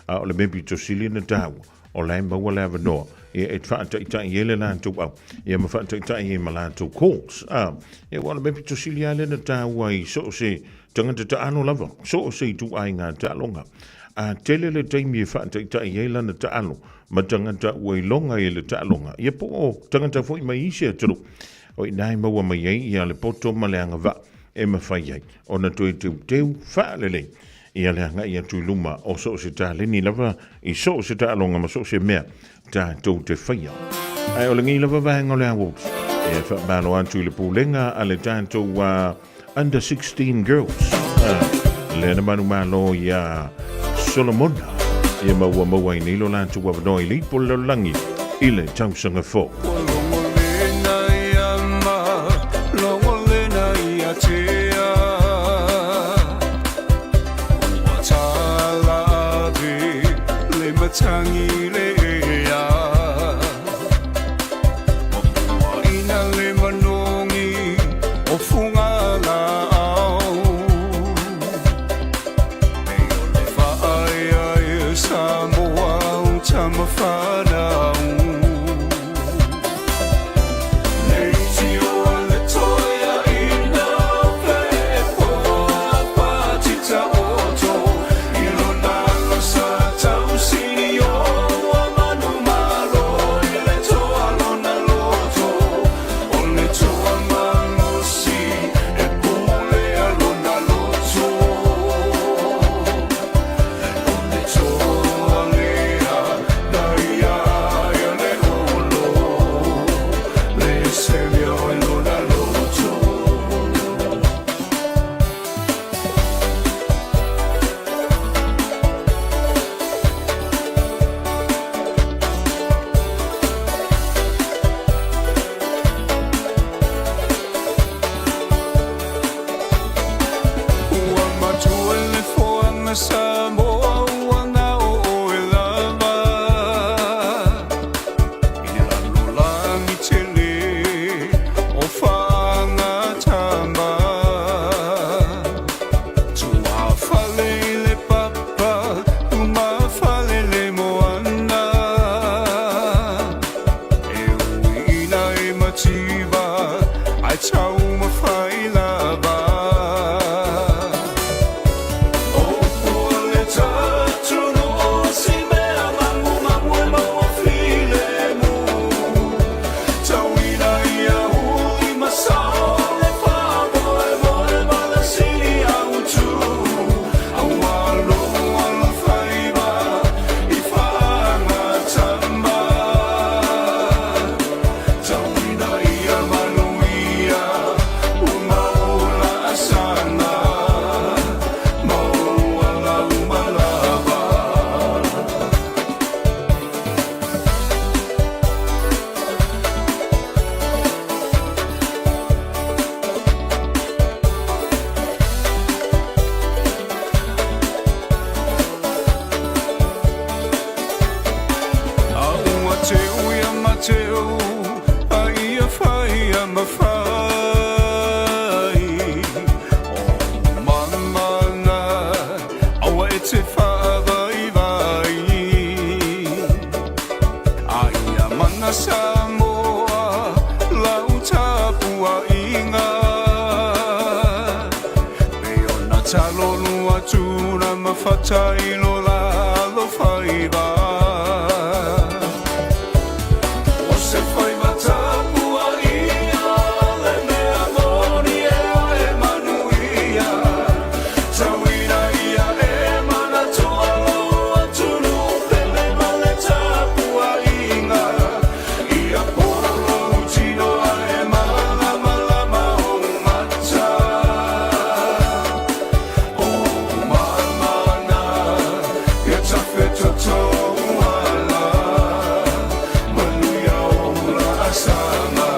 a o le mea pito sili ona taua, o la e maua le avanoa ia e faataitai ai le latou au, ia ma faataitai ai ma latou calls. A, ia ua o le mea pito sili lava lea na taua i so o se tagata taalo lava, so o se ituaiga taaloga. A tele le taimi e faataitai ai lana taalo ma tagata ua iloga i le taaloga, ia po o tagata foi mai isi atunuu, o i ina e maua mai ai ia le poto ma le agavaa e mafai ai ona toe teuteu faalelei ia le agai atu i luma o so o se taleni lava i so o se taaloga ma so o se mea tatou te faia. Ae o lenei lava vaega o le aoauli, e faamalo atu i le pulega a le tatou Under 16 Girls, lea na manumalo iā Solomona, ia ma ua maua ai nei lo latou avanoa i le ipu o le lalolagi i le tausaga fou. tapuaiga. Pei ona talolu atu na mafata i lo lalo faiva. O se faiva tapuaia le mea moni e e manuia. Tauina ia e manatua lou atunuu pele ma le tapuaiga. Ia polo lou tino ae malamalama ou mata. O mamana, ia tafetotou ala. Manuia o laasaga.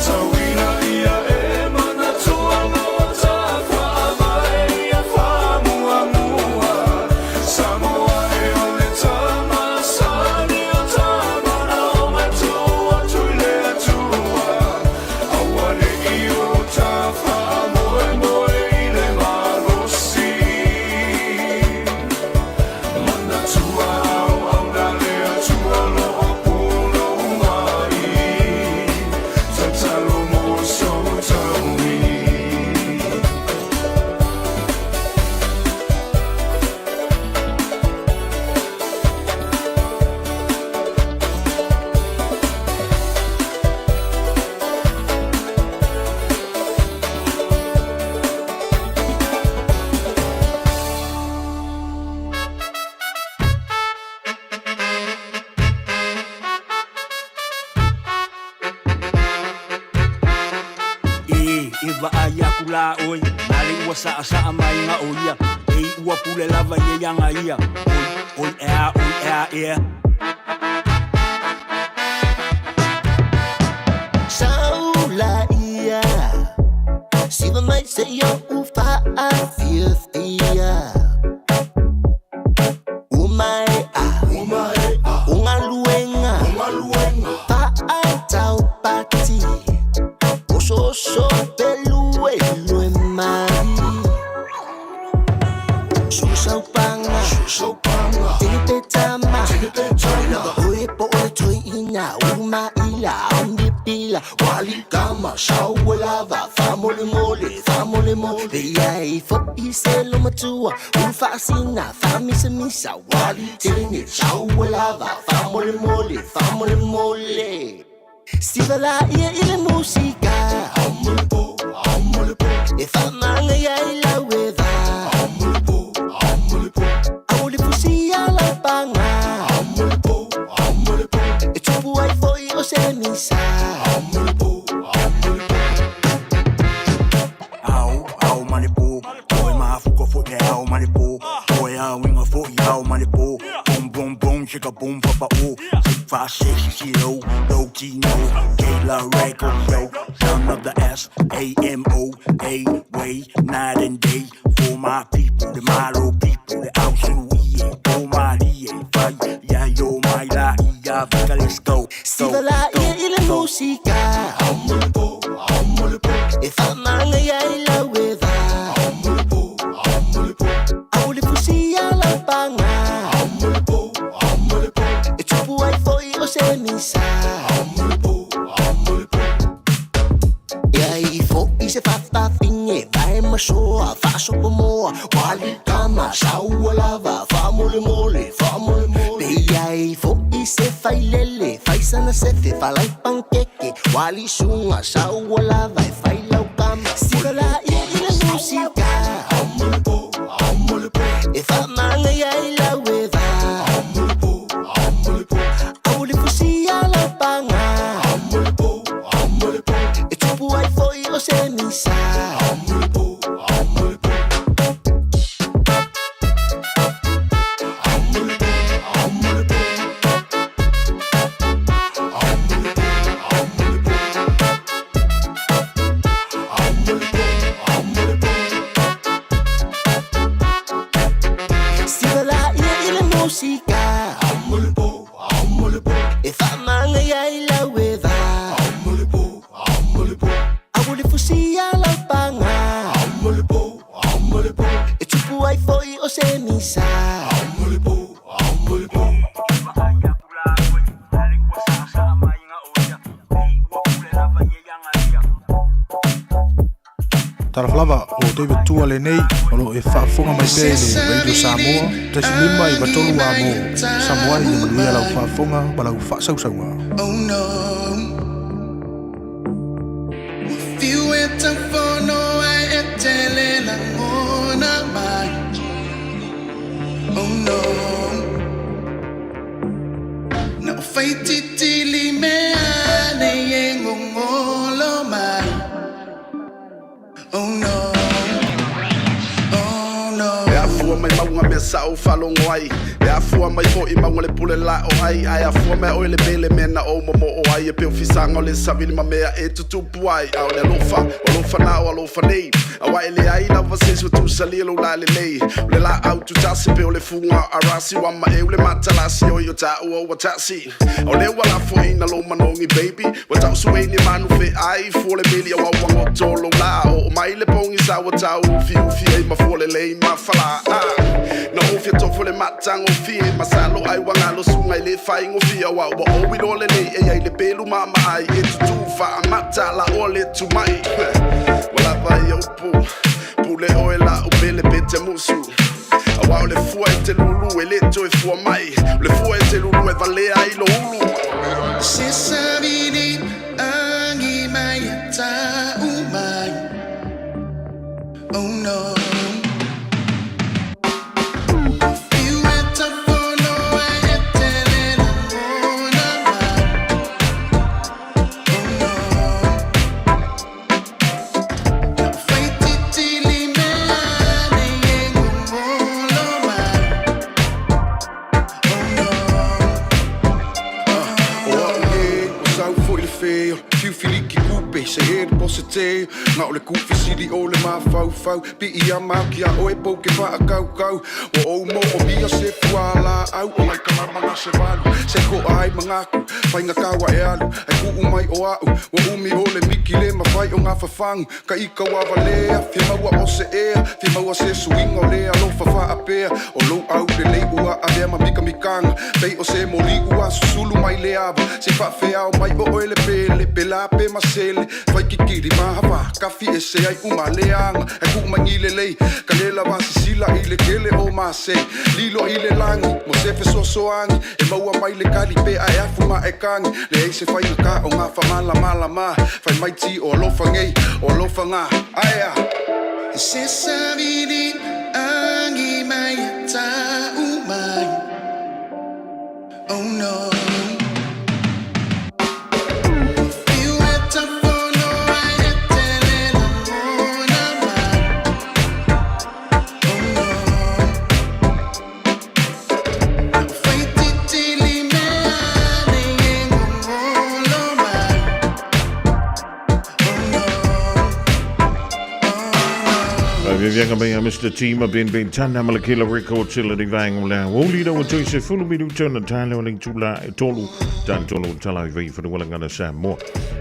Tauina ia e manatua loa tafaavae ia faamuamua. Samoa e o le tamasani o tamana o matua atu i le Atua. Aua ne i o tafaamoemoe i le malosi. Manatua auauna le Atua loo pulou ai. Tatalo mo sou taui. E e vaai aku la oe na le ua saʻasaʻa mai ga o ia e ua pule lava ia iaga ia oi oi ea oi ea ea. Saula ia Siva mai se ia u faafiafia. Umae a Ungaluenga Fa'ataupati Osooso peluelue mai. Susaupanga Tinipetama Lava oe po o le toeina Umaila Omnipila Walikama Sauelava Famolemole Famolemole Ia i fo'i se lo matua Ulufaasina Faamisamisa Walitene Sauelava Famolemole Famolemole Siva la ia i le musika E faamaga ia i lau e va. Au le fusia laupaga E tupu ai fo'i o se misa. Ao, ao ma le po, oe mafuka fo'i le ao ma le po, oe auiga fo'i ao ma le po. Boom boom boom chicka boom papa o. 6 5 6 0 low T no K la record yo. Son of the S A M O A way night and day for my people, the Malo people, the Ausulu ie, o Malie, fai ya yo mai la ia vika, let's go. Siva la ia i le musika E faamaga ia i lau e va. Au le fusia laupaga E tupu ai fo'i o se misa. Ia i fo'i se fafafine Vae masoa faasopomoa Walikama saualava Faamolemole Faamolemole Pe ia i fo'i se failele Faisana sefe falaipankeke Walisuga saualava E failaukama. Siva la ia i le musika E faamaga ia i lau e va. Au le fusia laupaga E tupu ai fo'i o se misa. Talofa lava, o David Tua lenei, o lo o e faafofoga mai pea i le Radio Samoa, 1.5 93 A mo Samoa ia manuia lau faafofoga ma lau faasausauga. Oh no. Ua fiu e taufono ai e tele lagona mai. Oh no. Na o faititili mea nei e gogolo mai. Oh no. Oh no. E afua mai mauga mea sa ou faalogo ai E afua mai foi mauga le pule la o ai Ae afua mai oe le mele mea na ou momoo ai E pei o fisaga o le savili ma mea e tutupu ai A o le alofa, o alofa na o alofa nei Aua e leai lava se isi ua tusalia lou lalelei O le laau tutasi pei o le fuga o arasi Ua maeu le matalasi oi o taua ua tasi O lea ua lafoina lou manogi baby Ua tausuei ni manu feai Fua le meli aua ua goto lou la Oo mai le pogisa ua tau ufiufi ai ma fua lelei ma falā Na ou fia tofo le matagofie Masalo ai ua galo suga i le faigofie Aua ua ou iloa lelei e i ai le pelu maamaai E tutū faamata la oa le tumai Ua lava ia upu Pule oe la'u pele pe te musu Aua o le fua e te lulu e le toe fua mai O le fua e te lulu e valea ai lou ulu. Se savili agi mai e tau mai. Oh no. Fiu e tafono ai e tele lagona mai. Oh no. Na faititili mea nei e gogolo mai. Oh no. O au e, ua sau foi le feo, fiu filiki kupe, se he le pose te, na o le kufi sili o le mafaufau, pii a mau ki a oe pou ke faakaukau, ua ou moomia se fualaau, o nai kalama na se valu, se koa ai magaku, faigata ua e alu, ai kuu mai o a'u, ua umi o le miki le mafai o gafafagu, ka ika ua valea, fia maua o se ea, fia maua se suiga o le alofa faapea, o lou aulelei ua avea ma mikamikaga, pei o se moli ua susulu mai le ava, se faafeao mai o oe le pele, pe la pe masele, fai kikili mahafa, kafi ese ai uma leaga, ai kuu mai lelei, ka le lava sisila i le kele o masei, lilo i le lagi, mo se fesoasoani, e maua mai le kali pe ae afu ma e kagi, leai se faigata o gafamalamalama, fai mai ti o alofa nei, o alofa gā, aea. Se savili agi mai e tau mai. Oh no. Fiu e tafono ai e tele lagona mai. Oh no. Na faititili mea nei e gogolo mai. Oh no. Vivianga mai a Mr. T ma Ben Ben Tana ma le Killer Records i le vaenga o le aoauli ua toe 10 minuta ona tala o le itula e tolu tala tolu o tala i vei whanualangana Samoa.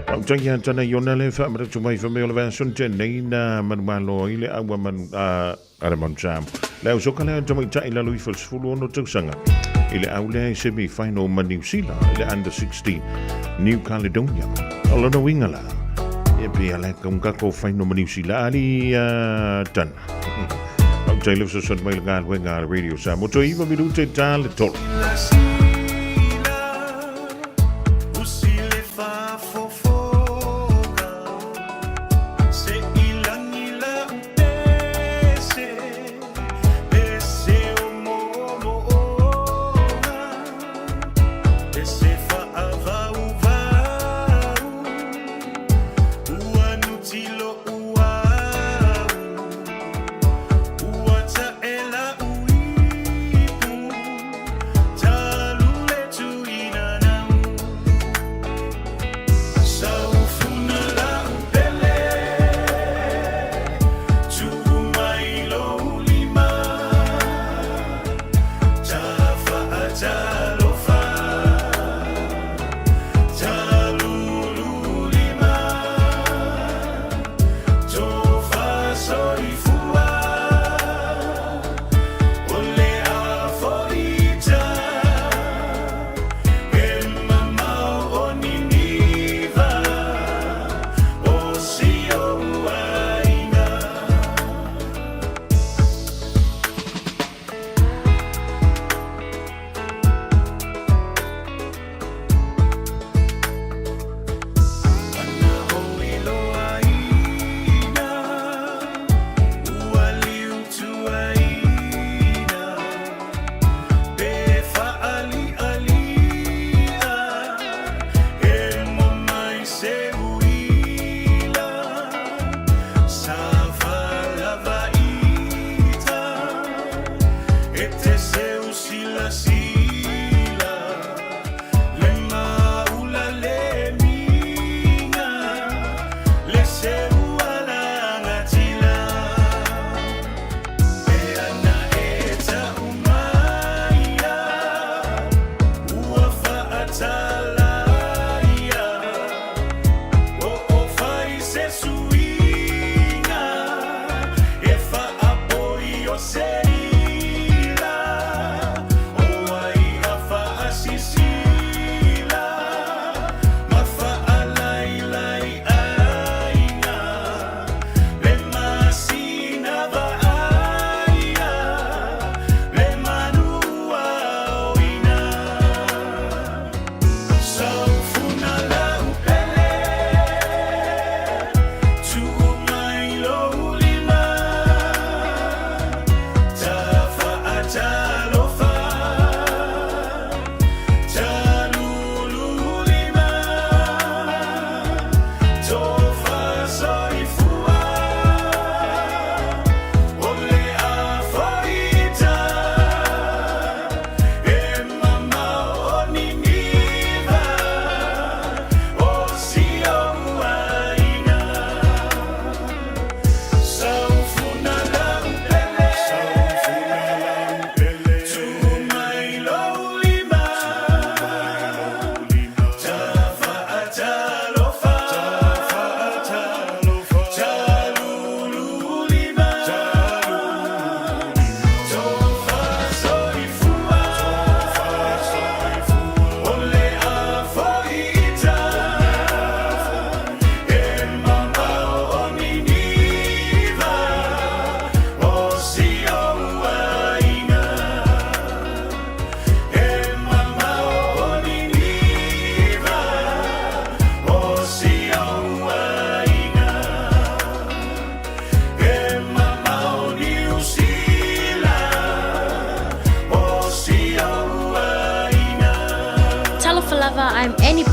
Au tangi a tana i ona le whaamaratu mai whamea o le vasun tēnei na manumalo i le aua manu a ale manu Samoa. Le au soka lea tamaitai lalo ifo 16 tausaga i le au lea i semi final ma New Zealand i le under 16 New Caledonia. O lona uiga la, e pe ala ka ungako final ma New Zealand ali tana. Au tai le fesoasoani mai le galuega a le Radio Samoa. Toe iva minute ta le tolu.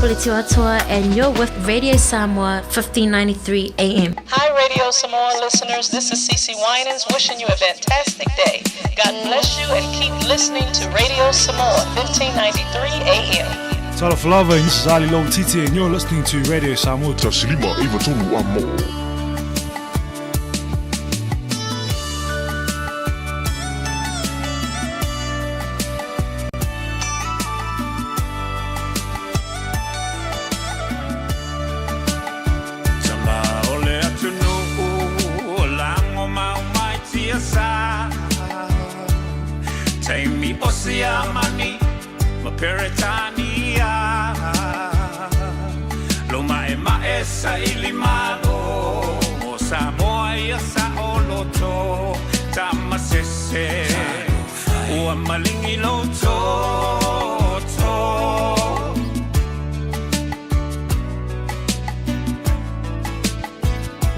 Lepo and you're with Radio Samoa 1593 AM. Hi, Radio Samoa listeners. This is Cece Winans wishing you a fantastic day. God bless you and keep listening to Radio Samoa 1593 AM. Talofa and this is Ali Titi and you're listening to Radio Samoa. Tasilima iva tolu amo. Tama o le atunuu o lango mau mai tia sa Taimi o Siamani ma Peretania Lo mae mae sa ili malo Mo Samoa ia sa o Tamasese Ua malingi lo toto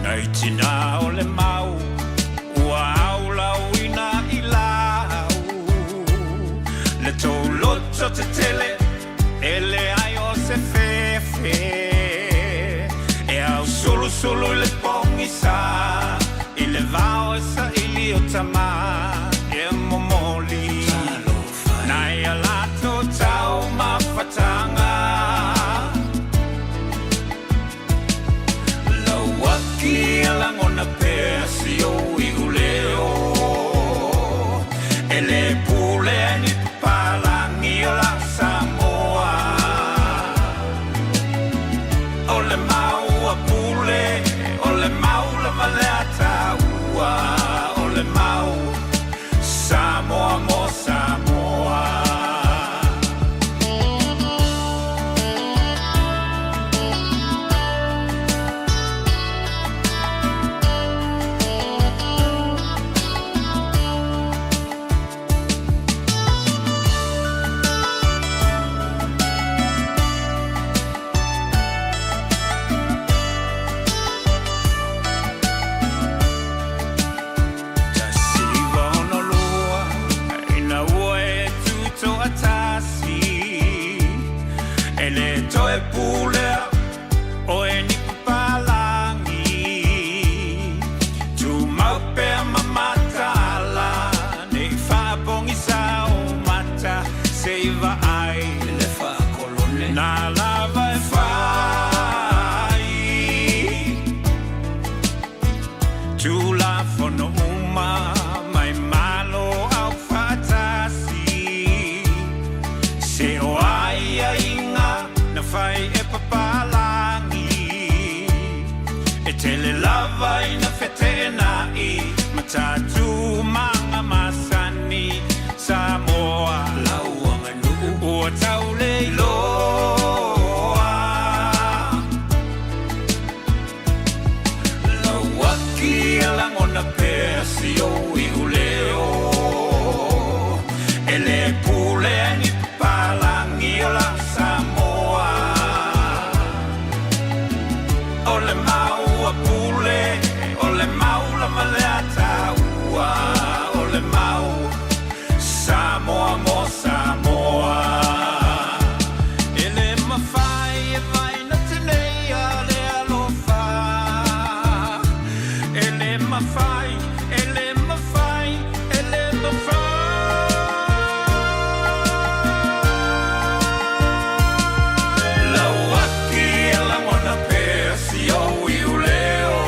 Nei tina o le mau Ua au lau ina i lau Le tau loto te tele E le ai o se fefe E au sulu sulu i le pongi sa I le vao e sa ili o tama E momoli Nai a lato tau mafatanga Lauaki a langona pea si o i uleo E le pule ni papalangi o la Samoa O le mau a pule, o le mau lava le ataua O le mau Samoa mo Samoa. Tasiva ono lua, ina ua e tuto a tasi. E le toe pulea, o e ni papalangi. Tu maupea mamatala, nei whapongi sa o mata, seiva ai. Le whakolone. Nā lava e whai. Tulafono uma mai malo au whatasi Se o ai a inga na whai e papalangi E tele lava ina whetena i Matatu manga masani Samoa Lauanga nuu ua taule loa Lauaki a langona pea si o i uleo E le pule ni papalangi o la Samoa O le mau a pule, o le mau lava le ataua O le mau Samoa mo Samoa E le mawhai e vaina tenei a le alofa E le mawhai, e le mawhai, e le mawhai Lauaki e langona pea si o i uleo.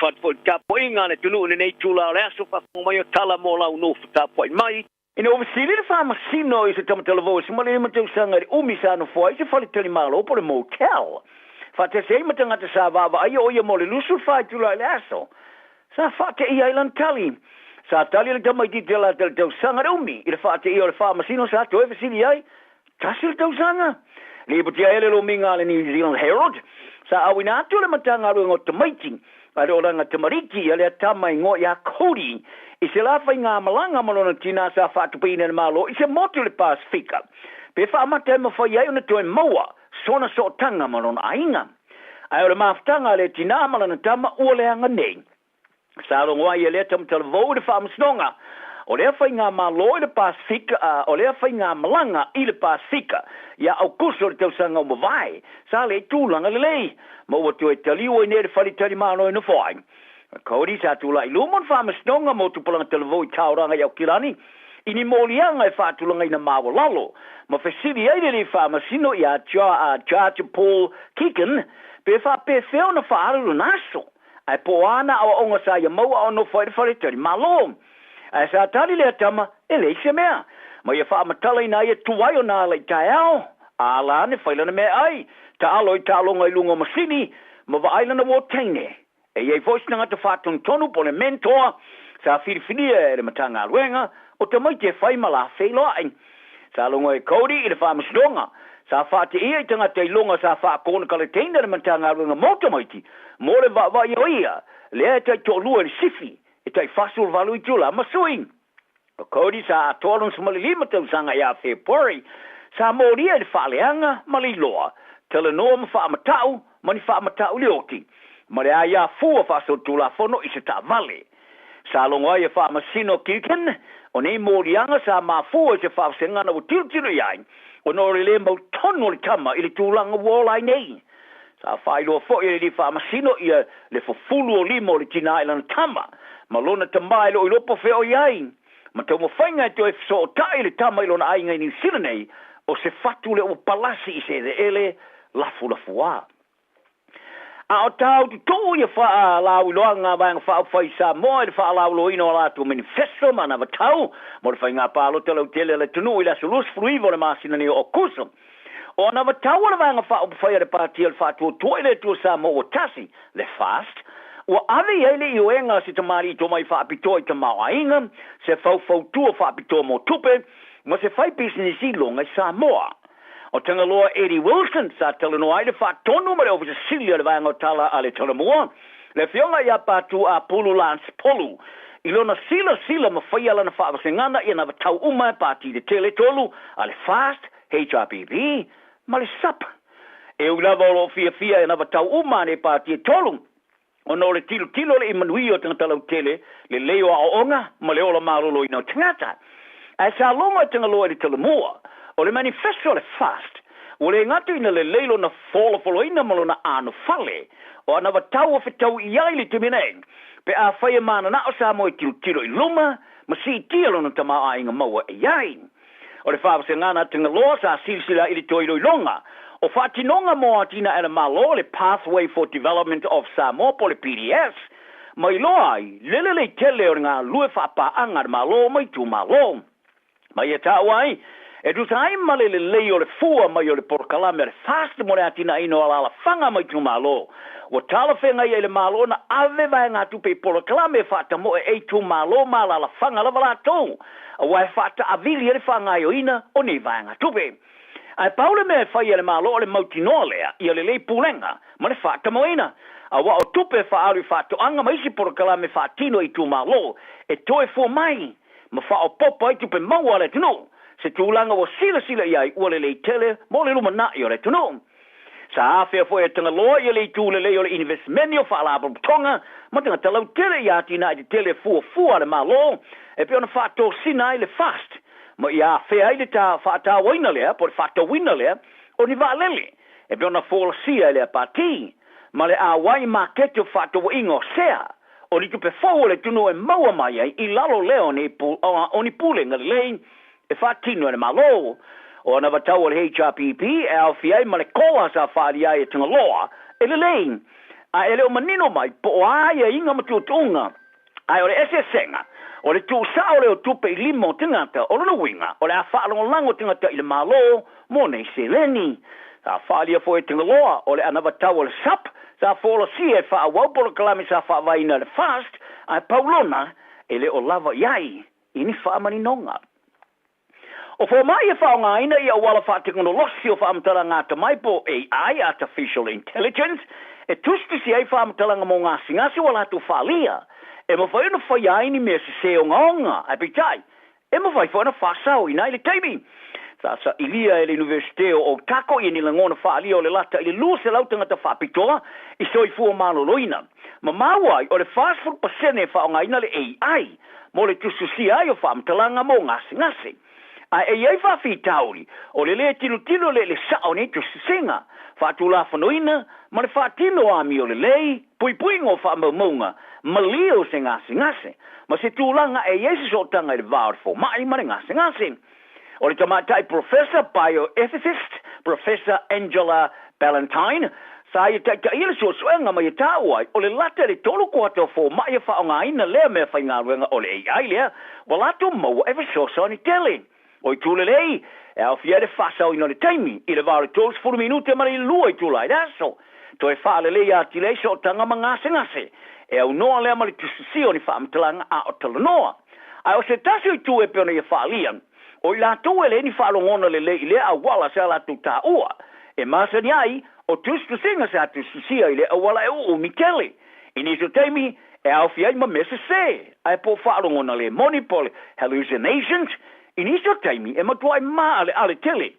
Faatalofa atu foi i le tapuaiga a le atunuu i lenei itula o le aso, faafofoga mai o tala mo lau nofo tapuai mai. Ina ua fesili le Faamasino i se tamatalavou e 15 tausaga i le umi sa nofo ai i se faletalimalo po o le motel faatasi ai ma tagata sa vaavaaia o ia mo le 24 itula i le aso, sa faateia ai lana tali. Sa tali le tamaitiiti e lata i le tausaga le umi i le faateia o le Faamasino sa toe fesili ai, Tasi le tausaga? Lipotia ai le lomiga a le New Zealand Herald, sa auina atu le Matagaluega o Tamaiti a le Olaga Tamariki a lea tama igoa ia Cody i se la faigamalaga ma lona tinā sa faatupeina e le Malo i se motu i le Pasefika pe faamata e mafai ai ona toe maua sona sootaga ma lona aiga. Ae o le mafutaga a lea tinā ma lana tama ua leaga nei. Sa logo ai e lea tamatalavou i le Faamasinoga o lea faigamalo i le Pasefika, a o lea faigamalaga i le Pasefika ia Aukuso i le tausaga ua mavae, sa le i tulaga lelei, ma ua toe taliu ai nei le faletalimalo e nofo ai. Cody sa tulai i luma o le Faamasinoga mo tupulaga talavou i Tauranga i Aukilani i ni moliaga e faatulagaina maualalo ma fesili ai le alii faamasino ia Judge Paul Keegan pe faapefea ona faaalu lona aso. Ae po o a nā aoaoga sa ia maua a o nofo ai i le faletali Malo. Ae sa tali lea tama, e leai se mea. Ma ia faamatalaina ai e tuai ona ala i taeao, a ala ane fai lana meaai, taalo i taaloga i luga o masini, ma vaai lana uo teine. E i ai foi se tagata faatonutonu po o le mentor sa filifilia e le Matagaluega o tamaiti e fai ma la feiloai. Sa logo e Cody i le faamasinoga, sa faateia i tagata iloga sa faakonekaleteina le Matagaluega mo tamaiti mo le vaavaai o ia lea e taitoalua i le sifi e tai 48 itula ma sui. O Cody sa atoa lona 15 tausaga ia Fepuari, sa molia i le faaleaga ma le iloa, talanoa ma faamatau ma ni faamatau i le oti, ma le aia fua faasolitulafono i se taavale. Sa logo ai e Faamasino Keegan, o nei moliaga sa mafua i se faavasegana ua tilotilo i ai, ona o le lē mautonu o le tama i le tulaga ua ola ai nei. Sa faailoa foi e le alii faamasino ia le fufulu o lima o le tinā i lana tama, ma lona tamā e le o iloa po o fea o i ai, ma taumafaiga e toe fesootai le tama i lona aiga i Niu Sila nei, o se fatu lea ua palasi i se eleele lafulafuā. A o tāututuu ia faalauiloaga a Vaega Faaupufai i Samoa i le faalauiloaina o a latou menifeso ma anavatau mo le faiga palota lautele a le atunuu i le aso 29 o le masina nei o Aokuso. O anavatau a le Vaega Faaupufai a le Pati o le Faatuatua i le Atua Samoa ua Tasi, le FAST, ua ave i ai le ioega a se tamalii tomai faapitoa i tamaoaiga, se faufautua faapitoa mo tupe, ma se faipisinisi iloga i Samoa. O Tagaloa Eddie Wilson sa talanoa ai le faatonu ma le Ofisa Sili o le Vaega o Tala a le Talomua, le Afioga ia Patu Apulu Lance Polu, i lona silasila ma faia lana faavasegana i anavatau uma e pati tetele e tolu a le FAST, HRPP ma le SUP. E ui lava o lo o fiafia e anavatau uma a nei pati e tolu, Ona o le tilotilo le i manuia o tagata lautele, lelei o aoaoga ma le ola maloloina o tagata. Ae sa logo e Tagaloa i le Talomua, o le manifesto a le FAST, ua le gata ina lelei lona folafolaina ma lona anofale, o anavatau ua fetau i ai le taimi nei, pe afai e mananao Samoa e tilotilo i luma ma siitia lona tamaoaiga maua e i ai. O le faavasegana a Tagaloa sa silasila i le toe iloiloga o faatinoga mo atinae a le Malo, le Pathway for Development of Samoa po o le PDS, ma iloa ai le lelei tele o le galulue faapaaga a le Malo ma itumalo. Ma ia taua ai, e tusa ai ma le lelei o le fua mai o le polokalame a le FAST mo le atinaeina o alaalafaga ma itumalo, ua talafeagai ai le Malo ona ave vaegatupe i polokalame e faatamoe e itumalo ma alaalafaga lava latou aua e faataavili ai le faagaoioiga o nei vaegatupe. Ae pau le mea e fai e le Malo o le mautinoa lea ia lelei pulega ma le faatamoeina, aua o tupe e faaalu i faatoaga ma isi polokalame faatino i itumalo e toe fua mai ma faaopoopo ai tupe maua a le atunuu, se tulaga ua silasila i ai ua lelei tele mo le lumanai o le atunuu. Sa afea foi e Tagaloa ia le itu lelei o le inivesimeni o faalapotopotoga ma tagata lautele i atinae tetele fuafua a le Malo e pei ona faatosina ai le FAST ma ia afea ai le faatauaina lea po o le faatauina lea o ni vaalele e pei ona folasia e lea Pati ma le auai maketi o fefaatauaiga o sea o ni tupe fou a le atunuu e maua mai ai i lalo lea o ni pulega lelei e faatino e le Malo. O anavatau a le HRPP e aofia ai ma le koa sa faaalia ai e Tagaloa e lelei. Ae e le o manino mai po o a aiaiga ma tuutuuga, ae o le eseesega, o le tuusao lea o tupe i lima o tagata, o lona uiga, o le a faalagolago tagata i le Malo mo nei seleni. Sa faaalia foi e Tagaloa, o le anavatau a le SUPP sa folasia e faaauau polokalame sa faavaeina e le FAST, ae pau lona, e le o lava i ai i ni faamaninoga. O fomai e faaaogaina i auala faatekonolosi o faamatalaga atamai po o AI, Artificial Intelligence, e tusitusi ai faamatalaga mo gasegase ua latou faaalia. E mafai ona faia ai ni mea sese ogaoga, ae peitai, e mafai foi ona faasaoina ai le taimi. Sa sailia e le Iunivesite o Otago ia ni lagona faaalia o le lata i le 200 tagata faapitoa i soifua maloloina. Ma maua ai o le 40% e faaaogaina le AI mo le tusitusia ai o faamatalaga mo gasegase. Ae e i ai faafitauli o le lē tilotilo le i le saʻo o nei tusitusiga, faatulafonoina ma le faatino o amio lelei, puipuiga o faamaumauga, malie o se gasegase, ma se tulaga e i ai se sootaga i le va o le fomai ma le gasegase. O le tamaitai Professor Bioethicist, Professor Angela Ballantyne, sa ia taitaia le suesuega ma ia taua ai, o le lata i le tolu kuata o fomai e faaaogaina lea mea faigaluega o le AI lea ua latou maua e fesoasoani tele. O itu lelei, e aofia ai le faasaoina o le taimi i le va o le 30 minute ma le 2 itula i le aso. Toe faaleleia atili ai sootaga ma gasegase. E aunoa lea ma le tusitusia o ni faamatalaga a o talanoa. Ae o se tasi o itu e pei ona ia faaalia, o i latou e leai ni faalogona lelei i lea auala sa latou taua e masani ai, o tusitusiga sa tusitusia i lea auala e uumi tele. I nisi o taimi, e aofia ai ma mea sesē, ae po o faalogona le moni po o le hallucinations, i nisi o taimi e matuai maaleale tele.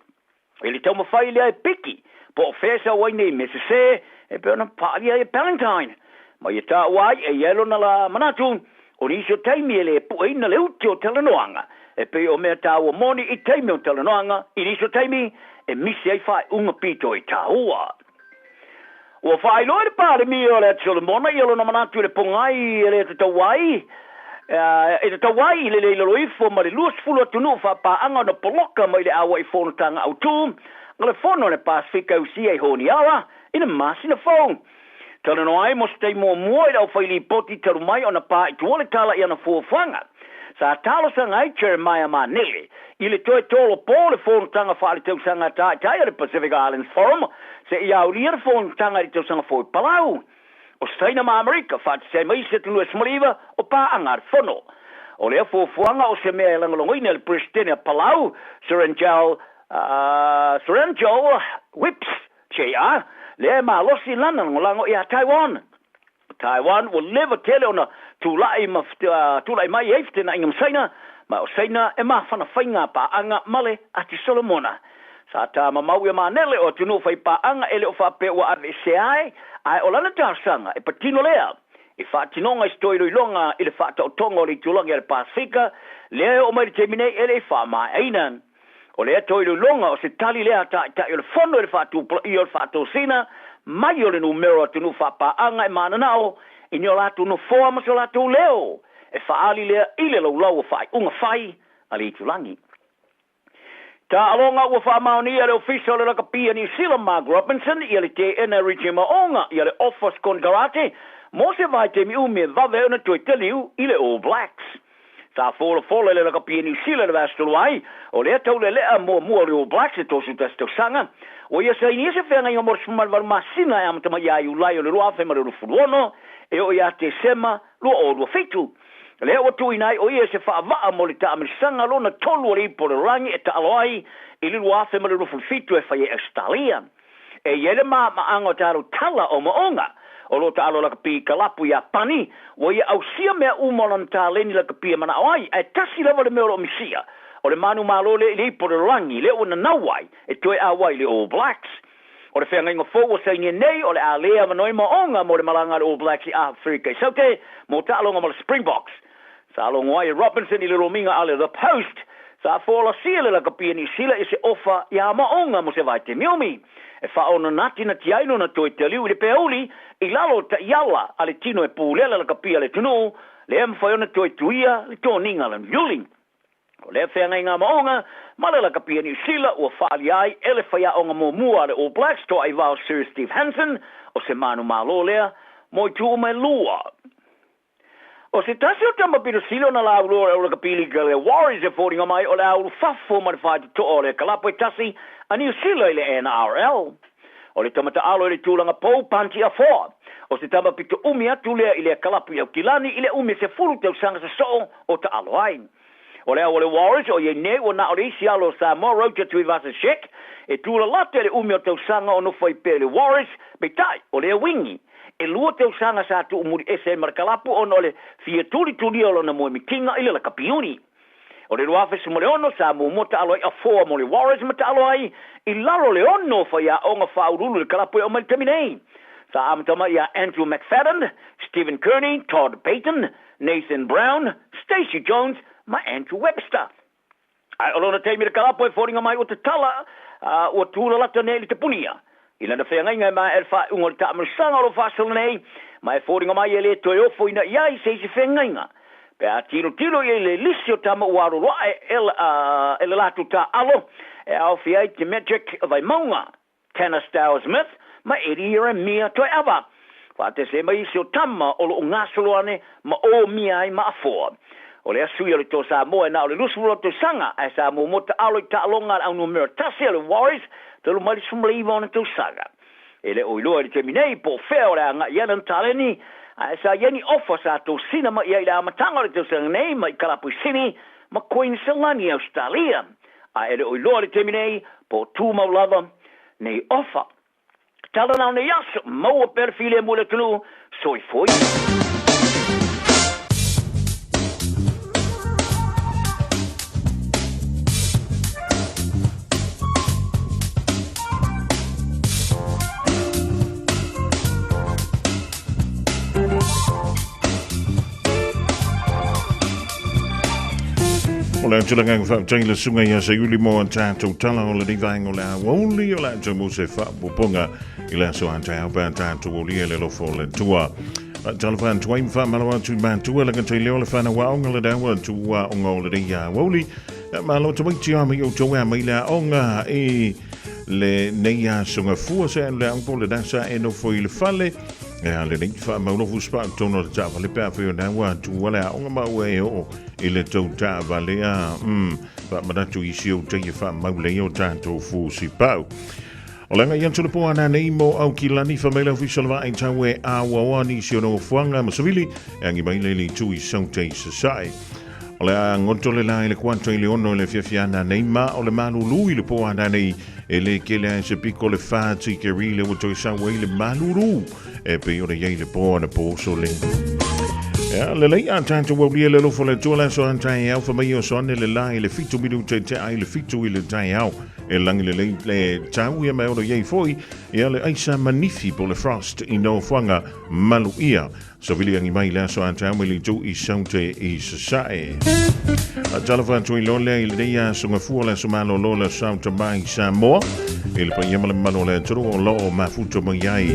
I le taumafai lea e piki, po o fea e sau ai nei mea sesē e pei ona paalia ai e Ballantyne. Ma ia taua ai, e i ai lona la manatu, o nisi o taimi e le pueina le ute o talanoaga, e pei o mea taua moni i taimi o talanoaga, i nisi o taimi e misi ai faaiuga pito i taua. Ua faailoa e le Palemia o le Atu Solomona ia lona manatu i le pogai e le tatau ai e tatau ai i le le i lalo ifo ma le 20 atunuu faapaaga ona poloka mai le aua'i fonotaga autū a le Fono a le Pasefika e usia i Honiara i le masina fou. Talanoa ai mo se taimi muamua i le aufailipoti talu mai ona pā i tua le tala i ana fuafuaga. Sa talosaga ai Jeremiah Manele i le toe tolopo o le fonotaga faaletausaga a Taitai a le Pacific Islands Forum seia aulia le fonotaga i le tausaga fou i Palau. O Saina ma Amerika faatasi ai ma isi atunuu e 19 o paaga a le fono. O lea fuafuaga o se mea e lagolagoina e le Peresetene a Palau, Surangel Surangel Whipps JR, lea e malosi lana lagolago iā Taiwan. Taiwan ua leva tele ona tulai ma tulai mai ai fetenaiga ma Saina, ma o Saina e mafana faiga paaga ma le Ati Solomona. Sa tamamau ia Manele o atunuu fai paaga e le o faapea ua aveesea ai, ae o lana talosaga e patino lea i faatinoga i se toe iloiloga i le faataotoga o le itulagi a le Pasefika lea e oo mai i le taimi nei e le i faamaeaina. O lea toe iloiloga o se tali lea a Taitai o le Fono i le faatupulaia o le faatosina mai o le numera o atunuu faapaaga e mananao i ni o latou nofoa ma so latou leo e faaali lea i le laulau o faaiuga fai a le itulagi. Taaloga Ua faamaonia e le Ofisa o le Lakapi a Niu Sila Mark Robinson ia le teena e Richie Mo'onga ia le ofa konekarate mo se vaitaimi umi e vave ai ona toe taliu i le All Blacks. Sa folafola i le lakapi a Niu Sila i le vaiaso talu ai, o lea taulelea muamua o le All Blacks e 31 tausaga, ua ia sainia se feagaiga mo le 18 masina e amata mai ia Iulai o le 2026 e oo ia Tesema 2027. Lea ua tuuina ai o ia se faavaa mo le taamilosaga lona tolu o le Ipu o le Lalolagi e taalo ai i le 2027 e fai ai Ausetalia. E i ai le maamaaga o tatou tala o Mo'oga, o lo o taalo lakapi i kalapu Iapani, ua ia ausia mea uma o lana taleni lakapi e manao ai, ae tasi lava le mea o lo o misia, o le manumalo lea i le ipu o le lalolagi, lea ua nanau ai e toe auai i le All Blacks. O le feagaiga fou ua sainia nei, o le a le avanoa i Mo'oga mo le malaga a le All Blacks i Aferika i Saute mo taaloga ma le Springboks. Sa logo ai e Robinson i le lomiga a le The Post, sa folasia le lakapi a Niu Sila i se ofa iā Mo'oga mo se vaitaimi umi e faaononatinati ai lona toe taliu i le peauli i lalo o taiala a le tino e pulea le lakapi a le atunuu, lea e mafai ona toe tuia le toniga lanuliuli. O lea feagaiga Mo'oga ma le lakapi a Niu Sila ua faaalia ai e le faiaoga muamua a le All Blacks, Toaivao Sir Steve Hansen, o se manumalo lea mo itu uma e lua. O se tasi o tama pito sili ona laulua o le aulakapi lika le Warriors e foliga mai o le aulufafo ma le faitotoa o le kalapu e tasi a Niu Sila i le NRL. O le tama taalo i le tulaga pou Panti Afoa, o se tama pito umi atu lea i lea kalapu i Aukilani i le umi e 10 tausaga sosoo o taalo ai. O le au o le Warriors o iai nei ua na o le isi alo o Samoa Roger Tuivasa-Sheck e tulalata i le umi o tausaga o nofo ai pea i le Warriors, peitai o lea wingi e lua tausaga sa tuumuli ese ai ma le kalapu ona o le fia tulitulia o lona moemitiga i le lakapiuni. O le 2016 sa muamua taalo ai Afoa mo le Warriors ma taalo ai i lalo o le ono o faiaoga faauluulu i le kalapu e oo mai i le taimi nei. Sa amata mai ia Andrew McFadden, Stephen Kearney, Todd Payten, Nathan Brown, Stacey Jones ma Andrew Webster. Ae o lona taimi i le kalapu e foliga mai ua tatala, a ua tulalata nei i le tapunia. I lana feagaiga e maea le faaiuga o le taamilosaga o lo o faasolo nei, ma e foliga mai e le toe ofoina i ai se isi feagaiga. Pe a tilotilo i ai le lisi o tama ua aloloae e le latou taaalo e aofia ai Temetric Vaimauga, Tanner Stowers-Smith ma Eddie Ieremia Toeava. Faatese mai isi o tama o lo o gasolo ane ma omia ai ma Afoa. O lea sui o le Toa Samoa e na o le 20 tausaga ae sa muamua taalo i taaloga a le aunumera tasi a le Warriors talu mai le 19 ona tausaga. E le o iloa i le taimi nei po o fea o le a agai i ai lana taleni ae sa i ai ni ofa sa tosina mai i ai i le amataga o le tausaga nei mai kalapu i Sydney ma Queensland i Ausetalia. Ae e le o iloa i le taimi nei po o tumau lava nei ofa. Tala na o nei aso, maua pea le filemu i le atunuu, soifua ia. O le atu le agaga faafetai i le susuga ia Seiuli mo a tatou tala o lenei vaega o le aoauli o le a tau mo se faaopoopoga i le aso a taeao pe a tatou aulia i le alofa o le Atua. Talofa atu ai ma faamalo atu i matua le gatai leo le whanau aoga le dawa tua aoga o lenei aoauli. Malo tamaiti a mai outou e mai le aoga i lenei aso gafua se le aoga po le dasa e nofo i le fale. E a lenei faamaulofu spa tonu o le taavale pe a fai o na ua tua le aoga ma ua e oo i le tou taavale a faamanatu i si ou tai e faamau lei o tatou fusi pau. O le agai atu le po ana nei mo Aukilani fa mai le ofisa o le vaai tau e auaoa nisi o nofoaga ma savili e agi mai le le itu i Saute i Sasae. O le a goto le la i le kuata i le 6 i le afiafi ana nei ma o le malulu i le po ana nei e le kele ai se piko le whā tikeri le ua toe sau ai le malulu e pei ona iai le po ana po sole. Ia, lelei a tātou aulia le alofa o le Atua le aso a taeao fa mai o so ane le la i le 7 minute te ai le 7 i le taeao e langi lelei le tau ia me oro iai foi ia le aisa manifi po le frost i nofoaga maluia. Savili angi mai le aso a taeao mai le itu i Saute i Sasae. A talofa atu i loa lea i lenei aso gafua le aso malolo le aso Saute mai Samoa i le paia ma le mamalu o le atunuu o lo o mafuta mai ai.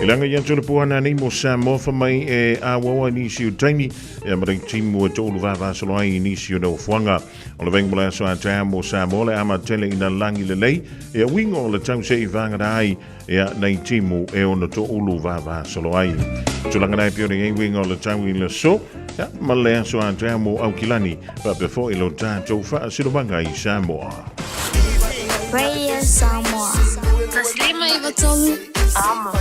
I le agai atu le puana nei mo Samoa fa mai e auaoa i nisi o taimi e ma le timu e toulu vavasolo ai i nisi o nofoaga. O le vaega mo le aso a taeao mo Samoa le ama tele ina langi lelei e uiga o le tau se i vagana ai Ia, nei timu e ono toulu vavasolo ai. Tulaga nei pei ona i ai uiga o le tau i le aso, ia, ma le aso a taeao mo Aukilani, faapea foi lo tatou faasilomaga i Samoa. Radio Samoa. 153 Amo.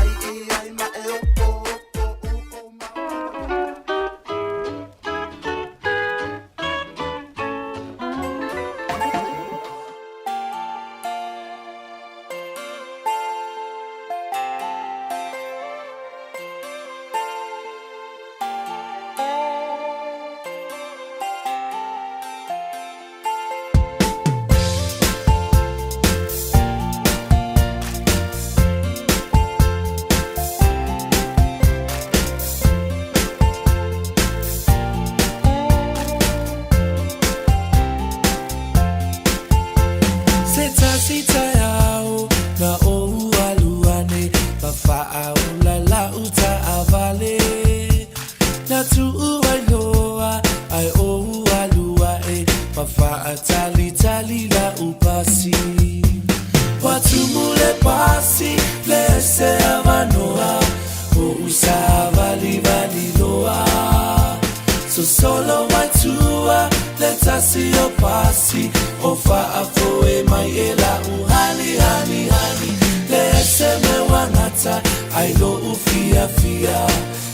solo mai tua le tasi o pasi o faafoe mai e lau hani hani hani le ese me wangata ai lo u fia fia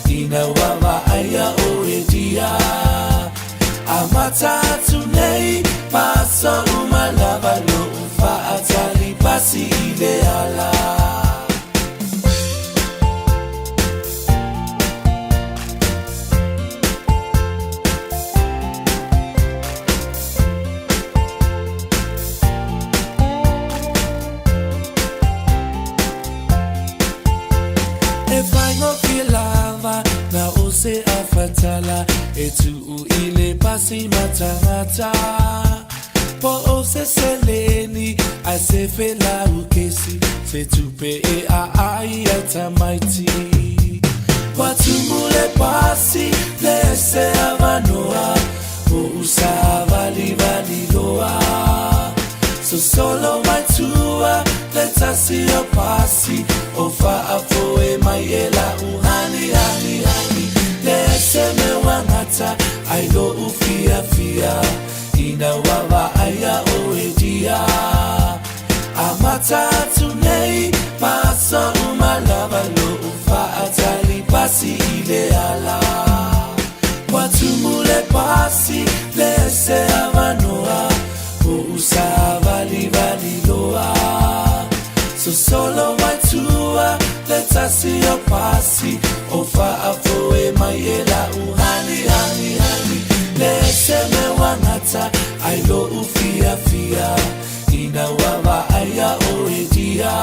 ina wa vaaia o e dia amata atu nei maso uma lava lo u faatali pasi i le ala. E faigofie lava na o se afatala e tuu i le pasi matagata po o se seleni a se felau kesi se tupe e a ai ai tamaiti Ua tumu le pasi le se avanoa o usa valivali loa Sosolo mai tua le tasi o pasi o faafoe mai e lau hani hani hani le ese me wangata ai lo u fia fia ina ua vaaia o e dia amata atu nei ma aso uma lava lo u faatali pasi i le ala Ua tumu le pasi le ese avanoa o usa valivali loa Sosolo mai tua le tasi o pasi o faafoe mai e lau hani hani hani le ese me wangata ai lo u fia fia ina ua vaaia o e dia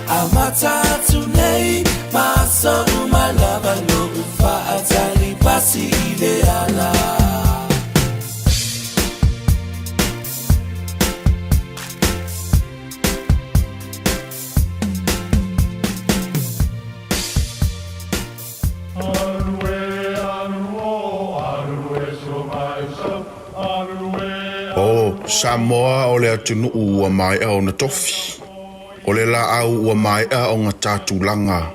amata atu nei ma aso uma lava lo u faatali pasi i le ala. O Samoa o le atunuu ua maea ona tofi. O le laau ua maea ona ta tulaga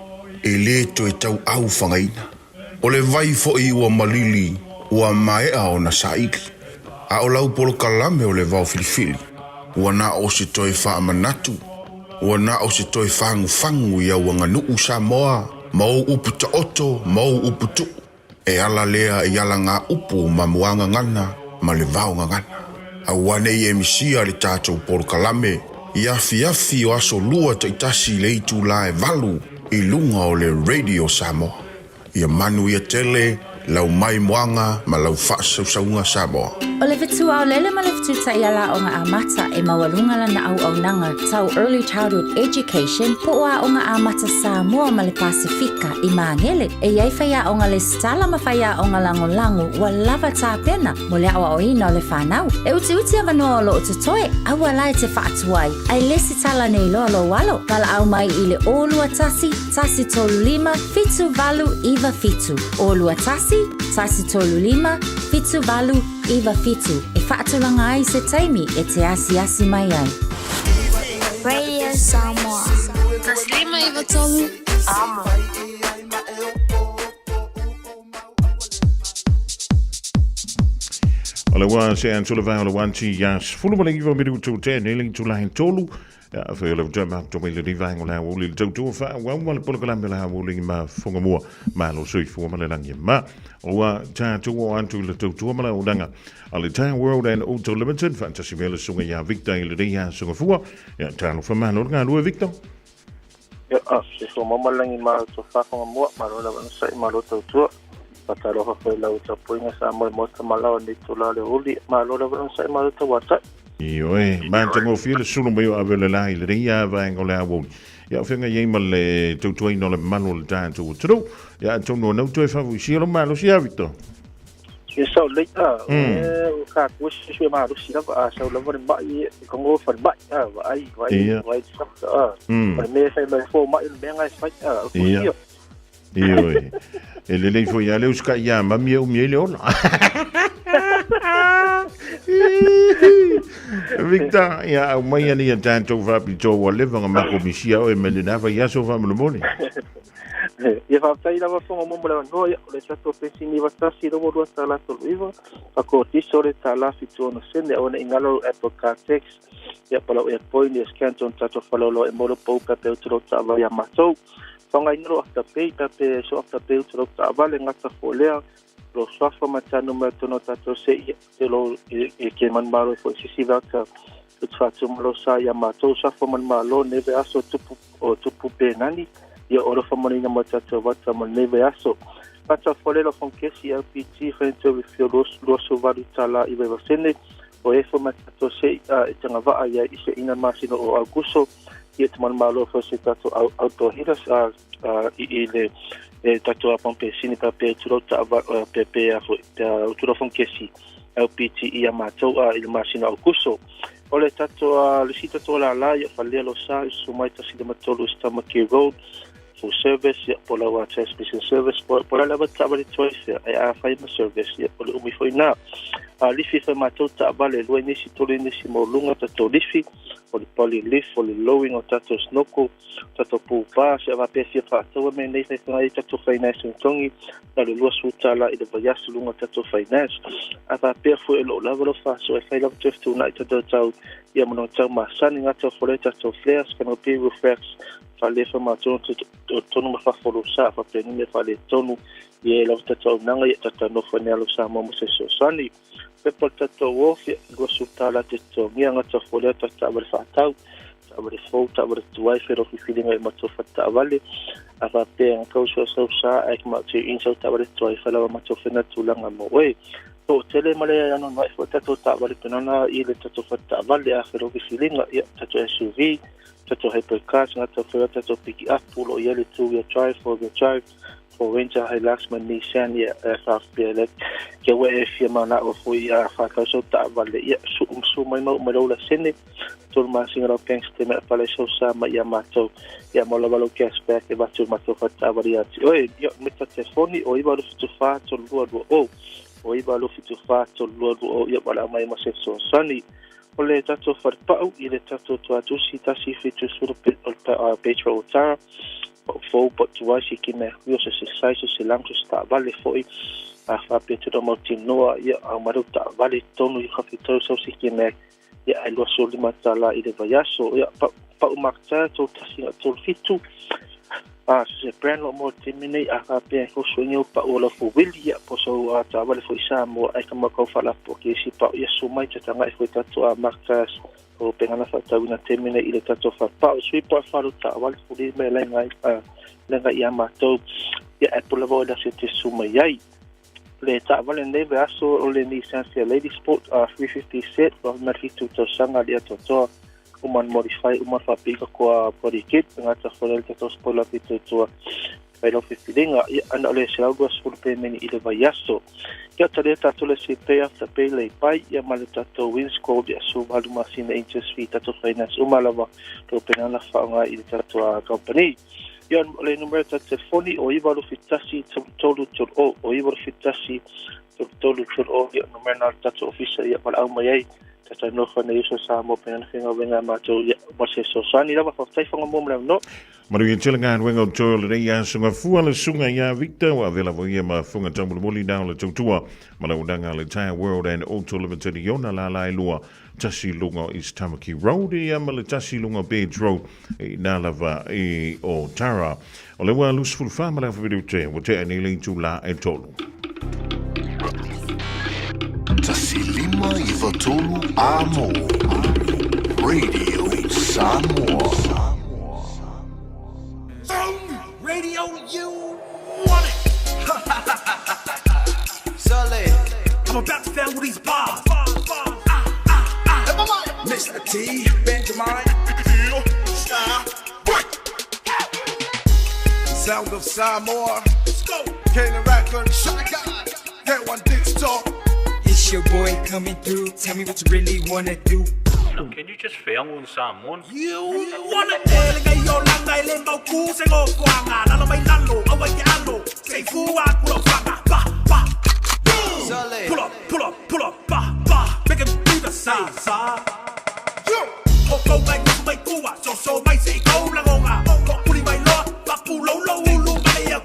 e lē toe tauau fagaina. O le vai foi ua malili ua maea ona saili. A o lau polokalame o le vao filifili, ua na o se toe faamanatu, ua na o se toe fagufagu i au aganuu Samoa ma ou upu taoto ma ou upu tuu. E ala lea i alagaupu ma muagagana ma le vaogagana. Aua ne i e misia le tatou polokalame i afiafi o aso lua taitasi i le itula e 8 i luga o le Radio Samoa. Ia manuia tele lau maimoaga ma lau faasausauga Samoa. O le fetu aolele ma le fetu taiala aoga amata e maualuga lana auaunaga tau Early Childhood Education po o Aoga Amata Samoa ma le Pasefika i Magele. E i ai faiaoga lesitala ma faiaoga lagolago ua lava tapena mo le aoaoina o le fanau. E utiuti avanoa o lo o totoe, aua la e te faatuai, ae lesitala nei loa lou alo. Valaau mai i le 021 135 7897. 021 135 7897 e faatulaga ai se taimi e te asiasi mai ai. Radio Samoa. 153 Amo. O le ua se atu le vao le wanti ia sefulu ma le iva minutu te nei le itula he tolu. Ia awhai o le uta ma to mai le riva o le auli le tautua wha ua ua le polokalame le auli ma whonga mua ma lo soifua ma le rangi ma ua tātou o atu le tautua ma le aulanga a le Tire World and Auto Limited whaatasi mea le sunga ia Victor i le reia sunga fua ia tālo whamalo le ngā lua Victor. Ia, a, se fua mamalangi ma to whakonga mua, ma lo lava na ma lo tautua. Fatalofa foi lau tapuaiga Samoa i Maota ma Laoa nei itula o le aoauli, malo lava le onosai malo tauatai. Ioe, matagofie le sulu mai o ave o le la i lenei a vaega o le aoauli. Ia o feagai ai ma le tautuaina o le mamalu o le tatou atunuu. Ia atonu o nau toe faafoisia lo malosi a Victor. Ia sau lei a, e ka kusi sui malosi lava a sau lava le mai e kongo fa le mai a vaai vaai vaai a. O le mea e fai mai fo mai le mea ngai fai a. Ia. Ioe. E lelei foi ia leu skai ia mami e umi ai le ola. Victor, ia au mai ani ia tātou whapito ua leva nga mako misia oe me le nā whai aso whamolomole. Ia faafetai lava fofoga mo le avanoa. Ia, o le tatou penisini 91 $22.39, tatou tiso o le tala 76, aua ne i galo lau Apple Car Tax, ia po o lau Airpoint, ia scan tonu tatou faleoloa e maua lau pau pe a pe utu lau taavale ia matou. Faaaogaina lou Afterpay pe a pe so Afterpay utu lau taavale, gata foi lea lou suafa ma te numera tonu o tatou se i te lo e ke manumalo ai foi i se isi vauta utu faatuma lou sa ia matou. Suafa manumalo nei vaiaso tupu o tupu pe nani ia o alofa manuina mo tatou vata mo lenei vaiaso. Gata fole lau fongkesi LPG Financial Refill $28 i vaivasene o e foi ma tatou se a e tagavaa ia i se ina masina o Aukuso ia te manumalo foi se tatou auto hitters a i le e tatou a pampesini pa pe tulou ta pe pe a foi pe tulou fongkesi LPG ia matou a i le masina o Aukuso. O le tatou a le isi tatou lala ia falia lo sa i susu mai 153 East Tamaki Road full service ia po lau a transmission service po po la lava taavale tuai fea ai a fai ma service ia o le umi foi na a lifi fai matou taavale lua nisi tolu nisi mo lunga tatou lifi o le poly lift o le lowing o tatou snorkel tatou pupa se ava pe fia faataua me nei fai fai tatou finance togi na le $20 i le vaiaso luga o tatou finance. A faapea foi o lo o lava lau faasoa e fai lava toe fetuunai tatou tau ia ma lona tau masani, gata fole tatou flares, canopy roof racks, faalefa ma totonu o totonu ma fafo o lou sa, faapea ni mea faaletonu ia e lava tatou auaunaga ia tatou nofo ai nei alo Samoa mo se fesoasoani. Pepa o le tatou off, ia, $20 te totogia, gata fole tatou taavale faatau, taavale fou, taavale tuai, fai lau filifiliga i matou fale taavale. A faapea na tau sua sau sa ae ke mau in sau taavale tuai, fai lava matou fena tulaga mo oe. Toatele ma le anoanoai foi tatou taavale penana i le tatou fale taavale a fai lau filifiliga, ia, tatou SUV, tatou hybrid cars, gata foi tatou pick up, o lo o i ai le two wheel drive, four wheel drive, Ford Ranger, Hilux ma Nissan, ia, e faapea le ke ua e fia manao foi a whātau sau taavale, ia, su, su mai mau mai lau lasene, tolu masina lau bank statement a pala sau sa mai ia mātou, ia mo lava lau cashback e vatu mātou whataavale ia ti oe, ia, me ta telefoni o iwa rufu tu whā tolu lua lua o, o iwa rufu tu whā tolu lua lua o, ia wala mai mo se fesoasoani. O le tatou wharepau i le tatou tuatusi tasi whitu suru pe, o le Petro Otara, pau fou, pau tuai, se ki mea hui, o se se sai, se se lango, se se taavale foi, a faapea tino mautinoa, ia, au mai lau taavale i totonu i kafetau sau se ki mea, ia, ae $25 i le vaiaso, ia, pau, pau makata, tou tasi nga tolu fitu, a se se brand lo mo te taimi nei, a faapea e koso ingi au pau o lau fuwili, ia, po sau a taavale foi Samoa, ai ka makau faalapo ke isi pau, ia, su mai tatangai foi tatou a Mark Tires, o pegana faatauina taimi nei i le tatou faapao sui po falu taavale fuli mai laga ai laga ia matou ia e pula lava o le aso te su mai ai le taavale nei vaiaso o le Nissan Fairlady Sport 350 set wa ma fitu tausaga le atoatoa uma na modify uma na faapika koa body kit ngata fole le tatou spoiler pito i tua fai lau filifiliga ia ana o le 120 pemeni i le vaiaso. Ia talia tatou le se pay after pay lay pai ia ma le tatou windscold ia su valu masina interest fee tatou finance uma lava lo penana whaonga i le tatou company. Ia o le numera tatou telefoni o iwa lufi tasi tolu tolu tolu o o iwa lufi tasi tolu tolu tolu o ia numera na le tatou ofisa ia walaau mai ai tatou nofo nei uso Samoa penana whenga wenga mātou ia mo se fesoasoani lava faafetai whangamua mo le avanoa. Manuia tele galuega o toe o lenei aso gafua le susuga ia Victor ua avea lava ia ma fofoga taumolimoli na o le tautua ma le auaunaga a le Tire World and Auto Limited i ona lala e lua, tasi i luga o East Tamaki Road ia ma le tasi i luga o Bairds Road i na lava i Otara. O le ua 24 ma le afa minute ua tea nei le itula e tolu. 1 5 9 3 Amo Radio Samoa. Radio, you want it. Sully. I'm about to found with these bars. Mr. T, Benjamin, Star, Sound of Samoa. Let's go. Kayla Records. Get one digital. It's your boy coming through. Tell me what you really wanna do. Can you just film on someone? You want it. Ele ngai o langa ele mau ku se ngo fuanga. Lalo mai lalo, awa i alo. Se fua kula fanga. Ba, ba. Sully. Pull up, pull up, pull up, ba, ba. Make it do the sa, sa. O ko mai ku mai kua, so so mai se i kau langonga. Ko puli mai loa, papu lo lo ulu mai ia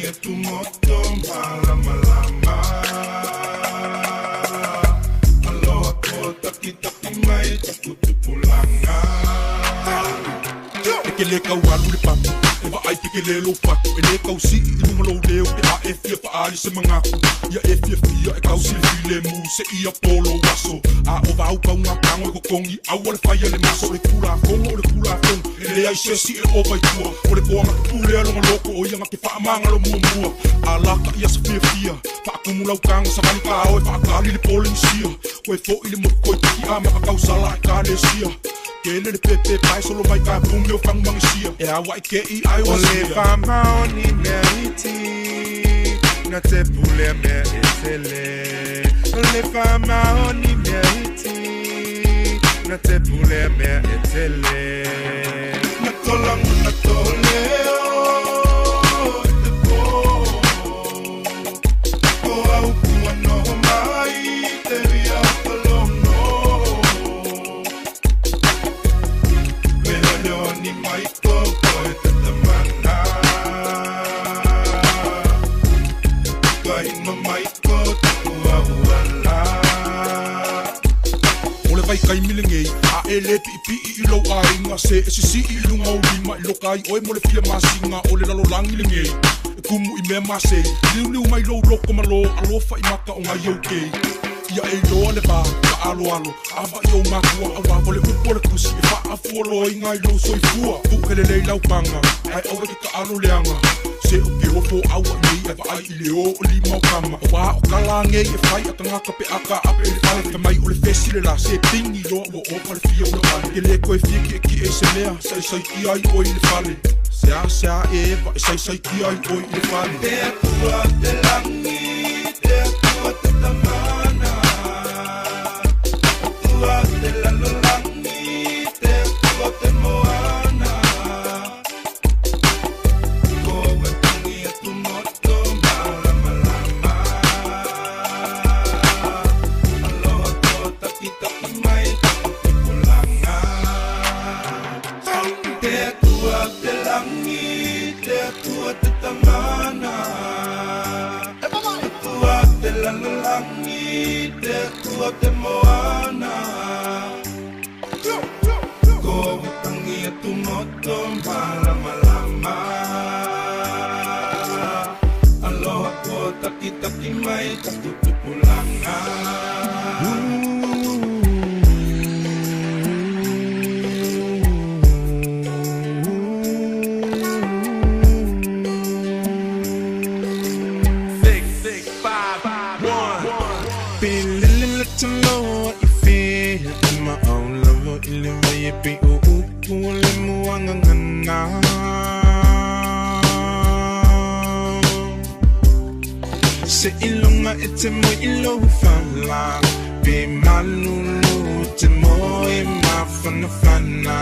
Tumoto malamalama. Aloha ko taki taki mai taputupulanga. E ke le kau alu le papu E wa ai ke le lo patu E le kau si i lunga lou leo Pe a e fia faali se mangaku Ia e fia fia e kau sili file mu Se ia polo aso A o vau pau ngā pango e kokongi Au o le whaia le maso O le kula kongo o le kula kongo E le ai se si e o vai tua O le koanga ke pule a longa loko O ia nga ke whaamanga lo mua mua A laka ia sa fia fia Whaakumu lau kanga sa vani ka oe Whaakali le pole nisia Koe fo i le motu koi tiki a maka kau sala e ka le sia Kele le pepe pai solo mai ka pume o fangu mangisia E awa i ke i ai O o le sia famaoni mea iti Na te pulea mea e tele O le famaoni mea iti Na te pulea mea e tele Na tolangu na toleo i te pō Ko au kua noho mai te wia o ka lono Me ni mai ko koe te tamana Kainga mai ko taku auala O le vai kai mile ngei A e le pi pi i lou aiga Se e sisi i lunga o lima I loka ai oe mo le fia masinga O le lalolangi le ngei E kumu i mea masei Liu liu mai lou loko ma lo Alofa i maka o ngai au kei Ia e iloa le vā ka alo alo Ava i o makua a wā le upo le kusi E whaafua loa i ngai lou soifua Puhele lei lau panga Ai awe ke ka alo leanga Se o ke ofo aua nei E vaai i le o o lima o kama O wā o kala ngei e whai a tangaka pe aka ape e le fale Ka mai o le fesi le la Se pingi loa ua o pa le fia o le vale Ke le koe fia ki e ki e se mea Sa e sai ki ai oi le fale Se a se a e va e sai sai ki ai oi le fale Te atua te langi Te atua te tamana Atua te lalolangi Te atua te moana Ko wetangi atu moto malamalama Aloha ko taki taki mai taputupulanga Te atua te langi Te atua te tamana Atua te lalolangi Te atua te moana Ko wetangi atu moto malamalama Aloha ko taki taki mai taputupulanga Six, six, five, one. Pilili taloa i fia i ma au lava i le vai e pe o upu o le muanga ngana. Se ilonga e te mo i lou whala, pe malulu te mo e mawhana whana.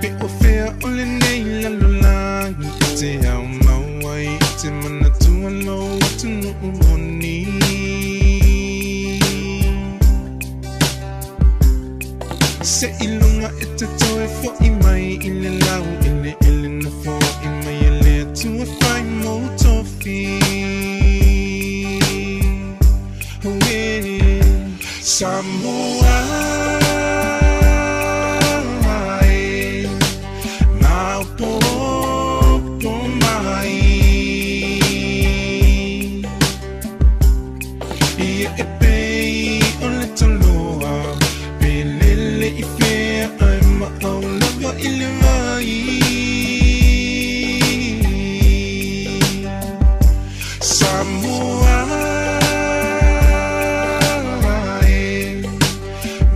Pe o whea o le nei lalolangi, e te au mauai, e te manatua lou atunu moni. Se ilonga e te toe fo i mai i le lau ele ele na fo i mai e le atua whai mō tofi. Oh, yeah. Samoa e, maopopo mai. Ia e pei o le taloa, pe lele i whea ai ma au lava i le vai. Samoa e,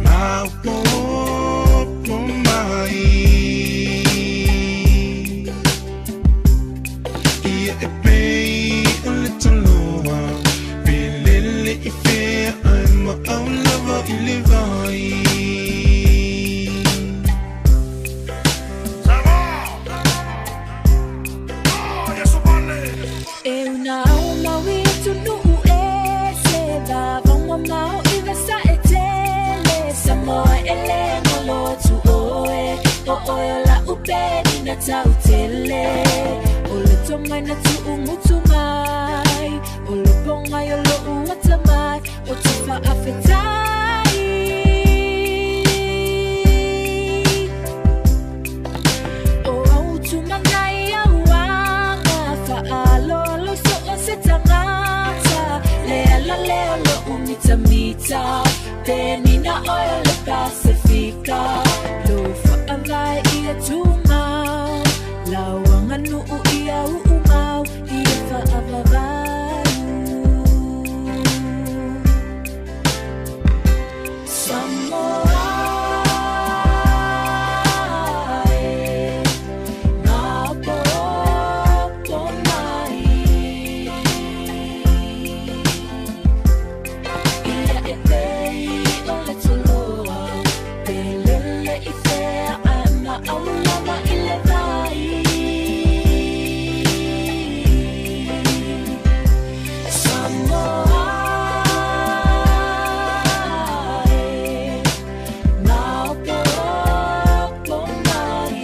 maopopo mai. Ia e pei o le taloa, pe lele i whea ai ma au lava i le vai. o oe o la'u penina tautele O le tomai na tu'ugutu mai O le pogai o lo'u atamai O te fa'afetai O au tumagai auaga Fa'aloalo so'o se tagata Le ala lea o lo'u mitamita Penina oe o le Pasifika Lou fa'avae ia tumau Lau aganu'u ia u'umau Ia fa'avavau Samoa e Maopoopo mai Ia e pei o le toloa Pe lele i fea ae maau lava i le vai Samoa e Maopoopo mai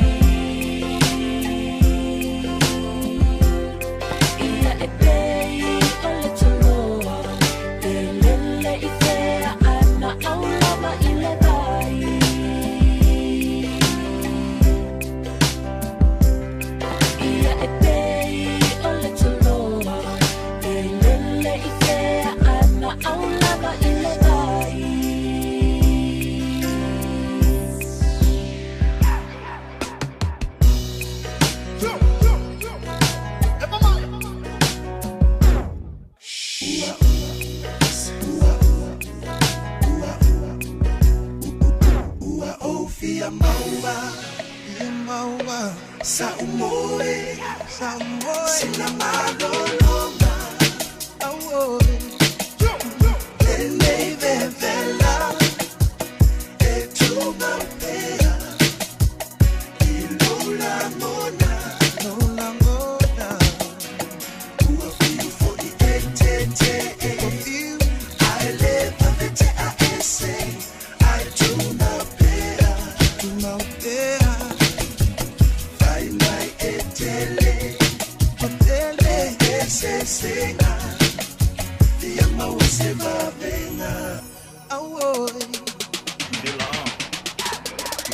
Ia e pei o le toloa Pe lele i fea ae maau lava i le vai Ia e pei o le toloa Pe lele i fea ae maau lava i le vai. Ua ou fia maua Fia maua Sa umoe Sa umoe Sina malolonga Auoe Lenei vevela E tumaupea I lou lagona Lou lagona Ua fiu foi e tete Ua fiu Ae le vave te a ese Ae tumaupea Tumaupea Fai mai e tele O tele E se senga Fia maua se vavenga Auoe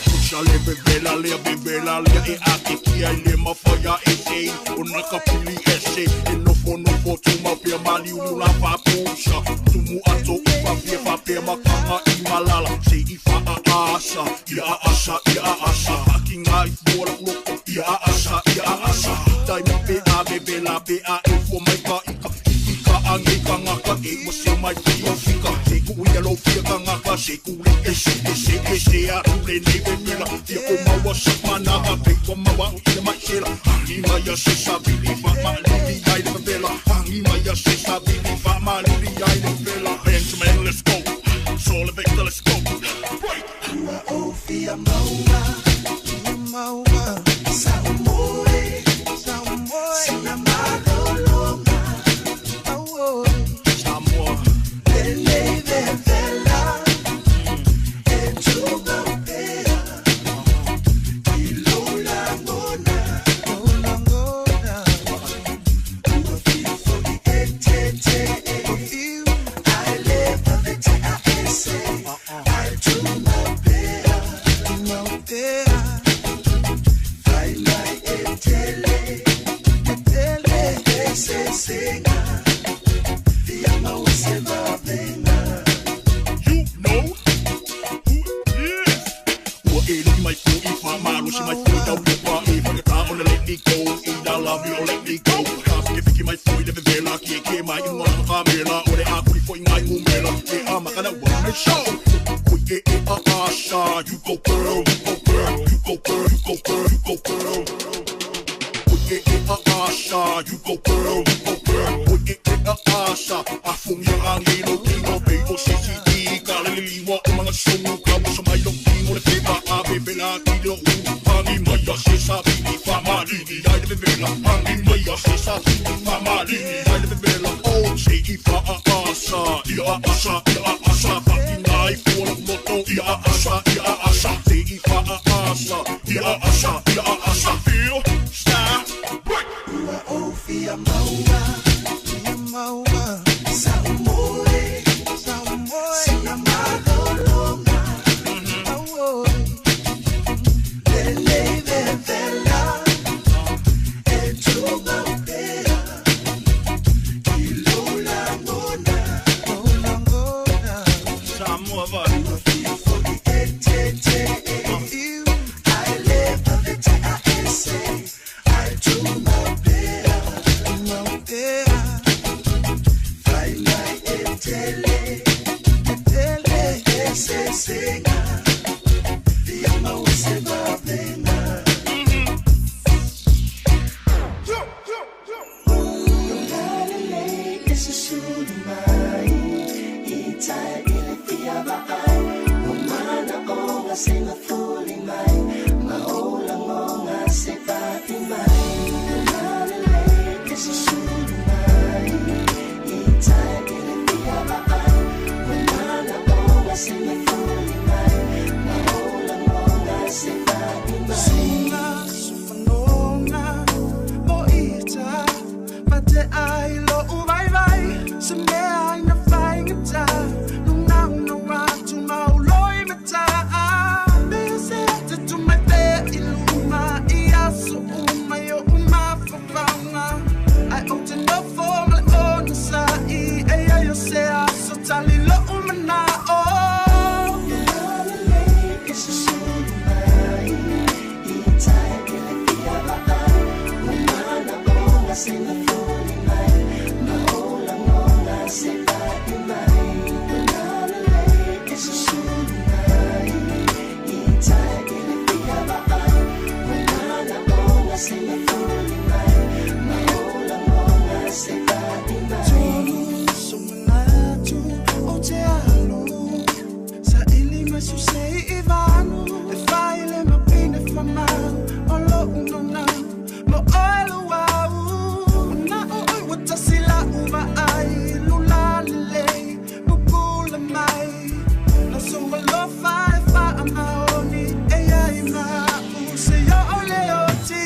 Pusa le vevela lea vevela lea e ake kia i le mawhaia e se O naka pili e se e nofo nofo tuma pea maliu la whapusa Tumu ato i whapia whapea makanga i malala Se i wha a asa, i a asa, i a asa Haki ngā i fuola loko, i a asa, i a asa Tai ma pe a vevela pe a e fua mai ka ika Ika ange ka ngaka e wa se mai ki o fika Se ku ia lo fia ka ngaka se ku le e se e se e se a tu le nei vevela Fia o maua sa manaka pe wa maua o ia mai sela Hangi mai a se sa vili fa ma lili ai le vevela Hangi mai a se sa vili fa ma lili ai le vevela Benjamin, let's go. Sol Victor, let's go. Break. Ua ou fia maua Fia maua Sa umoe Sa umoe Sina malolonga Auoe Samoa Lenei vevela E tumaupea I lou lagona Lou lagona Ua fiu foi e tete Ua fiu Ae le vave te a ese Ae tumaupea Tumaupea Fai mai e tele E tele E se senga Fia maua se vavenga You know who is. Ua e li mai fo i wha malo si mai fo i tau pa e whakata o le let me go I la love you let me go Ka fike fike mai fo i le vevela Ki e ke mai i ngā kamela O le a kuri fo i ngai umela E a makana one man show Kui e e a asa You go girl, you go girl, you go girl, you go girl, you go girl Kui e e a asa You go girl, you go girl Kui e e a asa A fungi rangi lo kino Pe o se si ti Ka le liwa o mga songo Ka mo sa mai lo kino Le fepa a vevela ki lo u Hangi mai a se sa vili fa ma lili ai le vevela Hangi mai a se sa vili fa ma lili ai le vevela O se i fa a asa I a asa, i a asa Fa ki ngai fuola moto I a asa, i a asa Se i fa a hustler. He a usher, he a usher. Feel, style, break. Fia maua, fia maua, sa umoe, sa umoe, sina malolonga, awoe, lele vevela, etuma upea, ilola ngona, lola ngona, Samoa vai. fia foli etete, I live a vete a ese, I do my upea, vai mai etele, etele ese senga, fia mawese mabenga. Sina sufanonga mo ita Pate ai lo uvai vai Se mea ai na whaingata Nunga una watu mauloi mata Mea se te tu mai te iluma I aso uma yo uma whakaunga Ai o te nofo male ona sa i E ai o se aso tali lo umana o Tolu o te alo Sa ili mai su se i vanu E whaile ma pine whamau O lo unona Mo oelu au Na o oi watasi la uva ai Lula lelei Pupula mai Na sumba lo whae wha maoni E ai ma u se yo o le o ti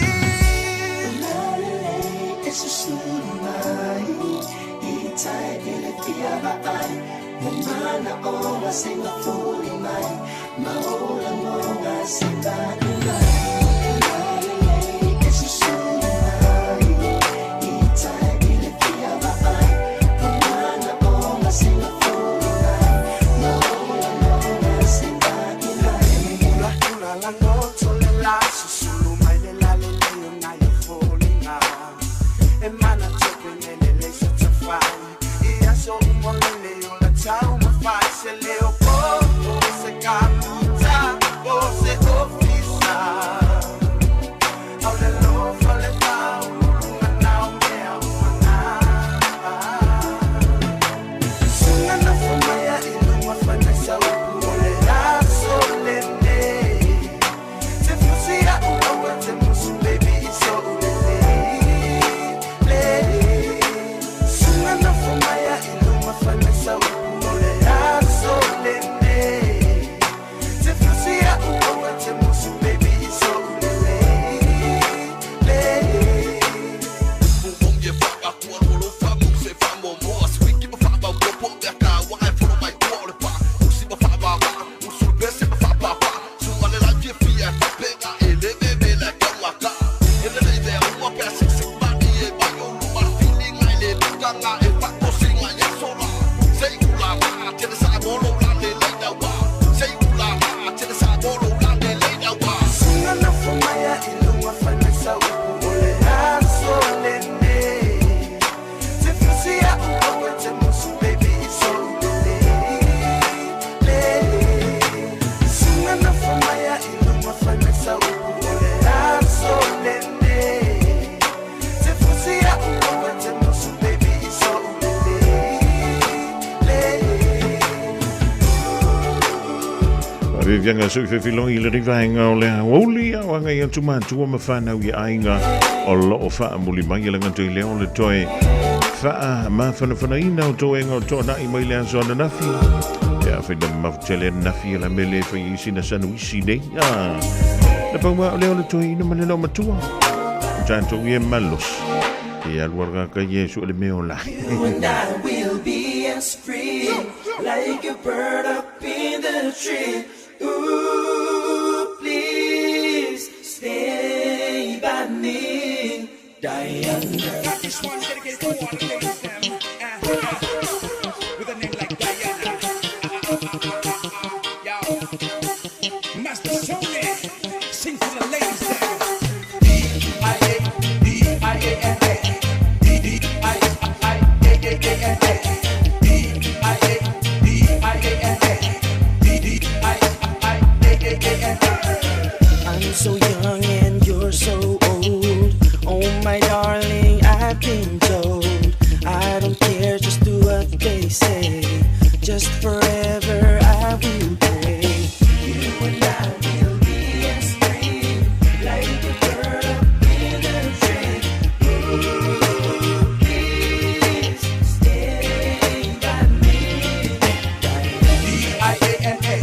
Vianga sui fefilongi le rivaenga o le aouli a o anga i atu mātua ma whanau i aiga o loo wha muli mai e langa toi leo le toi wha mawhanawhanaina o toenga o tō na'i mai le aso ananafi e a whaina mafutele nafi e la mele whai isi na sanu isi nei. Na pau lava o lea o le toeaina ma le loomatua. O tatou ia e malosi. E alu alu kaka ia e sue le mea o la. You and I will be as free like a bird up in the tree. Ooh, please stay by me, Diana. Got this one dedicated to all the ladies them. With a name like Diana. Yo, Master Sony, sing to the ladies them. D I A D I A N A D D I I A A A N A D I A D I A N A D D I I A A A N A. I'm so young and you're so old. Oh my darling, I've been told. I don't care, just do what they say. Just forever I will pray. You and I will be as free like a bird up in the tree. Ooh, please stay by me. D-I-A-N-A,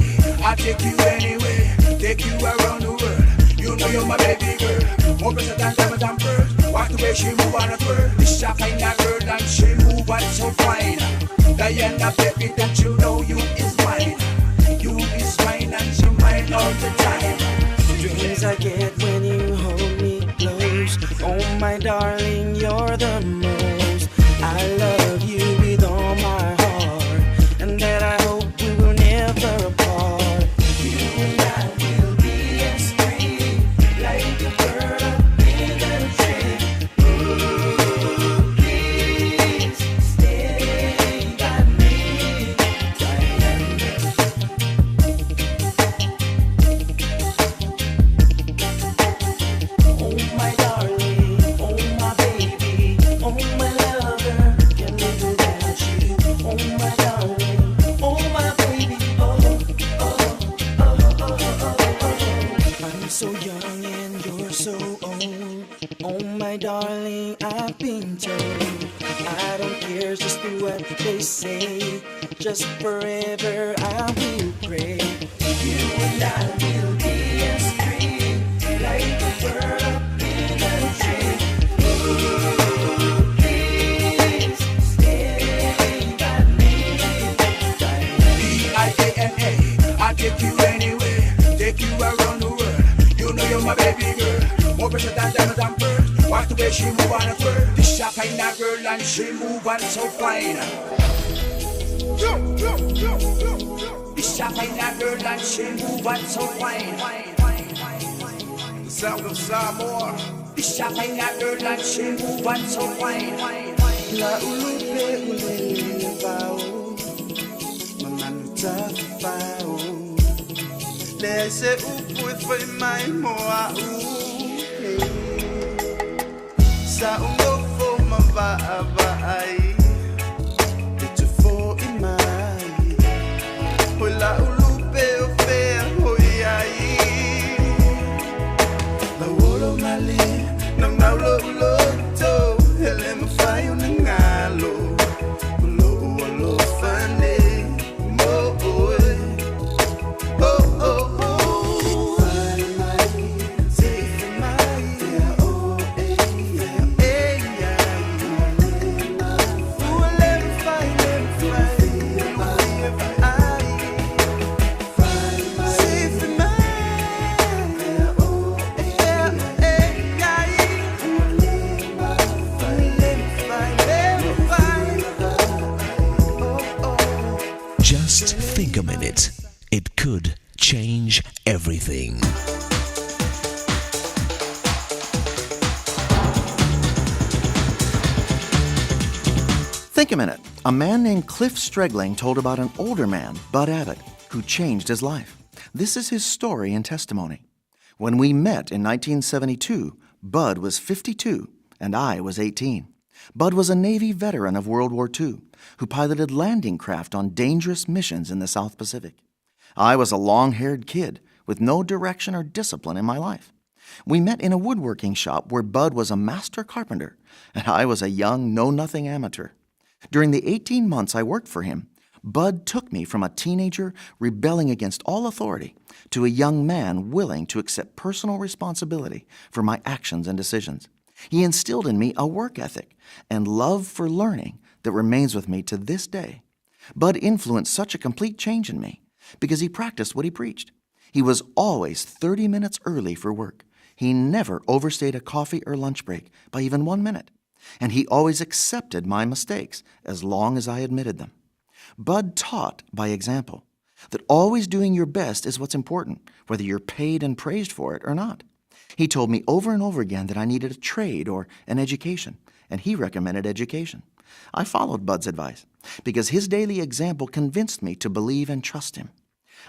I take you anywhere, take you around the world. You know you're my baby girl, more precious than diamonds and pearls. Watch the way she move on a twirl. This a kind of girl and she move on so fine. Diana, baby, don't you know you is mine? You is mine and she mine all the time. Dreams I get when you hold me close. Oh my darling, you're the most. I love you with all my heart, and that I hope we will never part. You and I will be as free like a bird up in the tree. Ooh, please stay by me, Diana. Oh my darling, oh my baby, oh my lover, can't live without you. Oh my darling, oh my baby, oh oh oh oh oh oh. I'm so young and you're so old. Oh my darling, I've been told. I don't care, just do what they say. Just forever I will pray. You and I will be as free like a bird up in the tree. Ooh, please stay by me, D-I-A-N-A, I take you anywhere, take you around the world. You know you're my baby girl, more precious than diamonds and pearls. Watch the way she move on a twirl. This a kind of girl and she move on so fine. This a kind of girl and she move on so fine. The sound of Samoa. This a kind of girl and she move on so fine. La ulupe ulele vao, mamanu tafao. Le se upu e whai mai mo a u. Sa ungofo ma va'a va'ai. E te fo i mai. Hoi la ulupe o fea hoi ai. La olo mali, nau nau lo uloto. Hele mawhai o na ngalo. O lo ua lo whane, mo oe. Oh, oh, oh. Whare mai, se i mai, ea o e, ea e ia. Ua le mawhai, le mawhai, ai. Se i mai, ea o e, ea e ia. Le mawhai, le mawhai, Just think a minute. It could change everything. Think a minute. A man named Cliff Stregling told about an older man, Bud Abbott, who changed his life. This is his story and testimony. When we met in 1972, Bud was 52 and I was 18. Bud was a Navy veteran of World War II who piloted landing craft on dangerous missions in the South Pacific. I was a long haired kid with no direction or discipline in my life. We met in a woodworking shop where Bud was a master carpenter and I was a young, know nothing amateur. During the 18 months I worked for him, Bud took me from a teenager rebelling against all authority to a young man willing to accept personal responsibility for my actions and decisions. He instilled in me a work ethic and love for learning that remains with me to this day. Bud influenced such a complete change in me because he practiced what he preached. He was always 30 minutes early for work. He never overstayed a coffee or lunch break by even one minute. And he always accepted my mistakes as long as I admitted them. Bud taught by example that always doing your best is what's important, whether you're paid and praised for it or not. He told me over and over again that I needed a trade or an education, and he recommended education. I followed Bud's advice because his daily example convinced me to believe and trust him.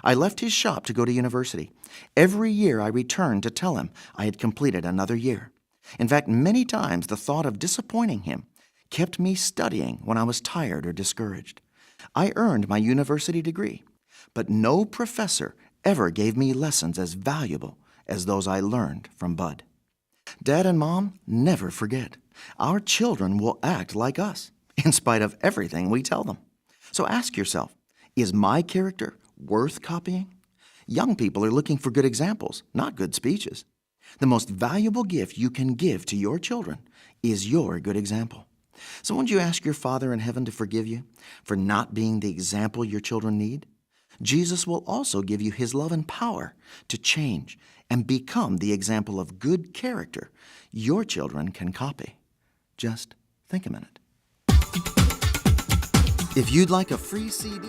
I left his shop to go to university. Every year I returned to tell him I had completed another year. In fact, many times the thought of disappointing him kept me studying when I was tired or discouraged. I earned my university degree, but no professor ever gave me lessons as valuable as those I learned from Bud. Dad and Mom, never forget. Our children will act like us, in spite of everything we tell them. So ask yourself is my character worth copying? Young people are looking for good examples, not good speeches. The most valuable gift you can give to your children is your good example. So won't you ask your Father in heaven to forgive you for not being the example your children need? Jesus will also give you his love and power to change and become the example of good character your children can copy. Just think a minute. If you'd like a free CD,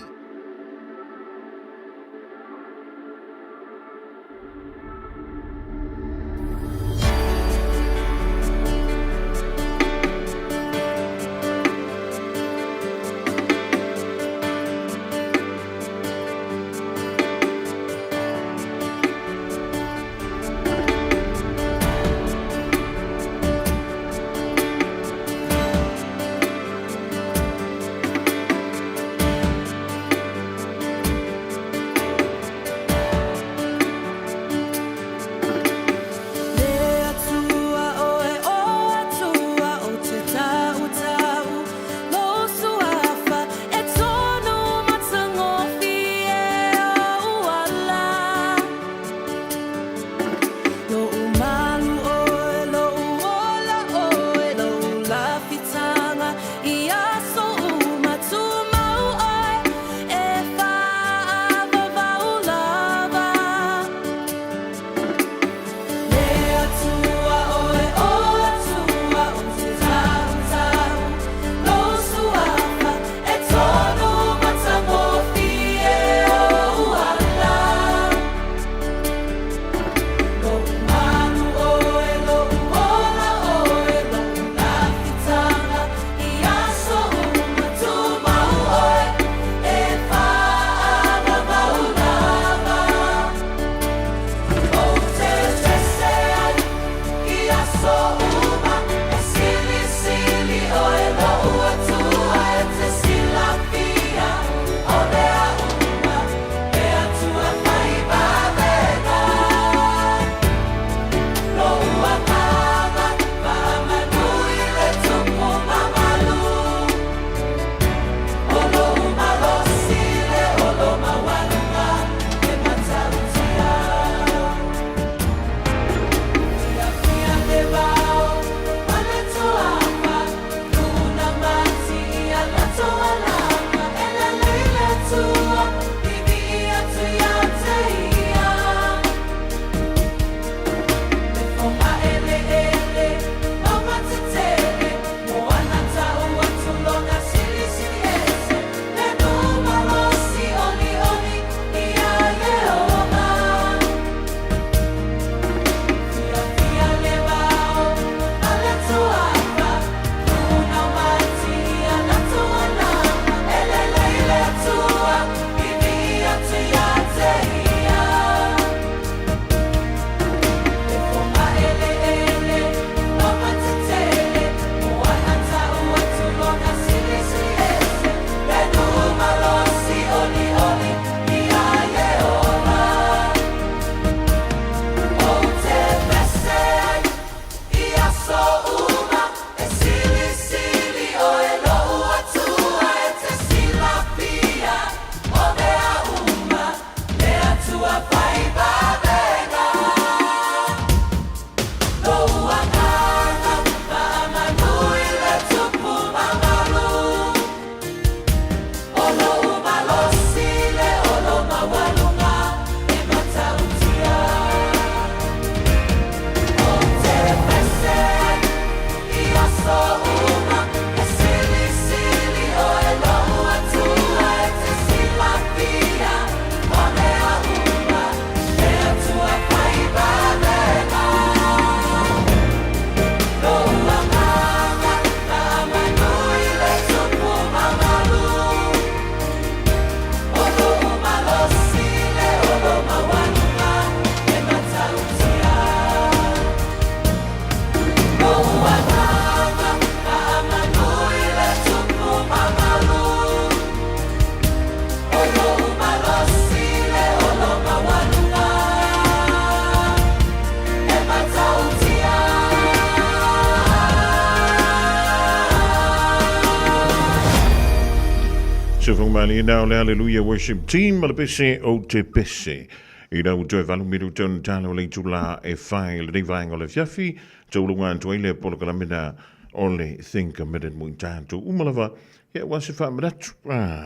Sofomalie na o le Hallelujah Worship Team ma le pese o te pese. I rau toe valu miru te ona tala o le itula e whai le vaenga o le fiafi, taulunga atu ai le polokalame o le Think a Minute mo i tātou uma lava, ia ua se whaamanatu,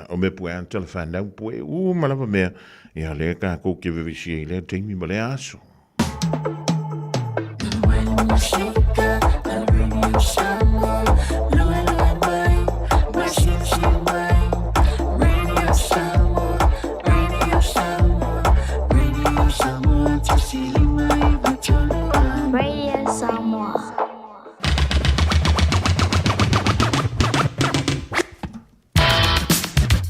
o mea pue a tala whanau pue uma lava mea, ia lea kākou ke vevesi ai lea taimi ma lea aso. Radio Samoa.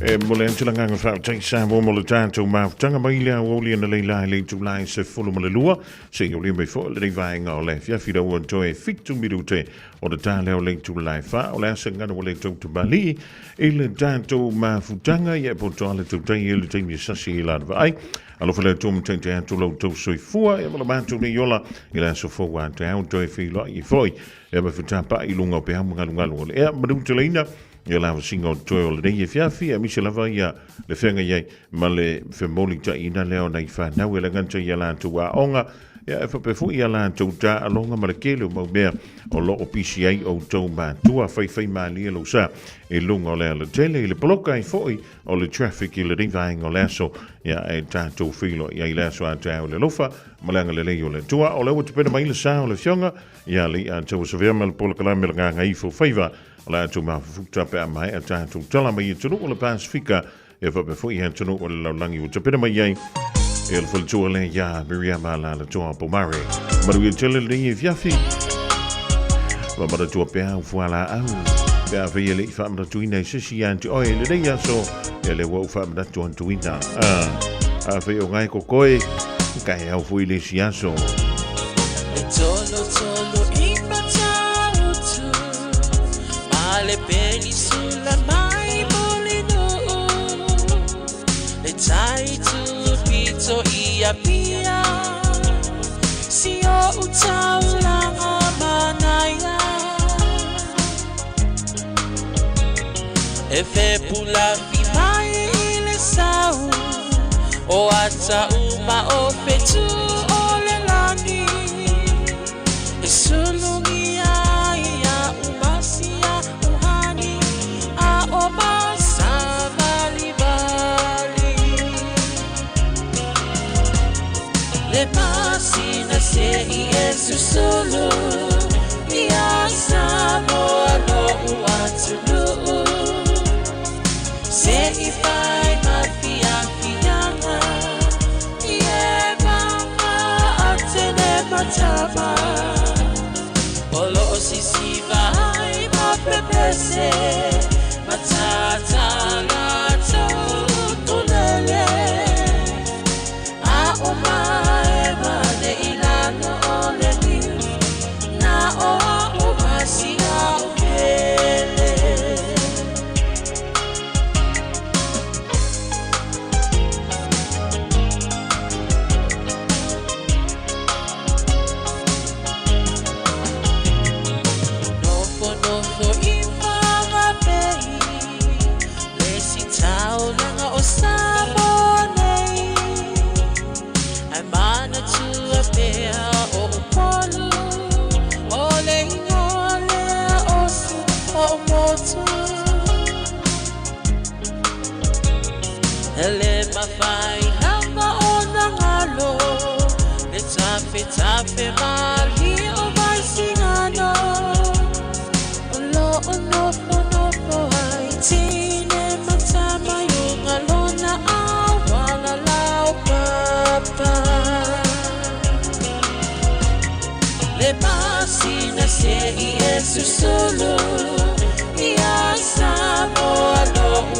E mole atu la nganga whaatai sa mo mo le tātou mafutanga mai le au oli na leila i le itulai se fulu ma le lua se i oli mai fo le rei vaenga o le fiafi rau toe fitu mirute o le tā leo le itulai wha o le asa ngana o le tau tumali i le tātou mafutanga i e poto ale tautai e le taimi sasi i lana vaai. Alofa le Atua ma taitai atu lo outou soifua, ia ma le matou nei ola i le aso fou a te ao toe feiloai ai foi, ia ma fetapaai i luga o peau ma galugalu o le ea manuteleina, ia lavasiga o toe o lenei afiafi, aemaise lava ia le feagai ai ma le femolitaiina lea o nai fanau e lagata i a latou aoga, ia e faapea foi i a latou taaloga ma le tele o mau mea o lo o pisi ai outou matua. Faifai malie lou sa i luga o le alatele i le poloka ai foi o le traffic i lenei vaega o le aso, ia e tatou feiloai ai le aso a taeao i le alofa ma le agalelei o le Atua. O lea ua tapena mai le sa o le Afioga ia Alii Tauasavea ma le polokalame o le Gagaifo Faiva o le atu mafufuta pe a maea tatou tala mai atunuu o le Pasifika ia faapea foi i atunuu o le lalolagi ua tapena mai ai e le faletua lea ia Miriama Lalatoa Pomare. Manuia tele lenei afiafi. Ma manatua pea au fualaau. Pe a fai e le i faamanatuina i se isi ia te oe lenei aso, ia le ua ou faamanatu antuina. Ah, a fai o ngai kokoe, ka e au foi le isi aso. E tolo tolo i matautu Ma le penisula mai Mulinuu Le tai tu pito i Apia Si o utaulanga manaia E fepulafi mai i le sau O ata uma o fetu o le lani E sulungia ia umasia uhani A o masavalivali Le masina se i e susulu Ia Samoa lo'u atunuu Se i fai ma fiafiaga I e mama atene matama O lo'o sisiva ai ma pepese Matata latou utulele A o mae mane i lalo o le niu Na o a'u masia o pele. Nofonofo i Whanganui Le sitaulaga o Samoa nei Ae manatua pea o Upolu O le ingoa lea o si o'u motu E le mafai lava ona galo Le tafetafe malie o Vaisigano O lo'o nofonofo ai tine ma tama i uga lona auala laupapa Le masina se i e susulu Ia Samoa lo'u.